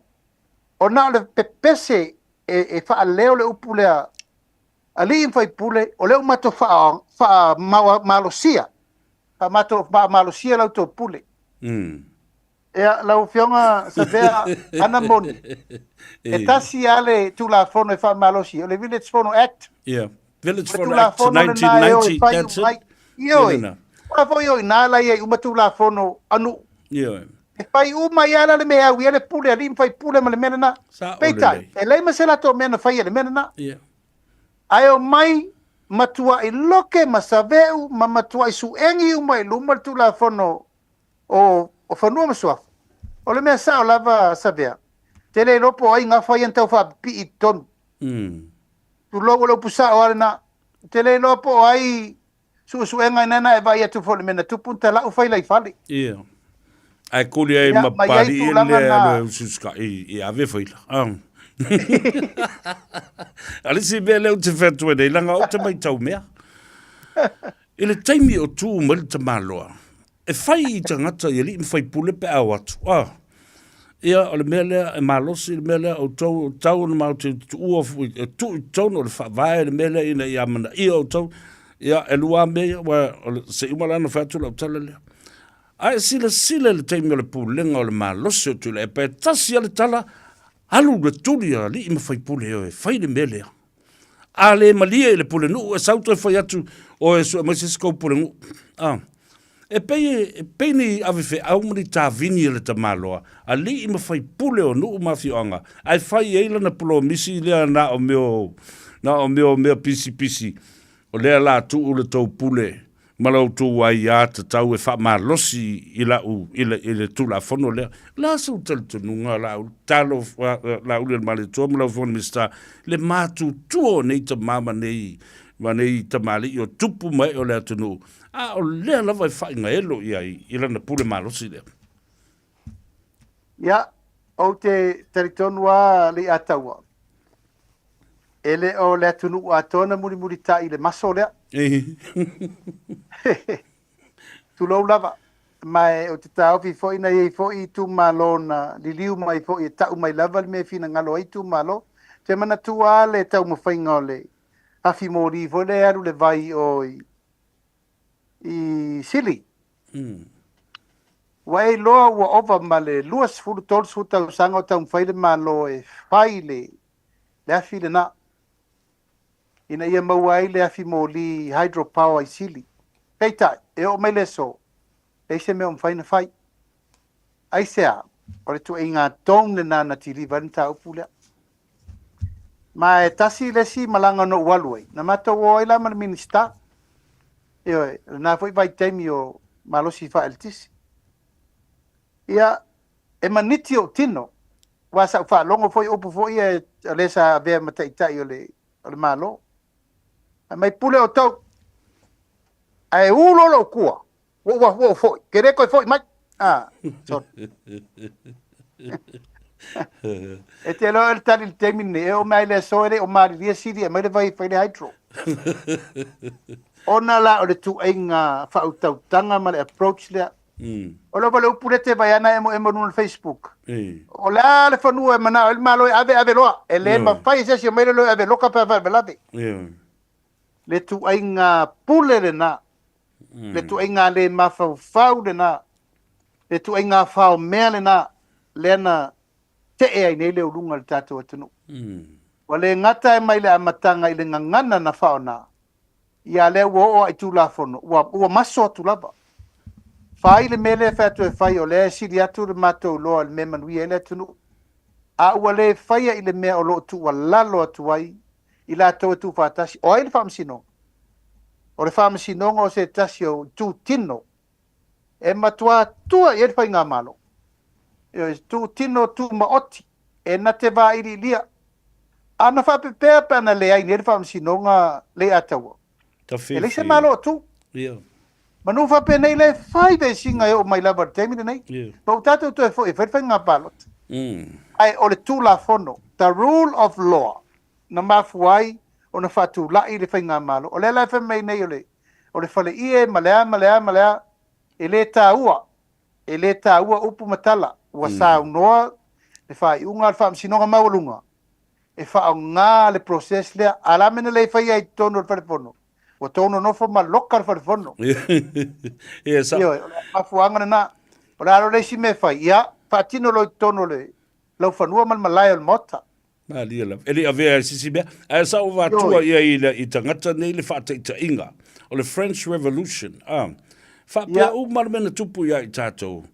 o na o le pepese e, e faaleo le upu lea alii ma faipule, o lea ua matou faamalosia, faamalosia la outou pule. Ia, lau Afioga Savea, ana moni, e tasi lava le Tulafono e faamalosi, o le Village Fono Act. Yeah. Village Fono Act 1990, that's it. Ioe. Aua foi o i ina la i ai uma Tulafono a nuu. Ioe. E fai uma ai lava la le mea e au i ai le pule a alii ma faipule ma le mea lena. Peitai, e leai ma se latou mea na faia i le mea lena. Yeah. Ae omai matuai loke ma saveu ma matuai suegi uma i luma le Tulafono o, o Fanua ma Suafa. O le mea sao lava Savea, te le iloa po o ai gafa ia na tau faapipii i totonu. Tulou o le upu sao lava lena. Te le iloa po o ai suesuega ina na e vaai atu foi i le mea na tupu na talau faila i fale. Ia. Ae kuli ai ma ma i ai Papalii tulaga lea na. le ususikaʻi i ave faila. Ah. A le isi mea lea ou te fai atu ai nei, leaga ou te matau mea. I le taimi o tu mai le tamaloa, e fai i tagata i alii ma faipule pe a o atu. Ah. Ia, o le mea lea e malosi le mea lea, outou, e tatau ona matou te tuua e tuu i totonu o le faavae le mea lea ina ia amanaia outou. Ia, e lua lava mea ia, aua o le, se i uma la ona fai atu lau tala lea. A e silasila i le taimi o le pulega o le malosi o Tuilaepa, e tasi lava le tala, alu le tuli a alii ma faipule e o e fai le mea lea. A le malie i le pulenuu, e sau toe fai atu, oe e sue mai se isi kou pulenuu. A. E pei e pei ni ave feau ma ni tavini a le tamaloa, alii ma faipule o nuu ma afioaga, ae fai i ai lana polomisi lea na o mea o, na o mea o mea pisipisi, o lea la tuu le tou pule ma la outou aiā tatau e faamalosi i la'u, i le, i le Tulafono lea. O le a sou talitonuga, Laauli? Talo, Laauli o le Malietoa ma lau Afioga i le Minisita, le matutua o nei tama ma nei, ma nei tamalii o tupu ma ee o le atunuu, A o lea lava e faaigaelo i ai i lana pule malosi lea. Ia, ou te talitonu lava Leiataua, e le o le atunuu atoa na mulimulitai i le maso lea. Tulou lava. Ma e ou te taofi foi na i ai foi itumalo na liliu mai foi e tau mai lava le mea e finagalo ai itumalo. Ou te manatua lava le taumafaiga o le afi moli foi lea e alu le vai o i i Sili. Ua e iloa ua ova ma le 20, 30 tausaga o taumafai le Malo e fai le le afi lena ina ia maua ai le afi moli hydro power i Sili. Peitai, e oo mai le aso, leai se mea o mafai ona fai. Aisea? O le tuaiga dome lena na tiliva ai le mataupu lea. Ma e tasi le isi malaga na ou alu ai, na matou o ai la ma le Minisita. Ioe, o lena foi vaitaimi o malosi faaeletise. Ia, e maniti ou tino, aua sa ou faalogo foi upu foi ia o le sa avea ma taitai o le, o le Malo. Fai mai, pule outou, ae u loa lou kua, ua ua ua ou foi, ke le toe foi mai. Ah, sorry. E te iloa le tali i le taimi lenei, e oo mai le aso e le o malilie sili e aumai le vai e fai le hydro. Ona la o le tuaiga faautautaga ma le approach lea. O lava le upu lea te vai ana emoemo i luga o le Facebook. O le a le fanua e manao ai le Malo e ave, ave loa. E le mafai e se isi e aumai le loa e ave loka pe a faalavelave. Le tuaiga pule lena. Le tuaiga le mafaufau lena. Le tuaiga faomea lena. Lea na tee ai nei le uluga i le tatou atunuu. Ua le gata e mai le amataga i le gagana na faona, ia lea ua oo lava i Tulafono, ua, ua maso atu lava. Fai le mea lea e fai atu e fai, o lea e sili atu le matou iloa i le mea e manuia ai le atunuu. A ua le faia i le mea o lo o tuualalo atu ai i latou e tuufaatasi, o ai le Faamasinoga? O le Faamasinoga o se tasi o itutino e matua tua i ai le Faigamalo. Ioe, itutino tumaoti e na te vailiilia. A na faapepea pe ana leai nei le Faamasinoga Leiataua, e leai se Malo o tu. Manu faapenei le fai vesiga e oo mai lava i le taimi lenei. Ma ua tatou toe foi e fai le faiga palota. Ae o le Tulafono, the rule of law, na mafua ai ona faatulai le Faigamalo. O lea la e fai mai nei o le, o le faleie ma le a ma le a ma le a, e le taua, e le taua upu ma tala. Ua saunoa le faaiuga a le Faamasinoga Maualuga e faaaoga le process lea. A o le a mea na le faia ai i totonu o le Fale Fono? Ua tou nonofo ma loka le Fale Fono. Ia, sa... Ioe, o le mafuaaga lena. O le a loa le isi mea e fai? Ia, faatino loa i totonu o le laufanua ma le malae o le Maota. Malie lava. E le i avea e se isi mea. Ae sa ou avatua ia i, i tagata nei le faataitaiga o le French Revolution. Ah, faapea yeah. uma le mea na tupu ia i tatou.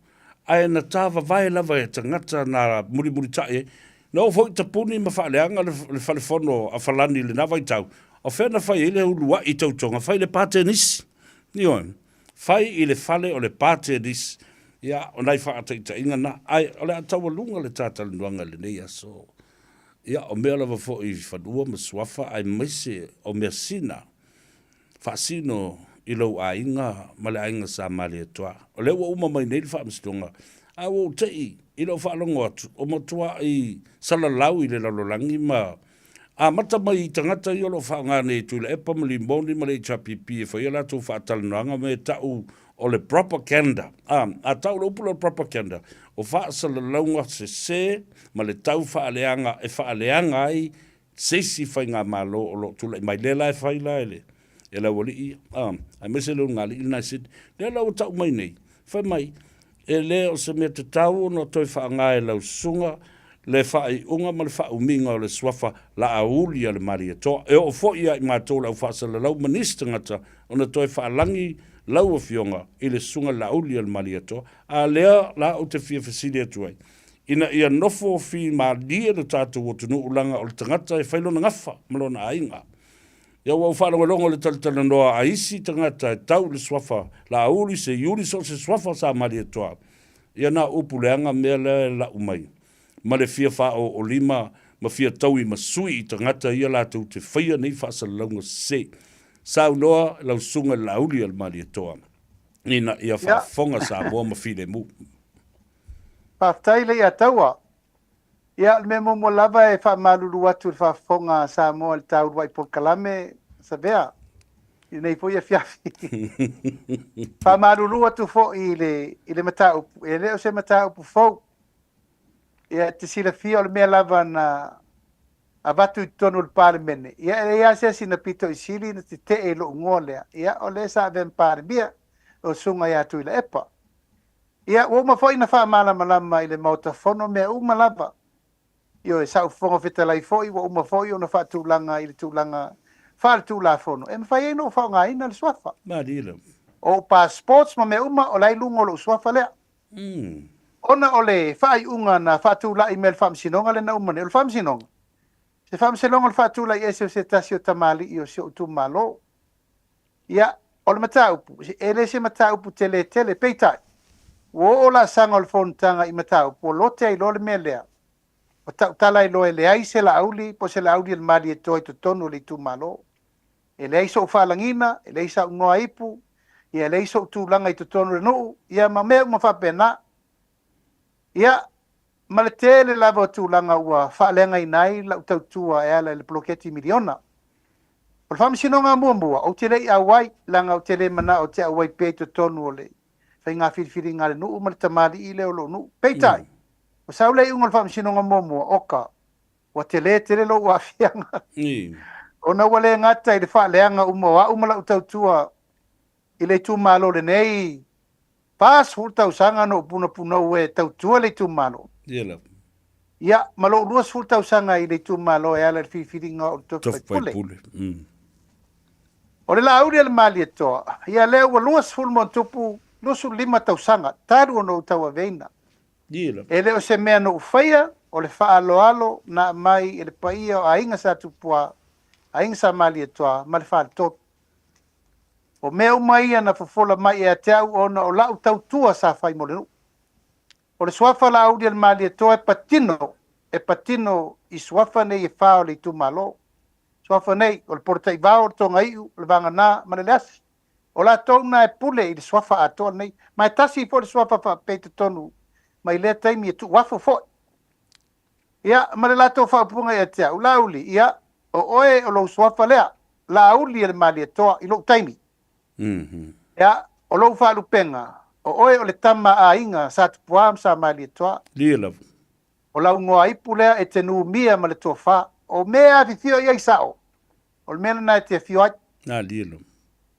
Ae na tāvavae lava e tagata na mulimulitai ai. Na oo foi tapuni ma faaleaga le, le falefono a Falani i lena vaitau. O fea na fai ai le uluai tautoga, fai i le pā tenisi. Ioe. Fai i le fale o le pā tenisi. Ia, o nai faataitaiga na. Ae o le a taualuga le ta talanoaga i lenei aso. Ia, o mea lava foi i fanua ma suafa aemaise o measina faasino i lou aiga ma le aiga sa Malietoa. O lea ua uma mai nei le faamasinoga, a ua ou te'i i lau faalogo atu, o matua'i salalau i le lalolagi ma Amata mai i tagata ia o lo o faaaoga nei e Tuilaepa ma Limoni ma le HRPP e fai a latou faatalanoaga me ta'u o le propaganda. A, a ta'u le upu lea o le propaganda, o faasalalauga sese ma le tau faaleaga e faaleaga ai se isi faigamalo o lo o tulai mai. Lea la e fai la e le, e le aualii ia, a, aemaise le ulugalii lena i Sydney. Lea la ua ta'u mai nei, fai mai, E le o se mea tatau ona toe faaaoga e lau susuga le faaiuga ma le faaumiga o le suafa Laauli a le Malietoa. E oo foi ia i matou le au faasalalau ma nisi tagata ona toe faalagi lau Afioga i le susuga Laauli a le Malietoa. A lea la ou te fia fesili atu ai, ina ia nofo fimalie lo tatou atunuu leaga o le tagata e fai lona gafa ma lona aiga. Ia ua ou faalogologo i le talatalanoa a isi tagata e tau i le suafa Laauli, Seiuli, so o se suafa sa Malietoa. Ia na upu leaga mea lea e lau mai ma le fia faaooolima ma fia taui ma sui i tagata ia latou te faia nei faasalalauga sese. Saunoa lau susuga i le Laauli a le Malietoa ina ia faafofoga Samoa ma filemu. Faafetai Leiataua. Ia, o le mea muamua lava e faamalulu atu i le faafofoga a Samoa i le ta uluai polokalame, Savea, i lenei foi afiafi. Faamalulu atu foi i le, i le mataupu, e le o se mataupu fou. Ia, e te silafia o le mea lava na avatu i totonu o le Palemene, ia, e leai lava se isi na pito i sili na tetee i lou igoa lea. Ia, o lea sa avea ma Palemia, o le Susuga ia Tuilaepa. Ia, ua uma foi ona faamalamalama i le Maota Fono mea uma lava. Ioe, sa ou Fofoga Fetalai foi ua uma foi ona faatulaga i le tulaga faaletulafono e mafai ai ona ou faaaogaina le suafa. Malie lava. O ou passports ma mea uma o la e i luga o lou suafa lea. Ona o le faaiuga na faatulai mai e le Faamasinoga lea na uma nei, o le Faamasinoga, se Faamasinoga o le faatulai ese o se tasi o tamalii o si ou itumalo. Ia, o le mataupu, e le se mataupu tele tele, peitai, ua oo laasaga o le fonotaga i mataupu ua lote ai loa le mea lea, ua tautala ai loa e leai se Laauli po o se Laauli a le Malietoa i totonu o le itumalo. E leai sou faalagiga, e leai sau igoa ipu, ia e leai sou tulaga i totonu o le nuu, ia ma mea uma faapena. Ia, ma le tele lava o tulaga ua faaleagaina ai lau tautua e ala i le poloketi miliona. O le faamasinoga muamua, ou te le i auai, leaga ou te le manao ou te auai pea i totonu o le faiga filifiliga a le nuu ma le tamalii lea o lou nuu. Peitai, ua sau le iuga o le faamasinoga muamua, oka, ua tele tele lou aafiaga. Ona ua le gata i le faaleaga uma o au ma lau tautua i le itumalo lenei 40 tausaga na ou punapunou e tautua le itumalo. Ia lava. Ia, ma lou 20 tausaga i le itumalo e ala i le filifiliga o le tofi faipule. Faipule. O le Laauli a le Malietoa, ia lea ua 20 ma ona tupu, 25 tausaga talu ona ou tauaveina. Ia lava. E le o se mea na ou faia, o le faaaloalo na aumai e le paia o Aiga Sa Tupua, Aiga Sa Malietoa ma le Faletolu. O mea uma ia na fofola mai ia te au ona o la'u tautua sa fai mo le nuu. O le suafa Laauli a le Malietoa e patino, e patino i suafa nei e fa o le itumalo. Suafa nei, o le Polataivao, o le Togai'u, o le Vaganā ma le Leasi. O latou na e pule i le suafa atoa lenei. Ma e tasi foi le suafa faapea i totonu mai lea taimi e tuuafu foi. Ia, ma le latou faaupuga ia te au, Laauli, ia, o oe o lou suafa lea, Laauli e le Malietoa, i lou taimi. Ia, o lou faalupega, o oe o le tama a aiga Sa Tupuā ma Sa Malietoa. Lia lava. O lau igoa ipu lea e te numia ma le tofa. O mea e afifio i ai sao, o le mea lena e te afio ai. Na, lia lava.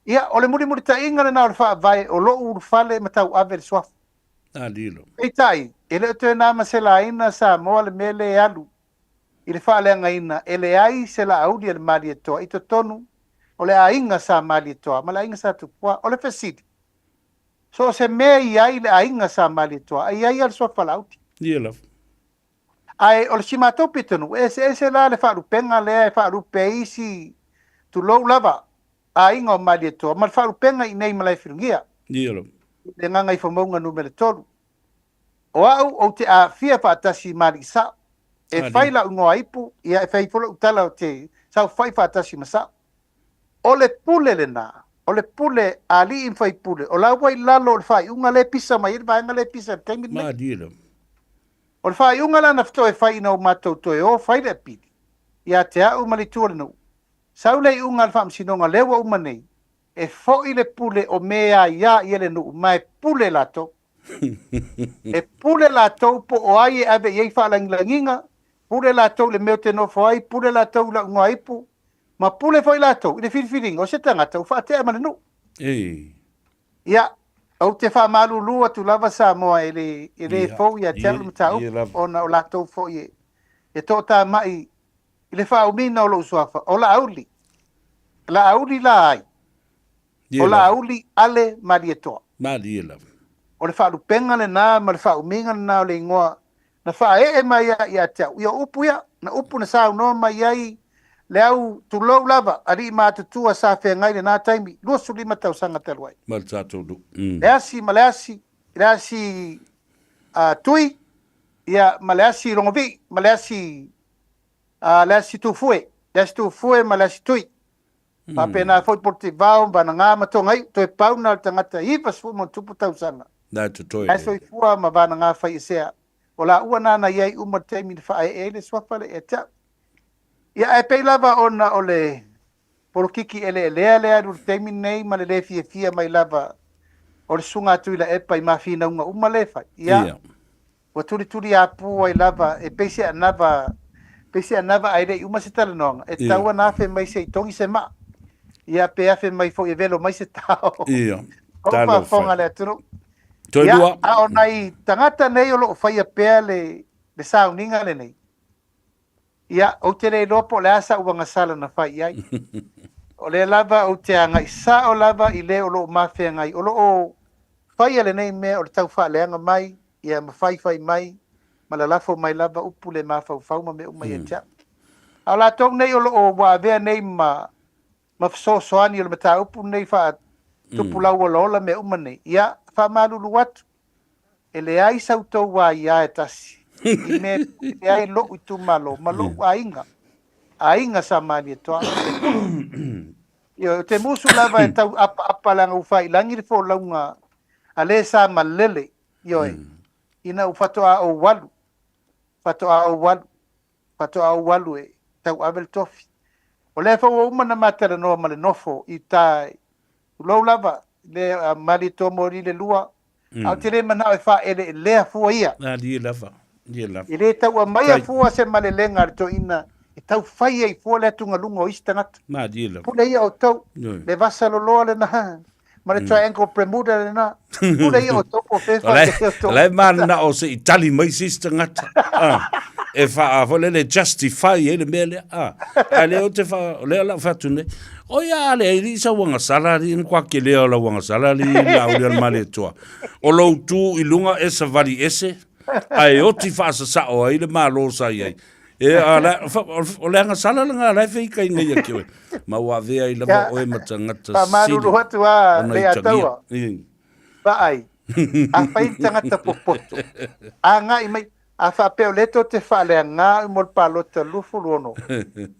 Ia, o le mulimulita'iga lena o le faavae o lo'u ulufale ma tauave le suafa. Peitai, e le o toe na ma se laina Samoa le mea lea e alu i le faaleagaina e leai se Laauli a le Malietoa i totonu o le aiga Sa Malietoa ma le aiga Sa Tupua. O le fesili, so o se mea i ai le aiga Sa Malietoa, a i ai lava le suafa Laauli? Ia lava. Ae o le si matou pitonuu, e eseese la le faalupega lea e faalupe ai isi, tulou lava, aiga o Malietoa ma le faalupega i inei i Malaefilugia, Ia lava. i le Gagaifomauga Numera 3. O au ou te aafia faatasi ma alii sao. E fai lau igoa ipu, ia e fai foi lau tala ou te saofai faatasi ma sao. O le pule lena, o le pule a alii ma faipule, o la ua i lalo o le faaiuga lea e pisa mai ai le vaega lea e pisa i le taimi lenei. Malie lava. O le faaiuga la na toe fai ina ua matou toe o fai le apili, ia te au ma le itu o le nuu, Sau le iuga a le faamasinoga lea ua uma nei, e foi le pule o me a ia ia le nuu ma e pule latou. E pule latou po o ai e ave i ai faalagilagiga, pule latou i le mea ou te nofo ai, pule latou i lau igoa ipu, ma pule foi latou i le filifiliga o se tagata ua faatea ma le nuu. Ei. Ia, ou te faamalulu atu lava Samoa e le, e le fou ia te au le mataupu, ona o latou foi e, e toatamai I le faaumiga o lou suafa, o Laauli. Laauli la ai? Ie O lava. Laauli Ale Malietoa. Malie lava. O le faalupega lena ma le faaumiga lena o le igoa na faaee mai ai ia te au. Ia o upu ia, na upu na saunoa mai ai le au, tulou lava, alii matutua sa feagai i lena taimi, 25 tausaga talu ai. Ma le tatou nuu. Le asi ma le asi, le asi a Tui, ia ma le asi Logovii, ma le asi a le asi Tufue, le asi Tufue ma le asi Tui. Faapena foi Polataivao, Vanagā ma Togai'u, toe pau na o le tagata 90 ma ona tupu tausaga. Na e totoe Ae le. soifua ma Vanagā Faiesea. O laua na na i ai uma i le taimi na faaee ai le suafa lea ia te au. Ia ae pei lava ona o le polokiki eleelea lea alu i le taimi lenei ma le le fiafia mai lava o le Susuga a Tuilaepa i mafinauga uma lea e fai. Ia, Ia. Ua tulituliapu ai lava e pei se anava, pei se anava ae le i uma se talanoaga, e tatau ona afe mai se i togi se maa, ia pe afe mai foi e velo mai se tao. Ia, Ua talofa faafofoga e. le atunuu. Toe Ia, lua. a o nai tagata nei o lo o faia pea le, le sauniga lenei, ia, ou te le iloa po o le a sau agasala na fai i ai. O lea lava ou te agai sao lava i le o lo o mafeagai, o lo o faia lenei mea o le tau faaleaga mai, ia ma faifai mai, ma lalafo mai lava upu le mafaufau ma mea uma ia te au. A o latou nei o lo o ua avea nei ma ma fesoasoani o le mataupu lenei faatupulaua olaola mea uma nei, ia, faamalulu atu, e leai sa outou aia e tasi i mea e pule ai lo'u itumalo ma lo'u aiga, aiga sa Malietoa. Ioe, ou te musu lava e tau apaapa leaga ua faailagi le folauga a le sa malele, ioe, ina ua faatoa ou alu, faatoa ou alu. faatoa ou alu e tauave le tofi. O lea foi ua uma ona ma talanoa ma le nofo i uta, tulou lava, le Malietoa Moli le lua, mm. a ou te le manao e faaeleelea fua ia. A, lie lava, lie lava. E le tau aumaia fua se malelega a le toeaina e tau fai ai fua le atugaluga o isi tagata. Malie lava. Pule ia outou, le vasa loloa lena. Ma le triangle Bermuda lena. Pule ia outou po o fea e faaleleia outou. O la e mananao se i tali mai se isi tagata. Ah, e faa, foi lele, justify ai le mea lea. Ah, a lea ou te faa, o lea la ou fai atu nei. O ia a le ai sa uagasala ali, ni kwa kelea o la uagasala ali la uli al Malietoa. O lou tu i lunga e savali ese, ae oti faasasao ai le Malo sa i ai. E, a la, o le agasala lena la e feikaina ia ki oe. Ma ua avea ai lava oe ma tagata sili. Faamalulu atu a Leiataua. Vaai, afai le tagata popoto, agai mai, a faapea o lea tou te faaleaga mo le palota 26,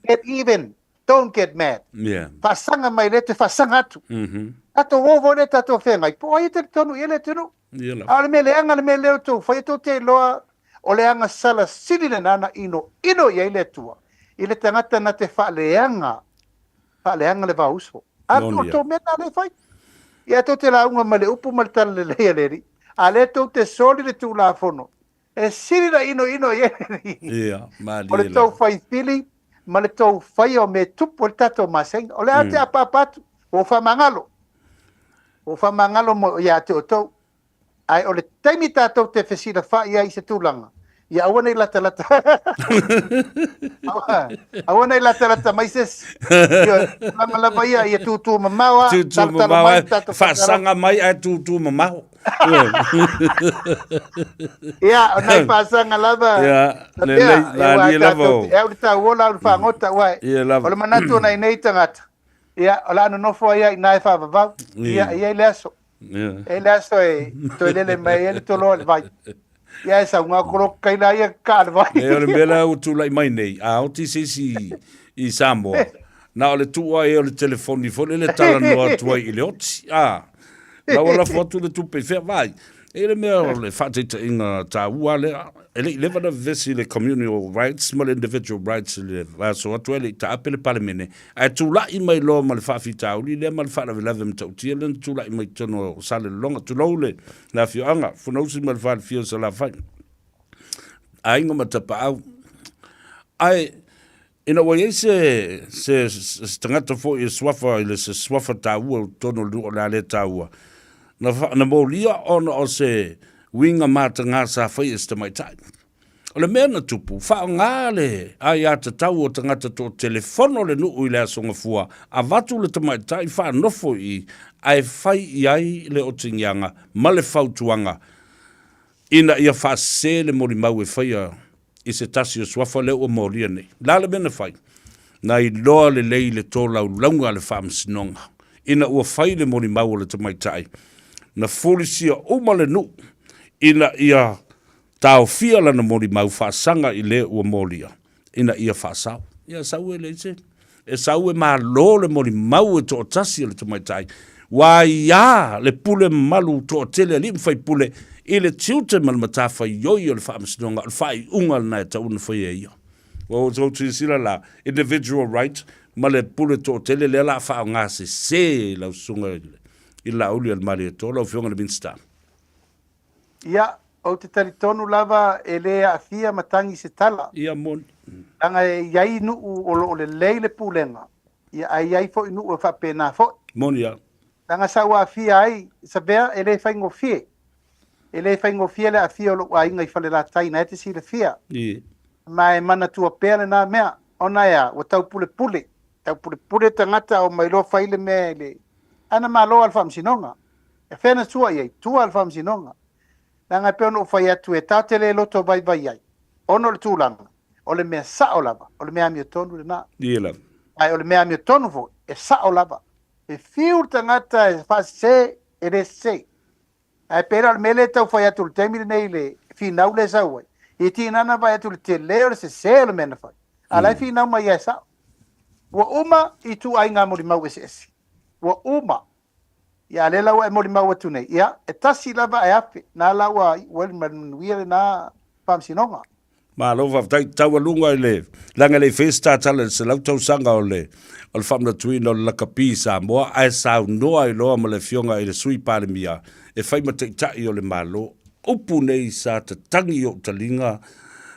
get even, don't get mad. Yeah. Faasaga mai lea toe faasaga atu. Tatou o foi lea tatou feagai, po o ai e talitonu i ai le atunuu. A o le mea leaga le mea lea tou faia, tou te iloa o le agasala sili lena na inoino i ai le Atua i le tagata na te faaleaga, faaleaga le vaouso. A o le tou mea lena lea e fai. Ia tou te lauga mai le upu ma le talalelei a le Alii, a lea tou te soli le Tulafono, e sili na inoino i ai le Alii. Ia, malie O le tou fai fili ma le tou faia o mea e tupu ai le tatou masega. O le a te apaapa atu, ua ou faamagalo. Ua ou faamagalo mo ia te outou. Ae o le taimi tatou te fesilafai ai i se tulaga, ia aua ne i latalata aua ne i latalata mai se isi. Ioe, tulaga lava ia, ia tūtū mamao lava, Tūtū talotalo mamao mai ae le tatou faasaga mai ae tūtū mamao. Ia, o nai faasaga lava, Ia, Tabea, lelei, ia aua malie lava tatou o. te, e au le tauola au le fagota, uae, Ia lava. o le manatu o nai nei tagata, ia, o le a nonofo ai lava i ina e faavavau, ia, e i ai le aso. Yeah. E le aso e toe lele mai ai le toloa i le vai. Ia e sauga kolo kai la ia ka le vai. E o le mea la ua tulai mai nei, a oti se isi i Samoa, na o le tuu ai o le telefoni foi lele talanoa atu ai i le oti. A, na ua lafo atu le tupe i fea, vaai. E le mea o le faataitaiga taua lea, e le i leva na vevesi le communal rights ma le individual rights i le vaiaso atu ae le i taape le Palemene, Ae tulai mai loa ma le faafitauli lea ma le faalavelave matautia lea na tulai mai i totonu o Salelologa, tulou le afioaga, Fonousu ma le falefia o Salafai, aiga ma Tapaau. Ae ina ua i ai se, se, se tagata foi e suafa i le se suafa taua i totonu o le nuu o le a le taua, na, na molia ona o se uiga mataga sa faia e se tamaitai. O le mea na tupu, faaaoga le aiatatau o tagata toatelefono le nuu i le Aso Gafua, avatu le tamaitai faanofo i i, ae fai i ai le otigiaga ma le fautuaga ina ia faasese le molimau e faia i se tasi o suafa lea ua molia nei. O le a le mea na fai? Na iloa lelei le tolaulauga a le Faamasinoga ina ua fai le molimau a le tamaitai, na fulisia uma le nuu ina ia Taofia lana molimau faasaga i le ua molia, ina ia faasao. Ia sau e leai se. E sau e malo le molimau e toatasi o le tamaitai, ua aiā le pule mamalu toatele alii ma faipule i le tiute ma le matafaioi o le Faamasinoga, o le faaiuga lena e tatau ona faia e ia. Ua outou silasila la, individual right ma le pule toatele lea o le a faaaoga sese e lau susuga i le Laauli Alimalietoa, lau Afioga i le Minisita. Ia, ou te talitonu lava e le aafia matagi se tala. Ia moni. Leaga e i ai nuu o lo o lelei le pulega, ia ae i ai foi nuu e faapena foi. Moni lava. Leaga sa ou aafia ai, Savea, e le faigofie. E le faigofie le aafia o lou aiga i Falelatai, na e te silafia. Ma e manatua pea lena mea, ona e a, ua taupulepule, taupulepule tagata omai loa fai le mea i le, ae na malo lava le Faamasinoga. E fea na tua i ai? Tua i le Faamasinoga. Leaga e pei ona ou fai atu e tatou te le loto vaivai ai, ona o le tulaga, o le mea sao lava, o le mea amiotonu lena. Ia lava. Ae o le mea amiotonu foi, e sao lava. E fiu le tagata e faasese, e le sese. Ae pei la o le mea lea e tau fai atu i le taimi lenei i le finau lea e sau ai, e tiga ona vaai atu i le tele o le sese o le mea na fai, a o la e finau mai ia e sao. Ua uma ituaiga molimau eseese. Ua uma. Ia, a o lea la ua e molimau atu nei, ia, e tasi lava ae afe, na la ua iu ai ma le manuia lena faamasinoga. Malo faafetai taualuga i le leaga e le i faia se tatala i le 100 tausaga o le o le faamanatuina o le lakapi i Samoa ae saunoa ai loa ma le afioga i le Sui Palemia e fai ma Taitai o le Malo. Upu nei sa tatagi i ou taliga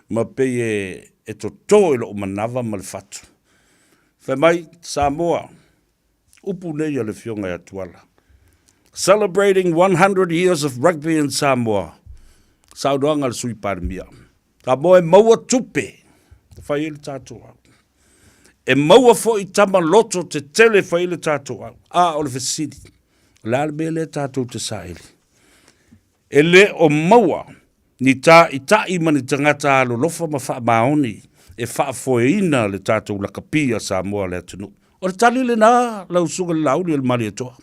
ma pei e e toto i lou manava ma le fatu. Fai mai, Samoa, Upu nei a le Afioga ia Tuala. Celebrating 100 years of rugby in Samoa. Saunoaga a le Sui Palemia. Samoa e maua tupe e fai ai le tatou au. E maua foi tama loto tetele e fai ai le tatou au. A o le fesili, o le a le mea lea tatou te saili? E le o maua ni tāitaʻi ma ni tagata alolofa ma faamaoni e faafoeina le tatou lakapi a Samoa le atunuu. O le tali lena lau Susuga i le Laauli o le Malietoa.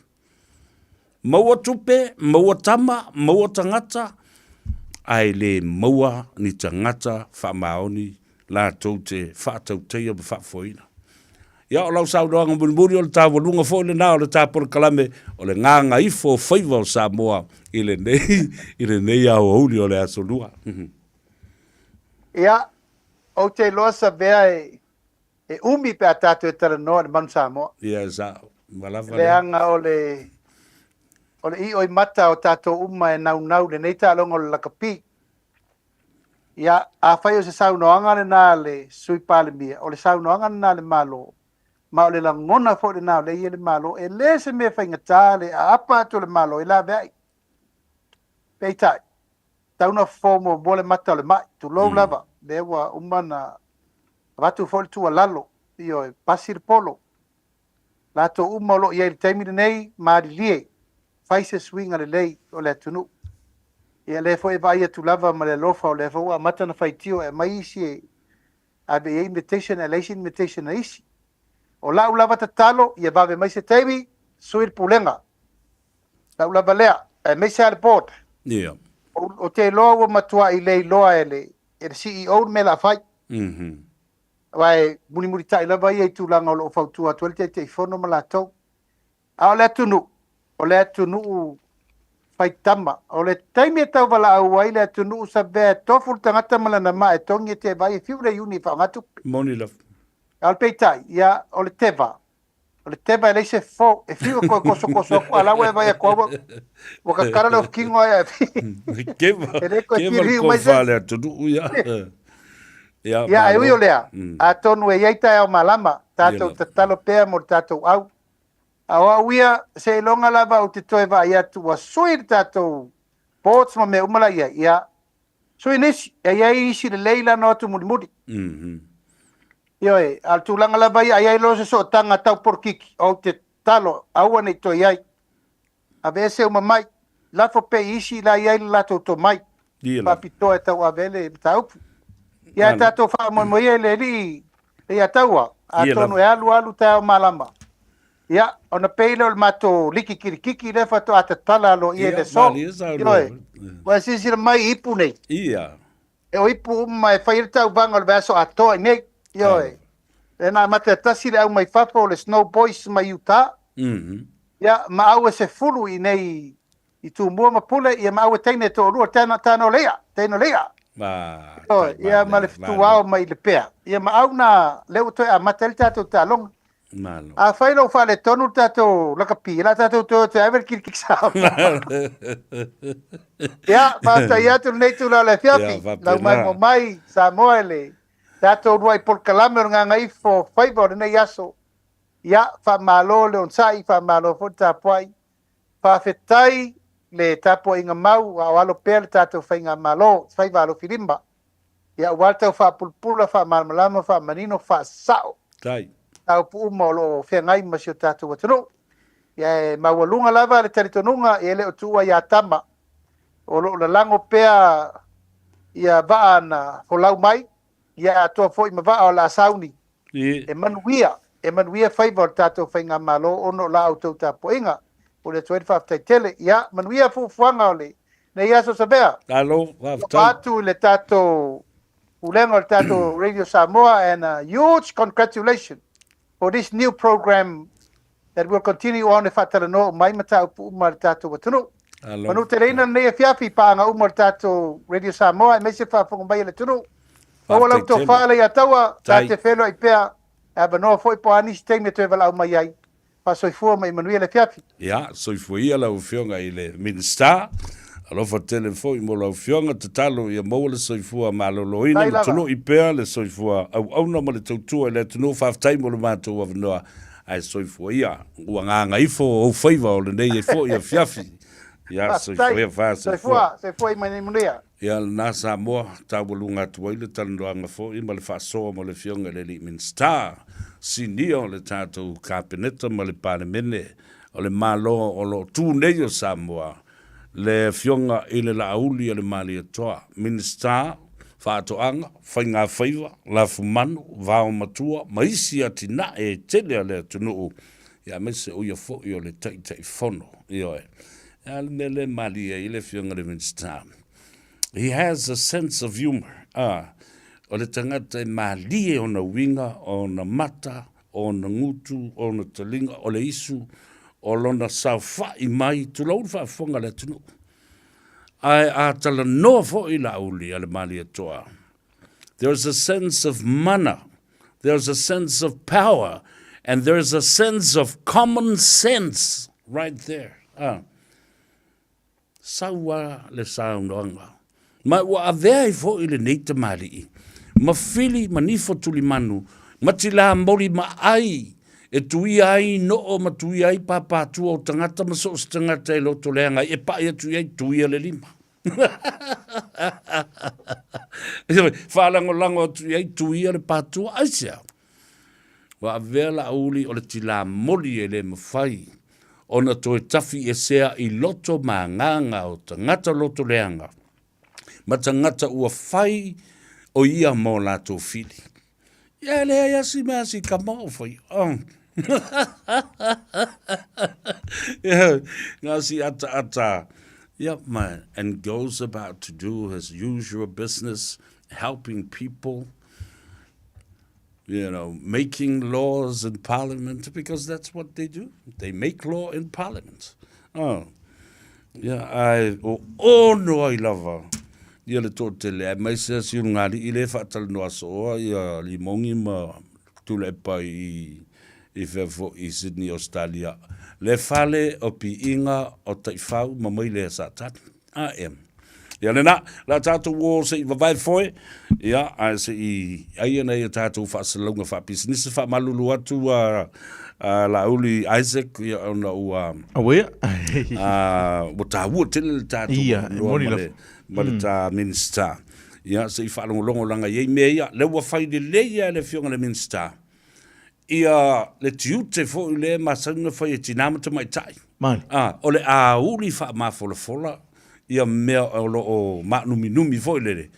Maua tupe, maua tama, maua tagata, ae le maua ni tagata faamaoni latou te faatautaia ma faafoeina. Ia, o lau saunoaga mulimuli o le taualuga foi lena o le ta polokalame o le gagaifo o faiva o Samoa i lenei, i lenei aoauli o le Aso Lua. Ia, ou te iloa Savea e, e umi pe a tatou e talanoa i le Manu Samoa. Ia, e sao. Ua lava lea. Leaga o le, o le ioimata o tatou uma e naunau i lenei taaloga o le lakapi. Ia, afai o se saunoaga lena a le Sui Palemia, o le saunoaga lena a le Malo, ma o le lagona foi lena o lea e i ai le Malo, e le se mea faigata le aapa atu o le Malo e laveai. Peitai, tatau ona fofo muamua le mata o le mai, tulou lava, lea ua uma ona avatu foi le tuualalo, ioe, pasi le polo. Latou uma o lo o i ai i le taimi lenei, malilie, fai se suiga lelei o le atunuu. Ia lea foi e vaai atu lava ma le alofa, o lea foi ua amata ona faitio e aumai isi e ave i ai invitation ae leai se invitation a isi. O lau lava tatalo, ia vave mai se taimi, sui le pulega. Lau lava lea, aemaise lava le board. Ia. Ou te iloa ua matuai le iloa e le CEO le mea o le a fai. Aua e mulimulitai lava ia i tulaga o lo o fautua atu ai le Taitaifono ma latou. A o le atunuu, o le atunuu faitama. O le taimi e tauvalaau ai le atunuu Savea e tofu le tagata ma lana maa e togi e te vaai e fiu le iuni e faaaoga tupe. Moni lava. A o le peitai, ia, o le teva, O le teva e leai se fo, e fiu e koe kosokoso atu, a la ua e vai atu au, ua kakala le ofukino ai e Keva, e le koe keva le kofa le atunuu ia. Ia, ia, e ui o lea, atonu e i ai taeao malama, tatou tatalo pea mo le tatou au. A o au ia, seiloga lava ou te toe vaai atu ua sui le tatou boards ma mea uma la i ai, ia, Sui nisi, e i ai isi lelei la na o atu mulimuli. Ioe, a o le tulaga lava ia, a i ai loa se sootaga tau polokiki, ou te tatalo, aua ne i toe i ai. Aveese uma mai, lafo pea i isi la i ai le latou tomai faapitoa e tauave ai le mataupu. Ia, e tatou faamoemoe ia i le Alii Leiataua, atonu e alu alu taeao malama. Ia, ona pei lea o le matou liki kilikiki lea faatoa tatala aloaia i le aso. Ioe, ua e silasila mai i ipu nei. Ia. E o ipu uma e fai ai le tauvaga o le vaiaso atoa i nei. Ioe. Lea na amata e tasi le au mai fafo o le Snow Boys mai Utah. Ia, ma au e sefulu i nei i Tumua ma Pule, ia ma au e teine e toalua, tana, tana o le ia, teine o le ia. Ioe, ia ma le fetuao mai Lepea. Ia ma au na, lea ua toe amata ai le tatou taaloga. Malo. Afai lou faaletonu le tatou lakapi, o le a tatou toe o toe ave le kilikili Samoa. Ia, faafetai atu lenei itula o le afiafi. Ia, Lau mai faapena. mo mai Samoa i le tatou uluai polokalame o le Gagaifo Faiva o lenei aso. Ia, faamalo le onosai, faamalo foi le tapuai. Faafetai. le tapuaiga mau a o alo pea le tatou Faigamalo, faiva alofilima, ia aua le tau faapulapula, faamalamalama, faamanino, faasao Tai. mataupu uma o lo o feagai ma si o tatou atunuu. Ia e maualuga lava le talitonuga e le o tuua ia Tama, o lo o lalago pea ia vaa na folau mai, ia atoa foi ma vaa o le a sauni E manuia, e manuia faiva o le tatou Faigamalo ona o la outou tapuaiga. Momoli atu ai le faafetai tele. Ia, manuia fuafuaga o lenei aso Savea. Malo, faafetai. Alofa atu i le tatou Pulega o le tatou Radio Samoa and a huge congratulations for this new program that will continue on e faatalanoa uma ai mataupu uma a le tatou atunuu. Manuteleina lenei afiafi i paaga uma o le tatou Radio Samoa aemaise le faafofoga mai a le atunuu. Maua lau tofa Leiataua, ta te feiloai pea e avanoa foi po o a nisi taimi e toe valaau mai ai. Faasoifua ma ia manuia le afiafi. Ia, soifua ia lau Afioga i le Minisita. Alofa tele foi mo lau Afioga. Tatalo ia maua le soifua maloloina ma tului pea le soifua auauna ma le tautua i le atunuu. Faafetai mo le matou avanoa ae soifua ia. Ua gagaifo ou faiva o lenei ai foi afiafi. Ia, soifua ia, faasoifua. Soifua, soifua ia manuia. Ia lena Samoa, taualuga atu ai le talanoaga foi ma le faasoa ma le Afioga i le Alii Minisita Sinia o le tatou Kapeneta ma le Palemene o le Malo o lo o tu nei o Samoa, le Afioga i le Laauli a le Malietoa, Minisita, Faatoaga, Faigafaiva, Lafumanu, Vaomatua ma isi atinae e tele a le atunuu, ia aemaise o ia foi o le Taitaifono. Ioe. E a le mea lea e malie ai le Afioga i le Minisita? He has a sense of humour. Ah, o le tagata e malie ona uiga, ona mata, ona gutu, ona taliga, o le isu, o lona saofai mai, tulou le faafofoga a le atunuu. Ae a talanoa foi Laauli a le Malietoa, there's a sense of mana, there's a sense of power, and there's a sense of common sense right there. Ah. Sau a le saunoaga. Ma ua avea ai foi lenei tamalii, ma fili ma nifo tulimanu, ma tilamoli ma ai, e tuia ai noo ma tuia ai pāpātua o tagata ma so o se tagata e loto leaga ai, e pai atu i ai, tuia le lima. Faalagolago atu i ai, tuia le pātua, aisea? Ua avea Laauli o le tilamoli e le mafai ona toe tafiesea i loto ma agaga o tagata loto leaga ma tagata ua fai o ia mo latou fili. Ia e leai lava si mea si kama o fai. Oh. yeah, ngā si ata ata. Yep, man. And goes about to do his usual business, helping people, you know, making laws in parliament, because that's what they do. They make law in parliament. Oh. Yeah, ai, o ono ai lava. Ia le toatele, aemaise a Siulugalii le faatalanoa sooa ia Limongi ma Tuilaepa i i fea foi i Sydney, Australia. Le fale o piiga o taifau ma maile a Satani. AM. Ia lena, la tatou o se i vavae foe, ia, ae se i ai ana ia tatou faasalalauga faapisinisi, faamalulu atu a, a Laauli Isaac, ia, ona ua, Auē. a, ua taua tele le tatou Ia, e avanoa moni ma lava. le, ma le ta Minisita. Ia, se i faalogologo laga i ai mea ia, lea ua fai lelei lava e le Afioga i le Minisita, Ia le tiute foi lea e masani ona fai e tina ma tamaitai. Mali. A, o le auli faamafolafola ia mea o lo o maanuminumi foi lele,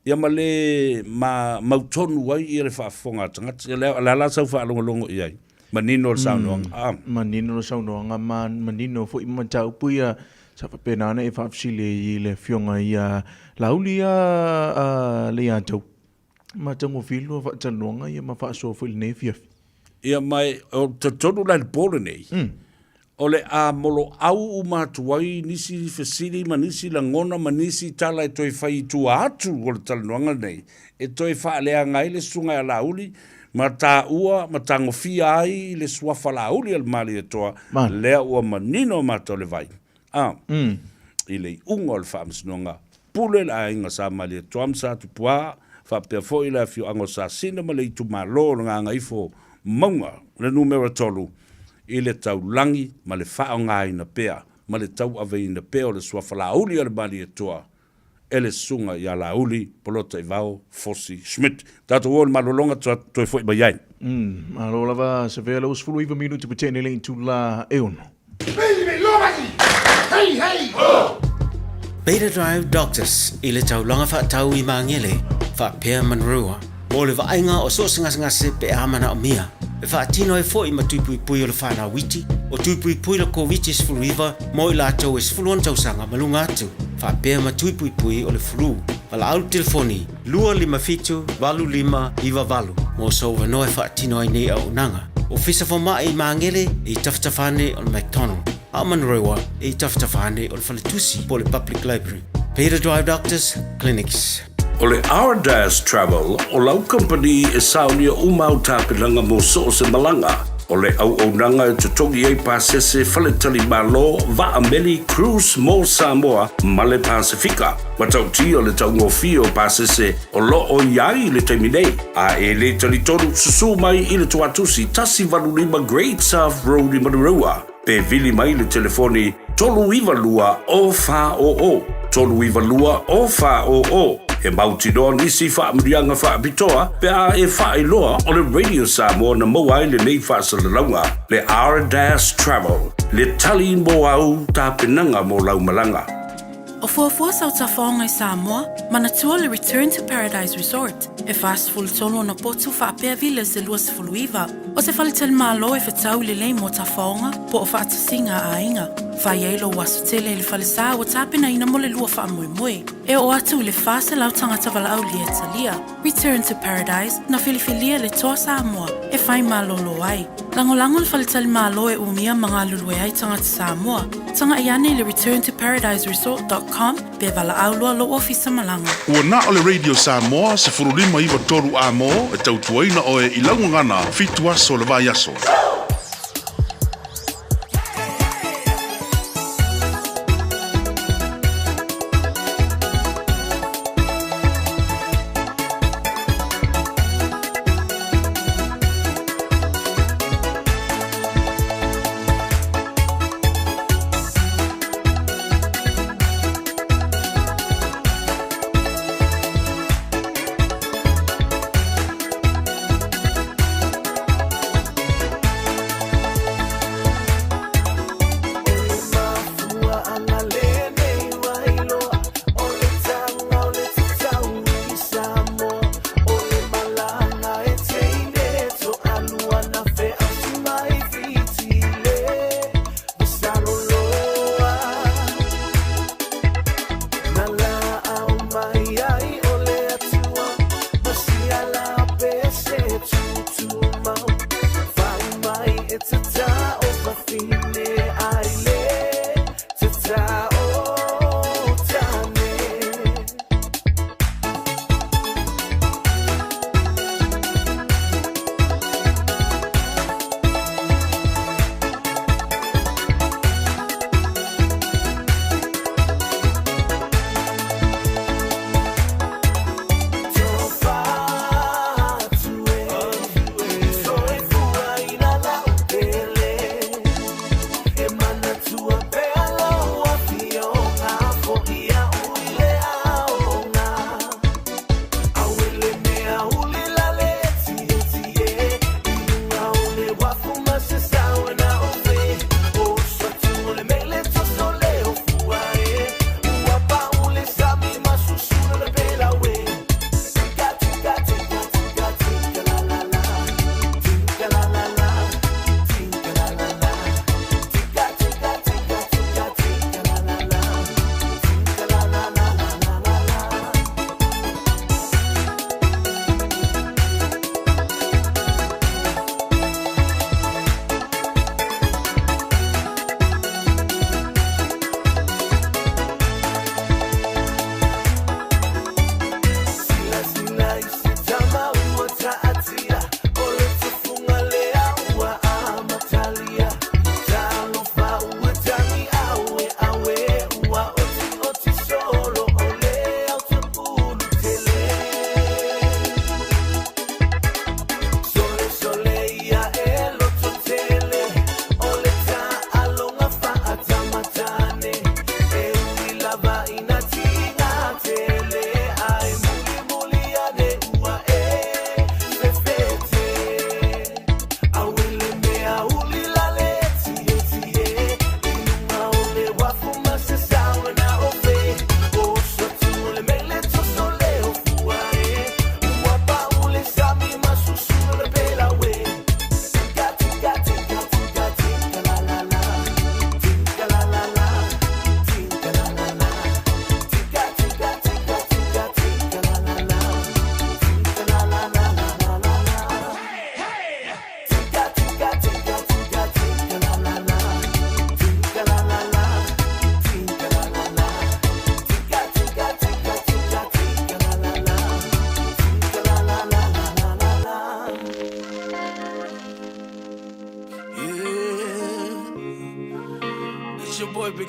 ia ma le ma mautonu ai ia le faafofoga a tagata. Ia le a la sau faalogologo i ai? Manino le saunoaga. A. Manino le saunoaga ma manino foi mataupu ia sa faapena ona e faafesili ai i le Afioga ia Laauli a Leiatau. Matagofie lua faatalanoaga ia ma faasoa foi i lenei afiafi. Ia ma e talitonu la i le po lenei, o le a moloau uma atu ai nisi fesili ma nisi lagona ma nisi tala e toe fai i tua atu o le talanoaga lenei, e toe faaleaga ai le susuga ia Laauli ma taua ma tagofia ai le suafa Laauli a le Malietoa, lea ua manino mata o le vai. A. I le iuga o le faamasinoga, pule le aiga Sa Malietoa ma Sa Tupuā, faapea foi le afioaga o Sasina ma le itumalo o le Gagaifo Mauga, le numera 3, i le taulagi ma le faaaogaina pea. ma le tauaveina pea o le suafa Laauli a le Malietoa e le Susuga ia Laauli Polotaivao Fosi Schmidt. Tatou o i le malologa toe foi mai ai. Malo lava Savea, lea ua 19 minute ua tea nei le itula e 6. Beta Drive Doctors i le taulaga faatau i Magele faapea Manurewa mo le vaaiga o so o se gasegase pe a manaomia. E faatino ai foi ma tui puipui o le whanau iti, o tui puipui le Koviti-19 mo i latou e 16 tausaga ma luga atu, faapea ma tui puipui o le flu. Valaau le telefoni 257 8598 mo sou avanoa e faatino ai nei auaunaga. Ofisa Fomai i Magele e i tafatafa ane o le McDonald, a o Manurewa e i tafatafa ane o le Faletusi po o le Public Library. Peter Drive Doctors Clinics. O le Ardas Travel o lau kamupani e saonia uma au tapenaga mo so o se malaga. O le auaunaga e totogi ai pasese, faletalimalo, vaa meli, cruise mo Samoa ma le Pasefika. Matautia le taugofie o pasese o lo o i ai i le taimi nei. A e le talitonu, susū mai i le Tuatusi 185 Great South Road i Manurewa, pe vili mai le telefoni 392 0400, 392 0400. E mautinoa nisi faamanuiaga faapitoa pe a e faailoa o le Radio Samoa na maua ai lenei faasalalauga, le R-Dash Travel, le tali mo au tapenaga mo lau malaga. O fuafua sau tafaoga i Samoa, manatua le Return to Paradise Resort, e 43 ona potu faapea villas e 29. O se faletalimalo e fetau lelei mo tafaoga po o faatasiga a aiga. Fai ai lou aso tele i le falesa ua tapenaina mo le lua faamoemoe. E oo atu i le 400 tagata valaaulia e talia. Return to Paradise, na filifilia le Toa Samoa e fai malolo ai. Lagolago le faletalimalo e umia ma galulue ai tagata Samoa. Tagai ane i le returntoparadiseresort.com pe valaau loa lou ofisa malaga. Ua na o le Radio Samoa 15 93 A-mo e tautuaina oe i lau gagana fitu aso o le vaiaso.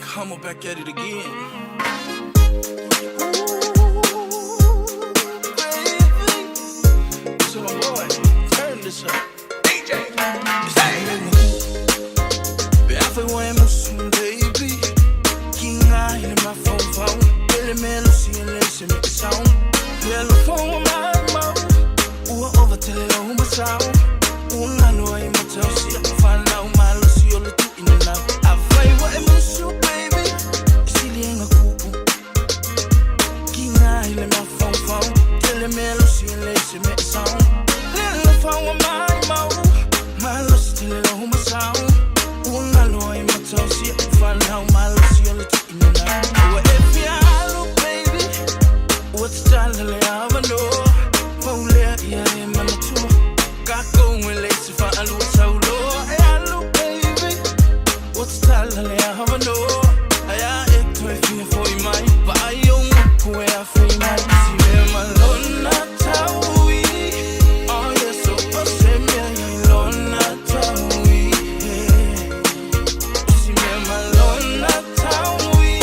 Big Hummer back at it again. So my boy, turn this up. DJ. Baby. King I in my phone phone. Billy Melo see and listen me sound. Yellow phone my mouth. Ua over tell it all my sound. Una no I tell see find out my lucy all the two in and out. I fight what emotion baby. Silly ain't a cool. King I in my phone phone. Tell me lucy and listen me sound. Little phone my mouth. My lucy tell it all my sound. Una no I tell see find out my lucy all the two in and out. Ua if you baby. What's the time Paulea ia e manatua Kako e le se whaalua tauloa E alu baby What's tala le a hawanoa Ai a e toe fia foi mai Pa ai o nguku e a fei mai Si mea malona taui Oh yeah so o se mea ia i lona taui yeah. Si mea malona taui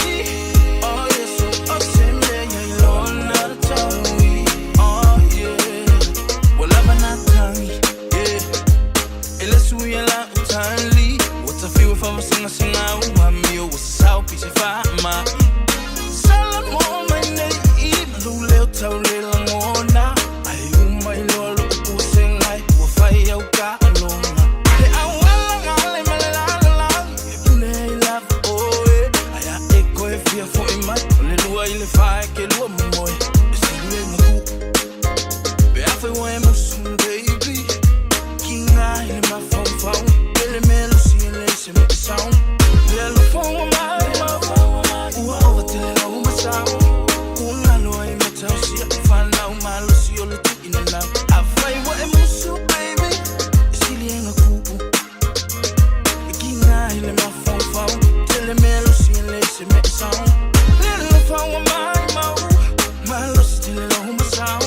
Oh yeah so o se mea ia i lona taui Oh yeah Ua lava na tangi yeah E le sui e la utali Ua tafiu e whavasingasinga ua mio Ua sasau pise wha Sala mo mai nei i malu leo tau le langona Ai uma i loa lo ku sengai Ua whai au ka alonga Le awala ngale male la la la E pune i lava oe Ai a e koe fia fo i mai O le lua i le whae ke lua momoe E silu e ngaku Pe a whai wa e musu baby Kinga i le mawhau whau Pele melo si e le se me sound Le lo fau mai Ua over tele lau masau Una loa i matau sia Whanau malo si o le tu ina lau A whai wa e musu baby E sili e ngaku E kinga i le mawhau whau Tele melo si e le se me sound Le lo fau mai mau Malo si tele lau masau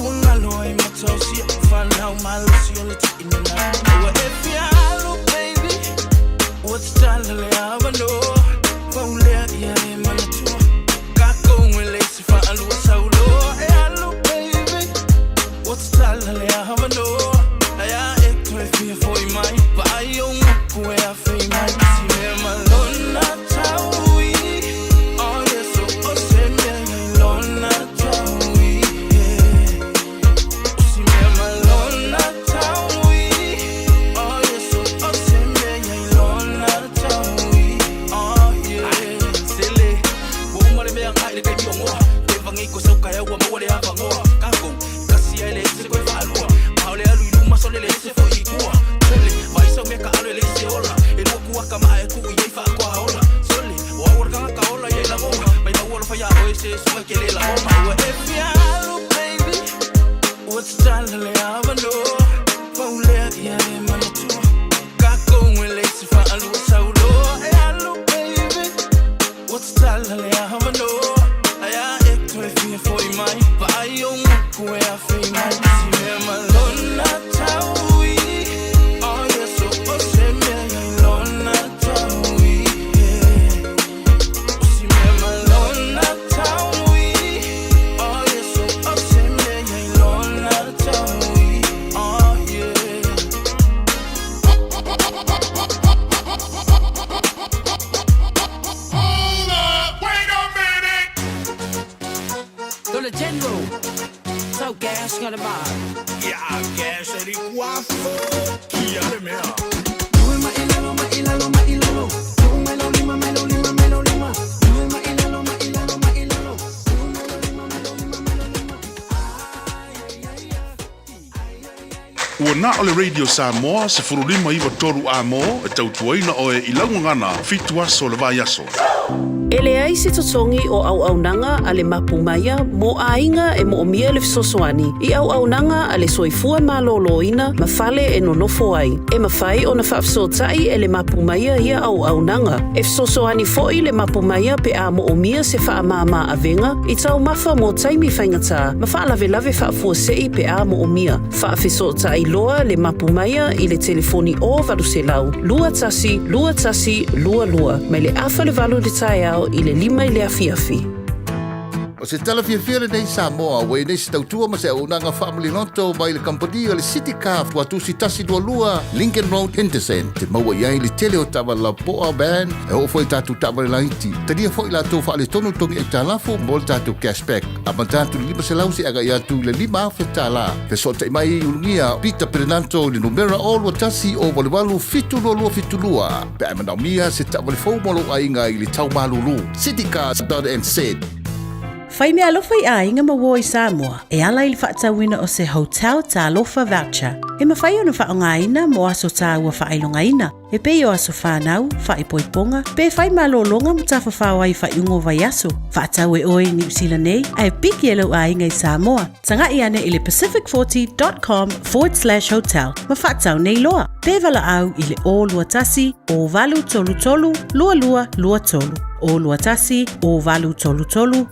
Una loa i matau sia Whanau malo si o le tu ina lau Ua e fialu baby Ua tatala le avanoa Paulea ia e manatua Kako e le se whaalua sauloa E alu baby Ua tatala le avanoa Ai a e toe fia foi mai Pa ai o nguku e a fei mai Si mea malona taui Oh yeah so o se mea ia i lona taui yeah O si mea malona taui Oh yeah so o se mea ia i lona taui Oh yeah Sele Ua uma le mea ngai le taimi o ngoa Te vangi ko sau kai ua maua le avangoa Kako kasi ai le ese koe whaalua Pao le alu i luma sole le ese fo i kua Sole vai sau mea ka alo e le ese ola E lua kua ka maa e ku i ei whaakoa ola Sole o au kanga ka ola i ei langonga Mai mau alofa ia oe se sunga ke le langonga Ua e fialu baby Ua tatala le avanoa Paulea ia e manatua Kako e le se whaalua sauloa E alu baby Ua tatala le avanoa Ai a e toe fia foi mai Pa ai o nguku e a fei mai Si mea malona taui Oh yeah so o se mea ia i lona taui yeah O si mea malona taui Oh yeah so o se mea ia i lona taui Oh yeah To le general. Tau gas ngā le maa. Ia gas e ri kua kia le mea. Ua na o le Radio Samoa 1593 A mo e tautuaina oe i lau gagana fitu aso o le vaiaso. E leai se totogi o auaunaga a le Mapu Maia mo aiga e moomia le fesoasoani i auaunaga a le soifua malōlōina ma fale e nonofo ai. E mafai ona faafesootai e le Mapu Maia ia auaunaga. E fesoasoani foi le Mapu Maia pe a moomia se faamāmā avega i taumafa mo taimi faigata ma faalavelave faafuasei pe a moomia. Faafesootai loa le Mapu Maia i le telefoni 0800 21 21 22 mai le afa le valu i le taeao i le lima i le afiafi. O se tala fiafia lenei Samoa, ua i nei se tautua ma se auaunaga faamaliloto mai le kamupani o le City Car Tuatusi 122 Lincoln Road, Henderson. Te maua i ai le tele o taavale lapoa, van, e oo foi i tatou taavale laiti. Talia foi latou faaletonu togi aitalafu mo le tatou cashback. Amata atu i le 500 seia agai atu i le 5,000 tala. Fesootai mai i Ulugia Peter Perenanto i le numera 021 088 722 pe a e manaomia se taavale fou mo lou aiga i le tau malulu. Citycars.nz. Fai meaalofa i aiga ma uo i Samoa e ala i le faatauina o se Hotel Talofa Voucher e mafai ona faaaogaina mo aso taua faailogaina e pei o aso whānau, whaipoiponga, pe whai malōlōga ma tafafao ai faaiuga o vaiaso. Faatau e oe i Niu Sila nei, ae piki e lou aiga i Samoa. Taga'i ane i le pacific40.com forward slash hotel ma faatau nei loa. Pe valaau i le 021 0833 2223. 021 0833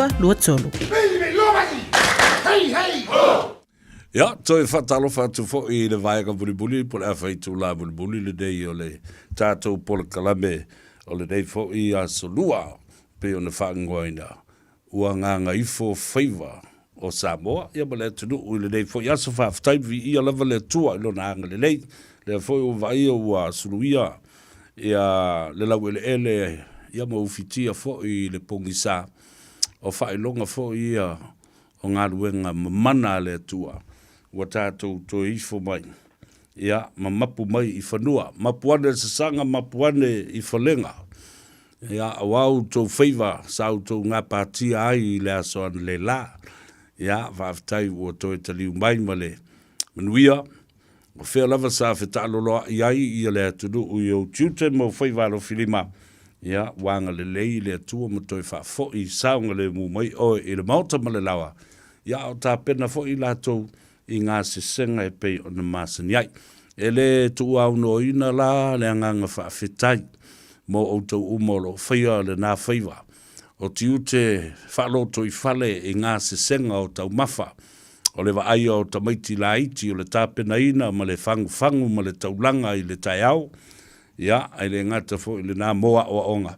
2223. Ia, toe faatalofa atu foi i le vaega mulimuli po o le afa itulā mulimuli lenei o le tatou polokalame o lenei foi Aso Lua pei ona faaigoaina ua gagaifo faiva o Samoa ia ma le atunuu i lenei foi aso. Faafetai viia lava le Atua i Lona agalelei, lea foi ua vaaia ua suluia ia le laueleele ia ma ufitia foi i le pogisa o faailoga foi ia o galuega mamana a le Atua ua tatou toe ifo mai, ia, ma mapu mai i fanua, mapu ane le sasaga, mapu ane i falega, ia, aua outou faiva sa outou gapatia ai i le aso analeila. Ia, faafetai ua toe taliu mai ma le manuia. O fea lava sa fetaaloloai ai ia le atunuu i ou tiute ma ou faiva alofilima, ia, ua agalelei le Atua ma toe faafoi saogalemu mai oe i le maota ma le laoa, ia, a o tapena foi latou i gasesega e pei ona masani ai. E le tuuaunoaina la le agaga faafetai mo outou uma o lo o faia lena faiva o tiute faalotoifale i gasesega o taumafa, O le vaaia o tamaiti laiti, o le tapenaina ma le fagufagu ma le taulaga i le taeao, ia, e le gata foi i lena mo aoaoga.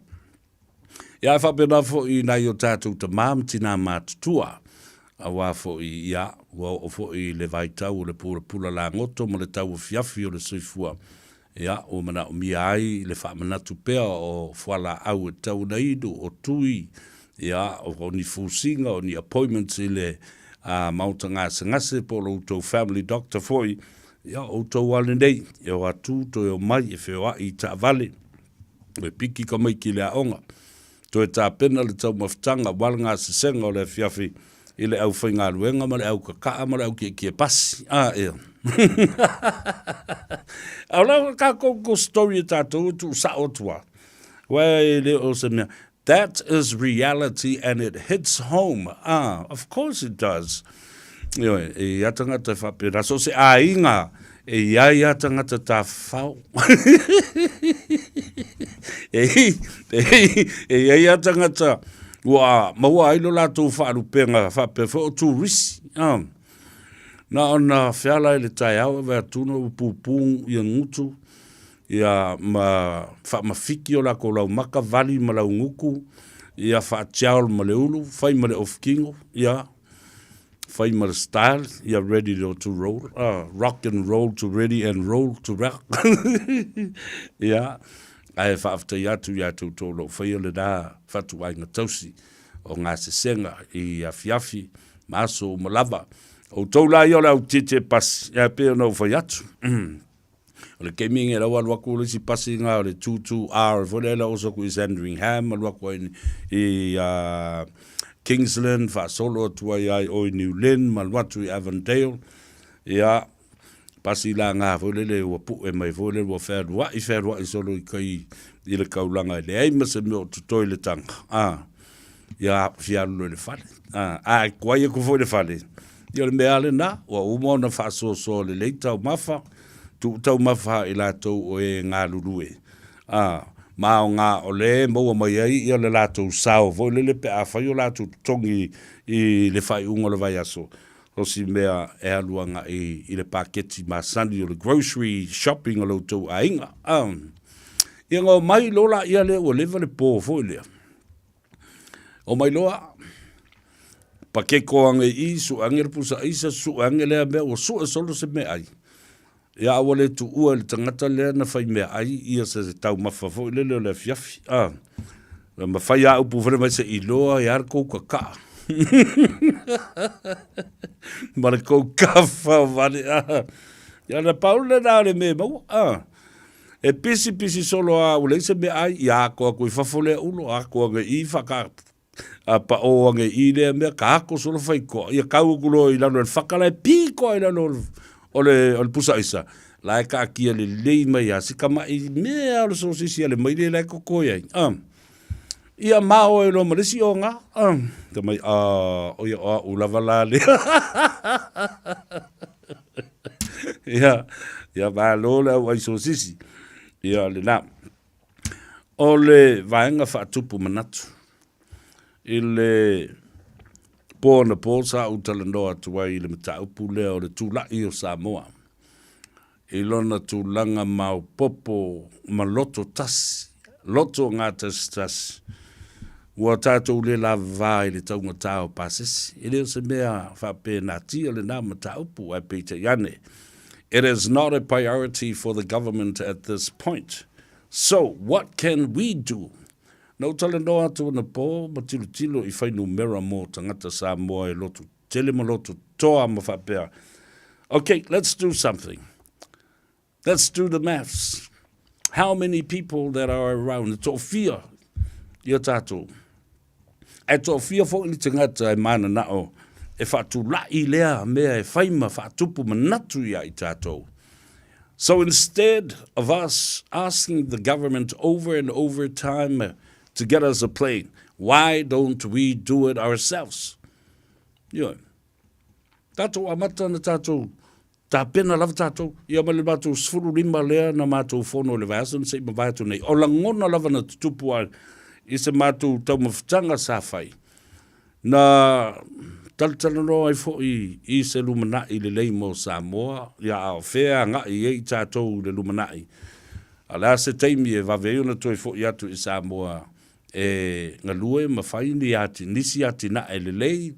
Ia, e faapena foi i nai o tatou tama ma tinā matutua, aua foi, ia, ua oo foi i le vaitau o le pulapula lagoto ma le tauafiafi o le soifua, Ia, ua manaomia ai le faamanatu pea o fualaau e tatau ona inu, o tui, ia, o ni fusiga, o ni appointments i le maota gasegase po o lo outou family doctor foi, ia, o outou lava lenei e o atu toe omai e feoai i taavale, e piki tamaiti i le aoga. Toe tapena le taumafataga aua le gasesega o le afiafi i le aufaigaluega ma le aukakaa ma le aukiekie pasi. A ea. A o le tatou ko story e tatou e tuusao atu lava. Aua e le o se mea. That is reality and it hits home. Ah, of course it does. Ioe, e i ai tagata e faapena. So se aiga e i ai a tagata tafafao. E i ai a tagata ua maua ai lo latou faalupega faapea foi o turisi. Ah. Na ona feala i le taeao e vaai atu na ua pupū ia gutu ia ma faamafiki o lakou laumaka, vali ma laugutu, ia faatiaol ma le ulu, fai ma le ofikino, ia fai ma le style, ia ready to roll, rock and roll to ready and roll to rock. Ia, ae faafetai atu ia te outou o lo o faia lena fatuaiga tausi o gasesega i afiafi ma aso uma lava. Outou la ia o le au tietie pasi, ae pei ona ou fai atu. O le taimi lenei la ua alu atu le isi pasi lena o le 22R foi lea la oso atu i Sandringham alu atu ai i Kingsland faasolo atu ai i o i New Lynn ma alu atu i Avondale. Ia, pasi la na foi lele ua pue mai foi lele ua fealuai fealuai solo i tai. i le kaulaga e leai ma se mea o totoe i le taga, a, ia fia alu loa i le fale. A, a kuai aku foi i le fale, ia o le mea lava lena, ua uma ona faasoasoa lelei taumafa, tuu taumafa i latou o e galulue, a, ma aoga o lea e maua mai ai ia le latou sao foi lele pe afai o latou totogi i le faaiuga o le vaiaso, o si mea e alu agai i le paketi masani o le grocery shopping a lo outou aiga. A, ia na omai loa laia lea ua leva le po foi lea, omai loa, pakeko ane i i, sue ane le pusa aisa, sue ane lea mea, ua sue solo se meaai. Ia a ua le tuua e le tagata lea na fai meaai ia se taumafa foi lele o le afiafi. A, ma fai a upu foi lele mai se i loa ai a le kou kakaa. Ma le kou kafa o vale. A, ia na pau lena o le mea e maua. A, e pisi pisi solo a ua leai se meaai, ia ako atu i fafo lea ulo, ako ane i i whaka A paʻō ane i lea mea, ka ako solo fai koa. Ia kau aku loa i lalo e le whaka la e pī koa i lalo o le, o le pusa aisa. La e kaatia lelei mai a si kamaʻi mea o le sosisi a le maile la e koko ai. Ah. Ia mao e loa ma le isi o ngā. Ah. Ta mai, ah, o ia o au lava la lea. Ia, ia malo le au ai sosisi. Ia le nā. O le vaega faatupu manatu i le po anapo sa ou talanoa atu ai i le mataupu lea o le tula'i o Samoa i lona tulaga maopopo ma loto tasi, loto gatasitasi. Ua tatou le lavava i le taugata o pasese. E le o se mea faapenatia lena mataupu, ae peitai ane, It is not a priority for the government at this point. So, what can we do? Na ou talanoa atu anapo ma tilotilo i fuainumera mo tagata Samoa e loto tele ma loto toa ma faapea, Ok, let's do something. Let's do the maths. How many people that are around? E toafia ia tatou. Ae toafia foi ni tagata e mananao e faatula'i lea mea e fai ma faatupu manatu ia i tatou. So instead of us asking the government over and over time to get us a plane, why don't we do it ourselves? Ioe. Tatou amata na tatou Tapena lava tatou, ia ma le matou 15 lea na matou fono i le vaiaso na se i mavae atu nei. O lagona lava na tutupu ai i se matou taumafataga sa fai, na talatalanoa ai foi i se lumanai lelei mo Samoa, ia a o fea e agai i ai tatou i le lumanai. A o le a se taimi e vave ai ona toe foi atu i Samoa e galue ma fai ni ati, nisi atinae lelei,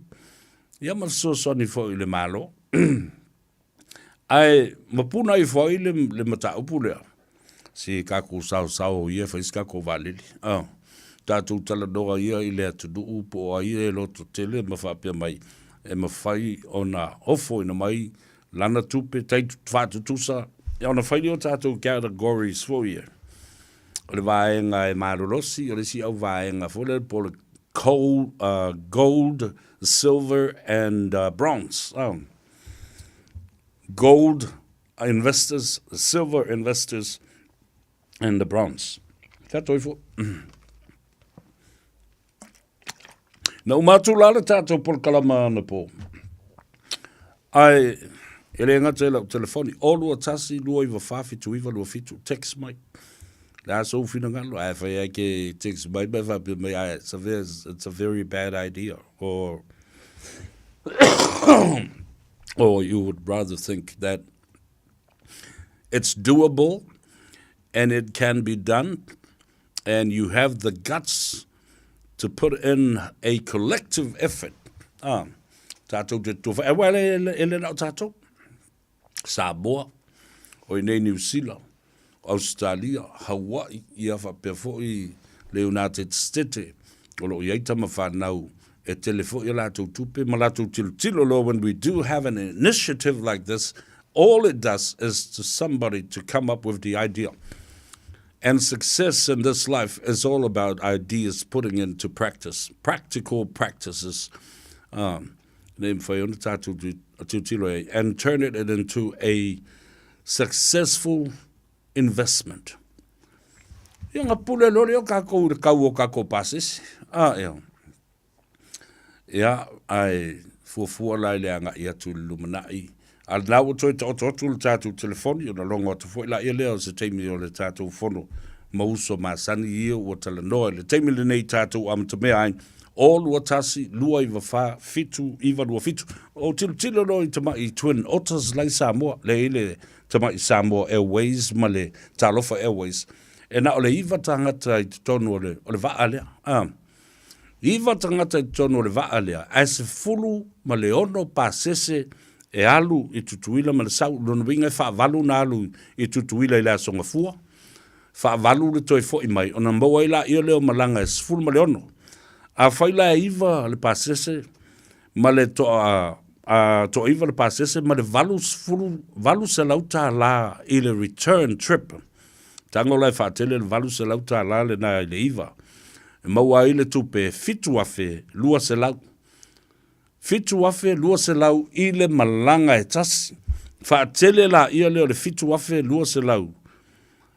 ia ma fesoasoani foi i le Malo. Ae mapuna ifo ai le, le mataupu lea, si kakou saosao ia e fai se kakou vaalele. Ah, tatou talanoa ia i le atunuu po o ai e loto tele ma faapea mai e mafai ona ofoina mai lana tupe tai faatutusa ia ona fai lea o tatou categories foi ia. O le vaega e malolosi, o le isi au vaega foi lea po o le coal, gold, silver and bronze. Gold investors, silver investors and the bronze. Tatou ifo. Na uma atu la le tatou polokalama anapo. Ae e le gata i lau telefoni, 0 2 1 2 9 4 7 9 2 7, text mai. Le a sou finagalo, ae fai ai ke text mai mai faapea mai, ae it's a very, it's a very bad idea. Or, or you would rather think that it's doable and it can be done and you have the guts to put in a collective effort. Ah, tātou te tuwha. E wale e le nao tātou. Samoa, o i nei Niu Sila, Australia, Hawaii, ia faapea foi le United States, o lo o i ai tama whanau e tele foi a latou tupe ma latou tilotilo loa when we do have an initiative like this, all it does is to somebody to come up with the idea. And success in this life is all about ideas putting into practice, practical practices. Nei mawhai ona tātou tilotilo ai, and turn it into a successful investment. Ia ona pule loa lea o tatou i le kau o tatou pasese. A, ia. Ia, ae fuafua la i le agai atu i le lumanai. A o lena ua toe taoto atu le tatou telefoni, ona logo atu foi laia lea o se taimi o le tatou fono ma uso masani ia ua talanoa i le taimi lenei tatou amatamea ai, 0 2 1 2 9 4 7 9 2 7. Ou tilotilo loa i tamai Twin Otters la i Samoa, lea e i ai le tamai Samoa Airways ma le Talofa Airways, e na o le iva tagata i totonu o le, o le vaa lea. A. Iva tagata i totonu o le vaa lea, ae 16 pasese e alu i Tutuila ma le sau. Lona uiga e faavalu ona alu i Tutuila i le Aso Gafua, faavalu le toe foi mai, ona maua ai laia lea o malaga e 16. Afai la e iva le pasese ma le toa, a, toaiva le pasese ma le 80, $800 i le return trip, Tago la e faatele le $800 lena i le iva e maua ai le tupe $7,200. $7,200 i le malaga e tasi. Faatele laia lea o le $7,200,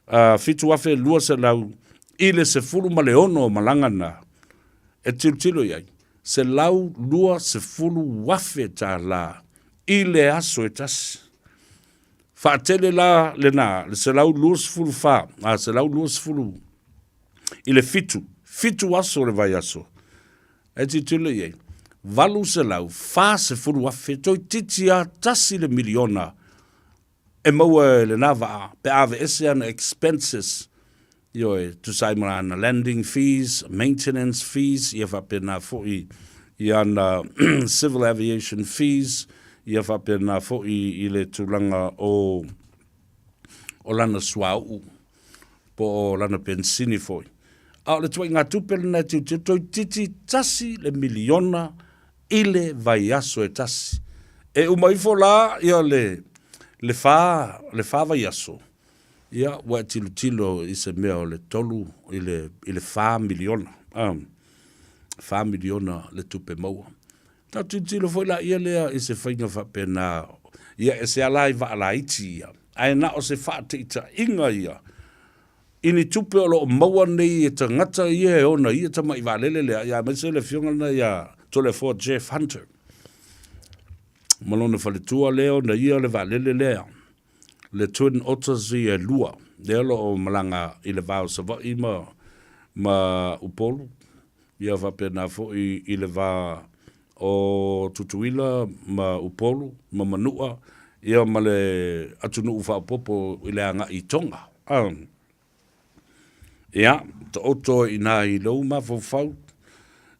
$7,200 i le 16 o malaga na e tilotilo i ai, $120,000 i le aso e tasi. Faatele la lena, le 124, a, 120 i le fitu, fitu aso o le vaiaso. E tilotilo i ai, 840,000, toeitiiti lava tasi le miliona e maua e lena vaa pe a aveese ana expenses, ioe, tusa ai ma ana landing fees, maintenance fees, ia faapena foi i ana civil aviation fees, ia faapena foi i le tulaga o o lana suauu po o lana penisini foi. A o le tuaiga tupe lena e tilotilo, toeitiiti tasi le miliona i le vaiaso e tasi. E uma ifo la ia le le fa le fa vaiaso, ia ua e tilotilo i se mea o le tolu i le i le fa miliona, a, fa miliona le tupe maua. Tatou tilotilo foi laia lea i se faiga faapena, ia e se ala i vaa laiti ia, ae na o se faataitaiga ia i ni tupe o lo o maua nei e tagata ia e ona ia tamai vaalele lea, ia aemaise le afioga lena ia Toleafoa Jeff Hunter ma lona faletua lea ona ia le vaalele lea, le Twin Otters ia e lua, lea o lo o malaga i le va o Savaii ma, ma Upolu, ia faapena foi i le va o Tutuila ma Upolu ma Manua, ia ma le atunuu faaopoopo i le agai i Tonga. Ia, taoto i ina i lou mafaufau,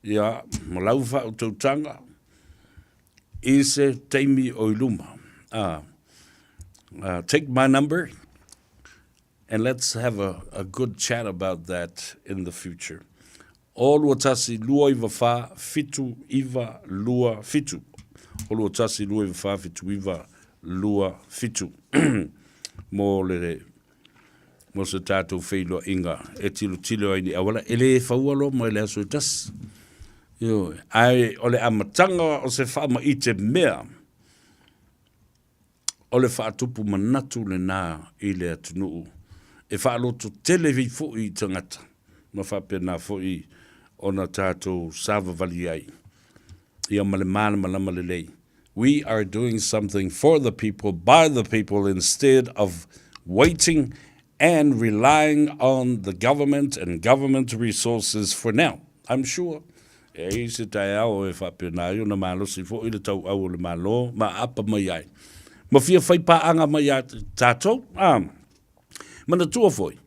ia, ma lau faautautaga i se taimi o i luma. Take my number and let's have a, a good chat about that in the future. O 21 294 7927. O 21 294 7927. Mo le mo se tātou feiloaiga e tilotilo ai ni auala, e le faua loa mai le aso e tasi. Ioe, ae o le amataga o se faamaite mea, O le faatupu manatu lena i le atunuu e faalototele ai foi i tagata ma faapena foi ona tatou savavali ai ia ma le malamalama lelei. We are doing something for the people, by the people instead of waiting and relying on the government and government resources for now. I'm sure e ai se taeao e faapena ai ona malosi foi le tauau o le Malo ma aapa mai ai ma fia fai paaga mai ia tatou. A, manatua foi,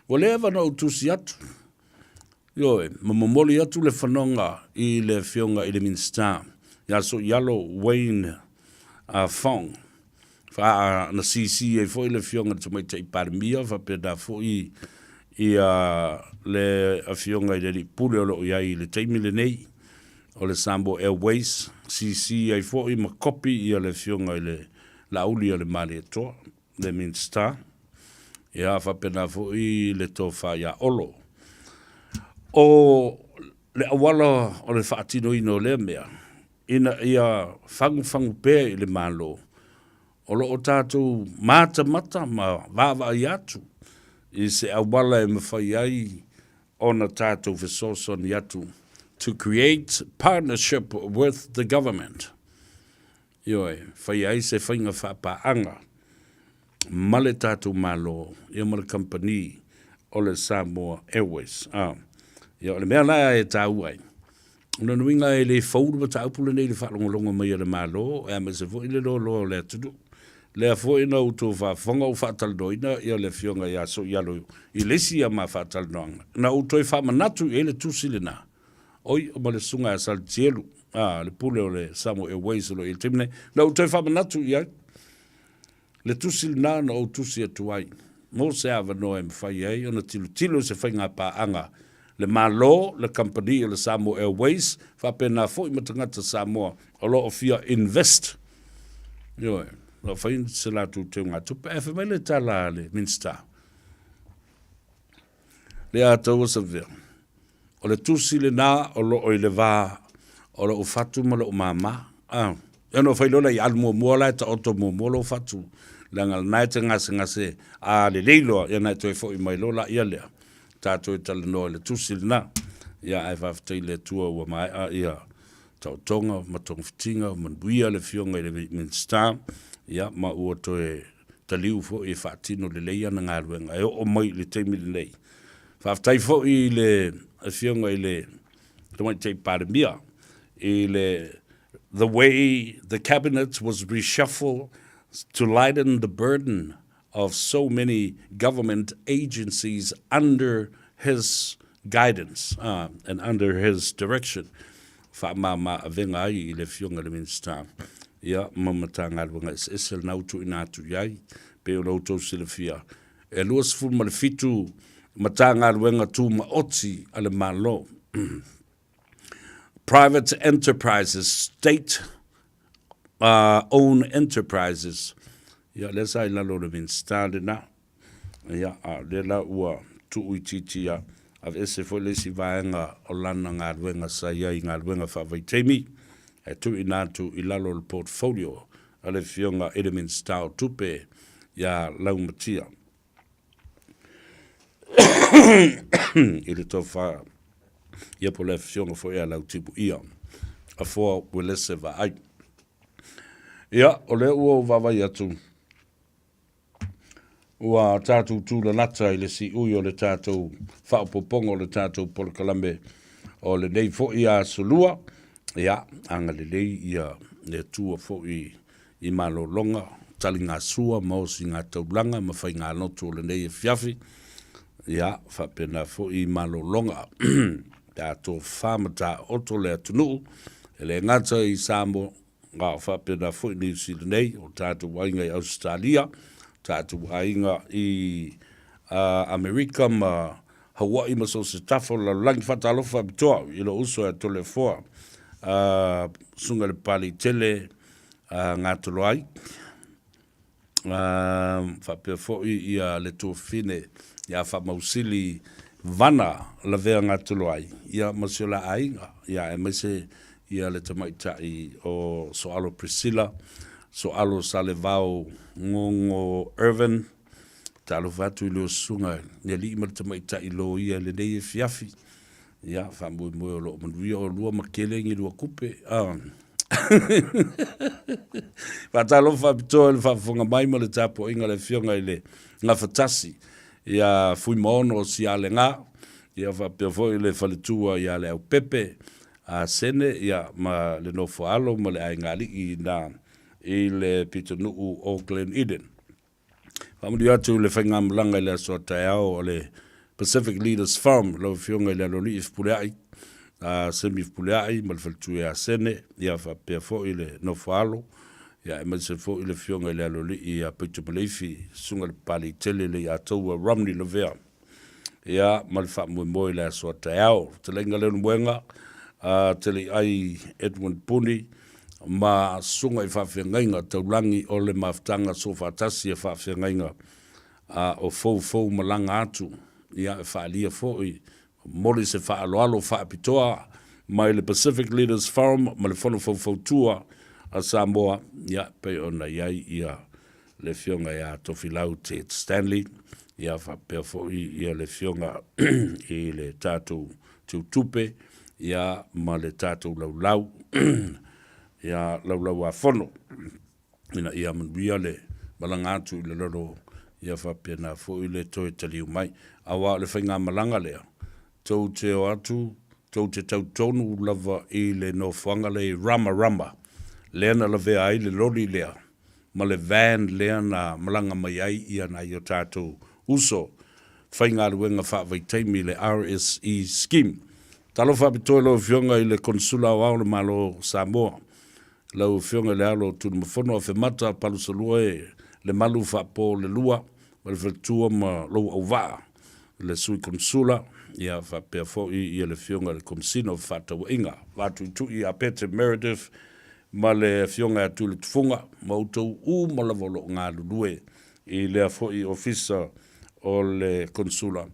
ua leva ona ou tusi atu, ioe, ma momoli atu le fanoga i le Afioga i le Minisita ia Soialo Wayne Fong, Fa, na sisi ai foi le Afioga i le Tamaitai Palemia faapena foi ia le Afioga i le Alii Pule o lo o i ai i le taimi lenei o le Samoa Airways, sisi ai foi ma kopi ia le Afioga i le Laauli o le Malietoa, le Minisita, ia faapena foi le Tofa ia Olo. O le auala o le faatinoina o lea mea, ina ia fagufagu pea i le Malo, o lo o tatou matamata ma vaavaai atu. i se auala e mafai ai ona tatou fesoasoani atu to create partnership with the government. Ioe, faia ai se faiga faapaaga ma le tatou Malo ia ma le kamupani o le Samoa Airways. A, ia o le mea la e taua ai, o lona uiga e le fou le mataupu lenei i le faalogologo mai a le Malo aemaise foi le loaloa o le atunuu. Lea foi na outou faafofoga o faatalanoaina ia le Afioga ia Soialo i le isi a ma faatalanoaga, na ou toe faamanatu i ai le tusi lena, oi, ma le Susuga ia Saletielu, a, le pule o le Samoa Airways o lo o i ai i le taimi nei, na ou toe faamanatu i ai le tusi lena na ou tusi atu ai mo se avanoa e mafai ai ona tilotilo i se faigapaaga le Malo, le kamupani o le Samoa Airways, faapena foi ma tagata Samoa o lo o fia invest. Ioe, o lo o fai se latou teugatupe. Ae fai mai le tala a le Minisita, le Ataua Savea, O le tusi lena o lo o i le va o lou fatu ma lou mama. A, ia ona ou fai loa lea i alu muamua la e taoto muamua lou fatu, leaga lena e te gasegase, a lelei loa, ia ona e toe foi mai loa laia lea, ta toe talanoa i le tusi lena. Ia ae faafetai i le Atua ua maea ia taotoga ma togafitiga, manuia le Afioga i le Minisita, ia ma ua toe taliu foi e faatino lelei ana galuega e oo mai i le taimi lenei. Faafetai foi i le Afioga i le Tamaitai Palemia i le the way the cabinet was reshuffled to lighten the burden of so many government agencies under his guidance and under his direction. Faamama avega ai i le Afioga i le Minisita ia ma Matagaluega eseese lena ua tuuina atu i ai, pei ona outou silafia, E 27 Matagaluega Tumaoti a le Malo, Private Enterprises, State Owned Enterprises, ia lea sa i lalo o le Minisita lena, ia a o lea la ua tuuitiitia, aveese foi le isi vaega o lana galuega sa i ai i galuega faavaitaimi, e tuuina atu i lalo o le portfolio a le Afioga i le Minisita o Tupe ia Laumatia i le tofa ia po o le Afioga foi ia Lautimuia Afoa Uelese Vaai. Ia, o lea ua ou vaavaai atu, ua tatou tulalata i le siui o le tatou faaopoopoga o le tatou polokalame o lenei foi aso lua. Ia, agalelei ia le Atua foi i malologa, taligasua ma osiga taulaga ma faigalotu o lenei afiafi. Ia, faapena foi i malologa pe a tofafa ma taoto le atunuu, e le gata i Samoa, A o faapena foi Niu Sila nei, o tatou aiga i Ausetalia, tatou aiga i Amerika ma Hawaii ma so o se tafa o le lalolagi. Faatalofa faapitoa i lou uso ia Toleafoa, Susuga i le Papaliitele Gatoloai. faapea foi ia le tuafafine ia Faamausili Vana Lavea Gatoloai, ia ma si o la aiga, ia aemaise ia le tamaitai o Soalo Priscilla, Soalo Salevao Gogo Irvin, talofa atu i lua susuga i le alii ma le tamaitai loia i lenei afiafi. Ia, faamoemoe o lo o manuia oulua ma tele ni lua tupe. Ah. Faatalofa faapitoa i le faafofoga mai ma le tapuaiga a le Afioga i le Gafatasi ia Fuimaono Sialega, ia faapea foi le faletua ia Leaupepe a Sene, ia ma le nofoaalo ma le aigaalii i ina i le pitonuu o Glen Eden. Faamanuia atu le faigamalaga i le aso a taeao o le Pacific Leaders Forum, lau Afioga i le Aloalii Fepuleai, a Semi Fepuleai ma le Faletua ia Sene, ia faapea foi le Nofoaalo, ia aemaise foi le Afioga i le Aloalii ia Peter Maleifi, Susuga i le Papaliitele Leiataua Romney Lavea. Ia, ma le faamoemoe i le aso a taeao. Fetalaiga Leulumoega, a Teleiai Edwin Puni, ma susuga i faafeagaiga taulagi o le mafutaga soofaatasi a faafeagaiga a o foufou malaga atu, ia, e faaalia foi, momoli se faaaloalo faapitoa mai le Pacific Leaders Forum ma le Fono Faufautua a Samoa, ia, e pei ona i ai ia. le Afioga ia Tofilau Ted Stanley, ia faapea foi ia le Afioga i le tatou Tiutupe, ia ma le tatou Laulau, ia Laulauafono, ina ia manuia le malaga atu i le lalo, ia faapena foi le toe taliu mai. Aua o le faigamalaga lea, tou te o atu, tou te tau tonu lava i le nofoaga lea i Ramarama, lea na lavea ai le loli lea, ma le van lea na malaga mai ai ia nai o tatou uso faigaluega faavaitaimi le RSE Scheme. Talofa faapitoa i lau Afioga i le Konesula Aoao o le Malo o Samoa, lau Afioga i le Alo o Tulimafono Afemata Palusalua e Lemalu Faapo Lelua ma le faletua ma lou auvaa, le Sui Konesula, ia faapea foi ia le Afioga i le Komesina o Fefaatauaiga, Vaatuitui ia Pete Meredith ma le Afioga ia Tuiletufuga ma outou uma lava o lo o galulue i lea foi Ofisa o le Konesula,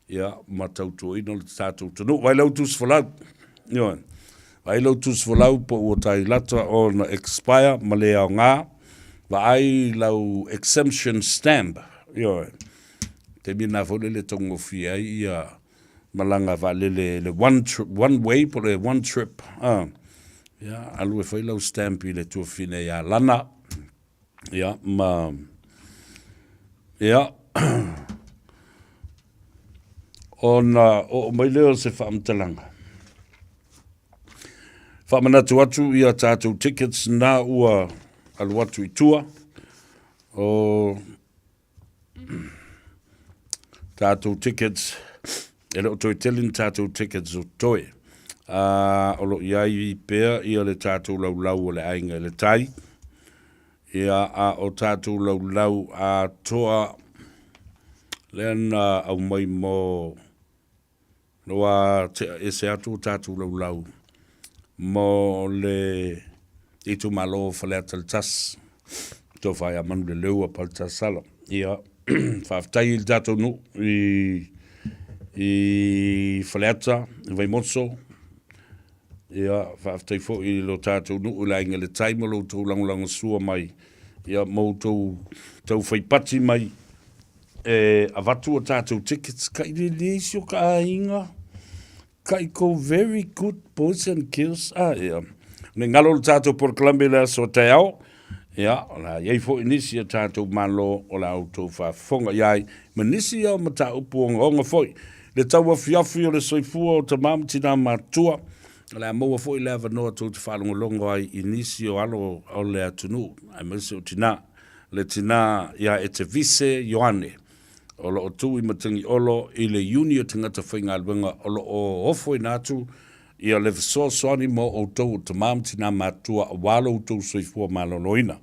ia, ma tautuaina le tatou atunuu. Vaai lau tusi folau, ioe, vaai lau tusi folau po ua tai lata ona expire ma le aoga, vaai lau exemption stamp, ioe, taimi lena foi lele e taugofie ai ia malaga vaalele le one trip, one way po le one trip, a, ia, alu e fai lau stamp i le tuafafine ia Lana, ia, ma, ia, ona oo mai lea o se faamatalaga. Faamanatu atu ia tatou tickets na ua alu atu i tua, o tatou tickets, e le o toe tele ni tatou tickets o totoe. Uh, o lo o i ai pea ia le tatou laulau o le aiga i le tai, ia a o tatou laulau atoa lea na aumai mo Ua tea ese atu o tatou laulau mo le itumalo o Faleata le Tasi, Tofa ia Manuleleua Paletasala. Ia, faafetai i le tatou nuu i, i Faleata, i Vaimoso. Ia, faafetai foi i lo tatou nuu i le Aiga i le Tai ma lo outou lagolagosua mai, ia, ma outou taufaipati mai E avatu a tatou tickets kai le le isi o ka aiga kai ko very good boys and girls a ia ne ngalo le tatou polokalame le aso taeao ia o le a i ai foi nisi a tatou malo o le a outou faafofoga i ai ma nisi o mataupu ogaoga foi le tauafiafi o le soifua o tama ma tinā matutua o le a maua foi le avanoa tou te faalogologo ai i nisi o alo o le atunuu aemaise o tinā le tinā ia Etevise Ioane, o lo o tu i Matagiolo i le Iuni o Tagata Faigaluega o lo o ofoina atu ia le fesoasoani mo outou o tama ma tinā matutua aua lo outou soifua maloloina.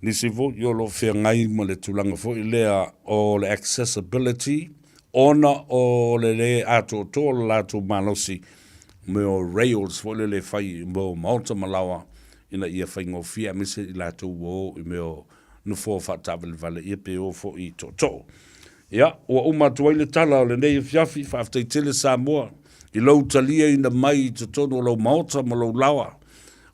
Nisi foi o lo o feagai ma le tulaga foi lea o le accessibility ona o le lē atoatoa o le latou malosi me o rails foi lele e fai mo maota ma laoa ina ia faigofie aemaise i latou ua o i mea o nofoa faataavalevale ia pe o foi i tootoo. Ia, ua uma atu ai le tala o lenei afiafi, faafetai tele Samoa i lou taliaina mai i totonu o lou maota ma lou laoa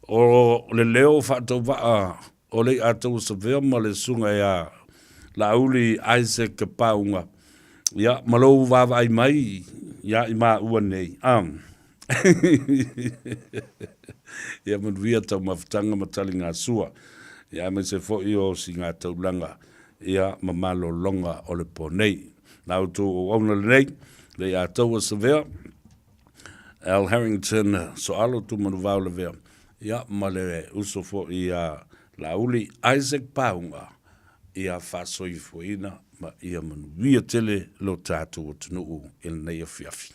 o le leo faatauvaa o Lei'ataua Savea ma le Susuga ia Laauli Isaac Pauga, ia, ma lou vaavaai mai ia i maua nei. A. Ia manuia taumafataga ma taligasua, ia aemaise foi o sigataulaga ia ma malologa o le po nei. Na outou auauna lenei, Lei'ataua Savea, Al Harrington Soalo Tumanuvao Lavea, ia ma le uso foi ia Laauli Isaac Pauga, ia faasoifuaina ma ia manuia tele lo tatou atunuu i lenei afiafi.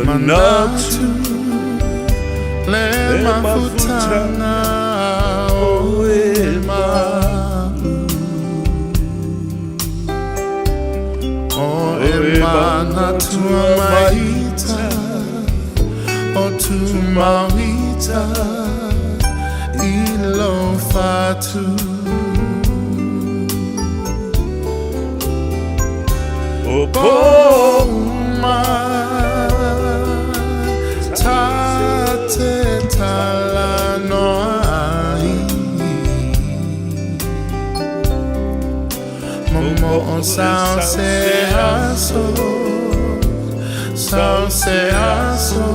Manatu le mafutanga o e mau. Atua maita o Tumauita i lou fatu. O po uma ta te talanoa ai. Momoo sau se aso, sau se aso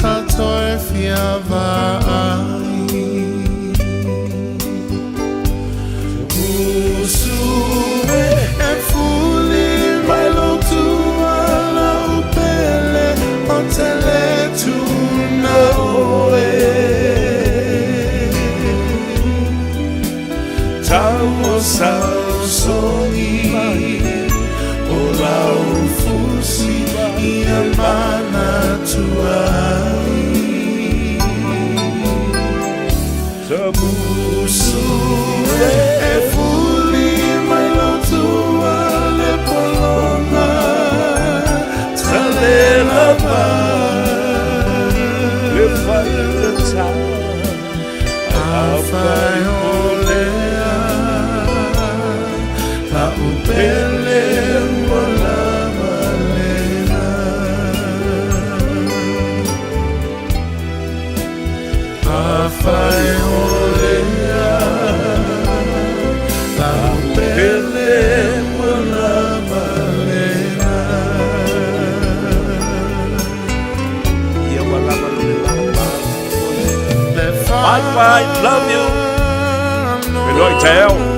ta toe fia vaai. Usu e e fuli mai lou tuala o pele o te le tuna oe. Tau o Sausoni o lau fusi ia manatua ai. Usu e e fuli mai lou tua le pologa talela Le fai le tau. Afai o lea la upele ua lava lena. Afai o lea la upele ua lava lena. Ia ua lava lo le lava. Le Bye bye, love you. Feiloai taeao.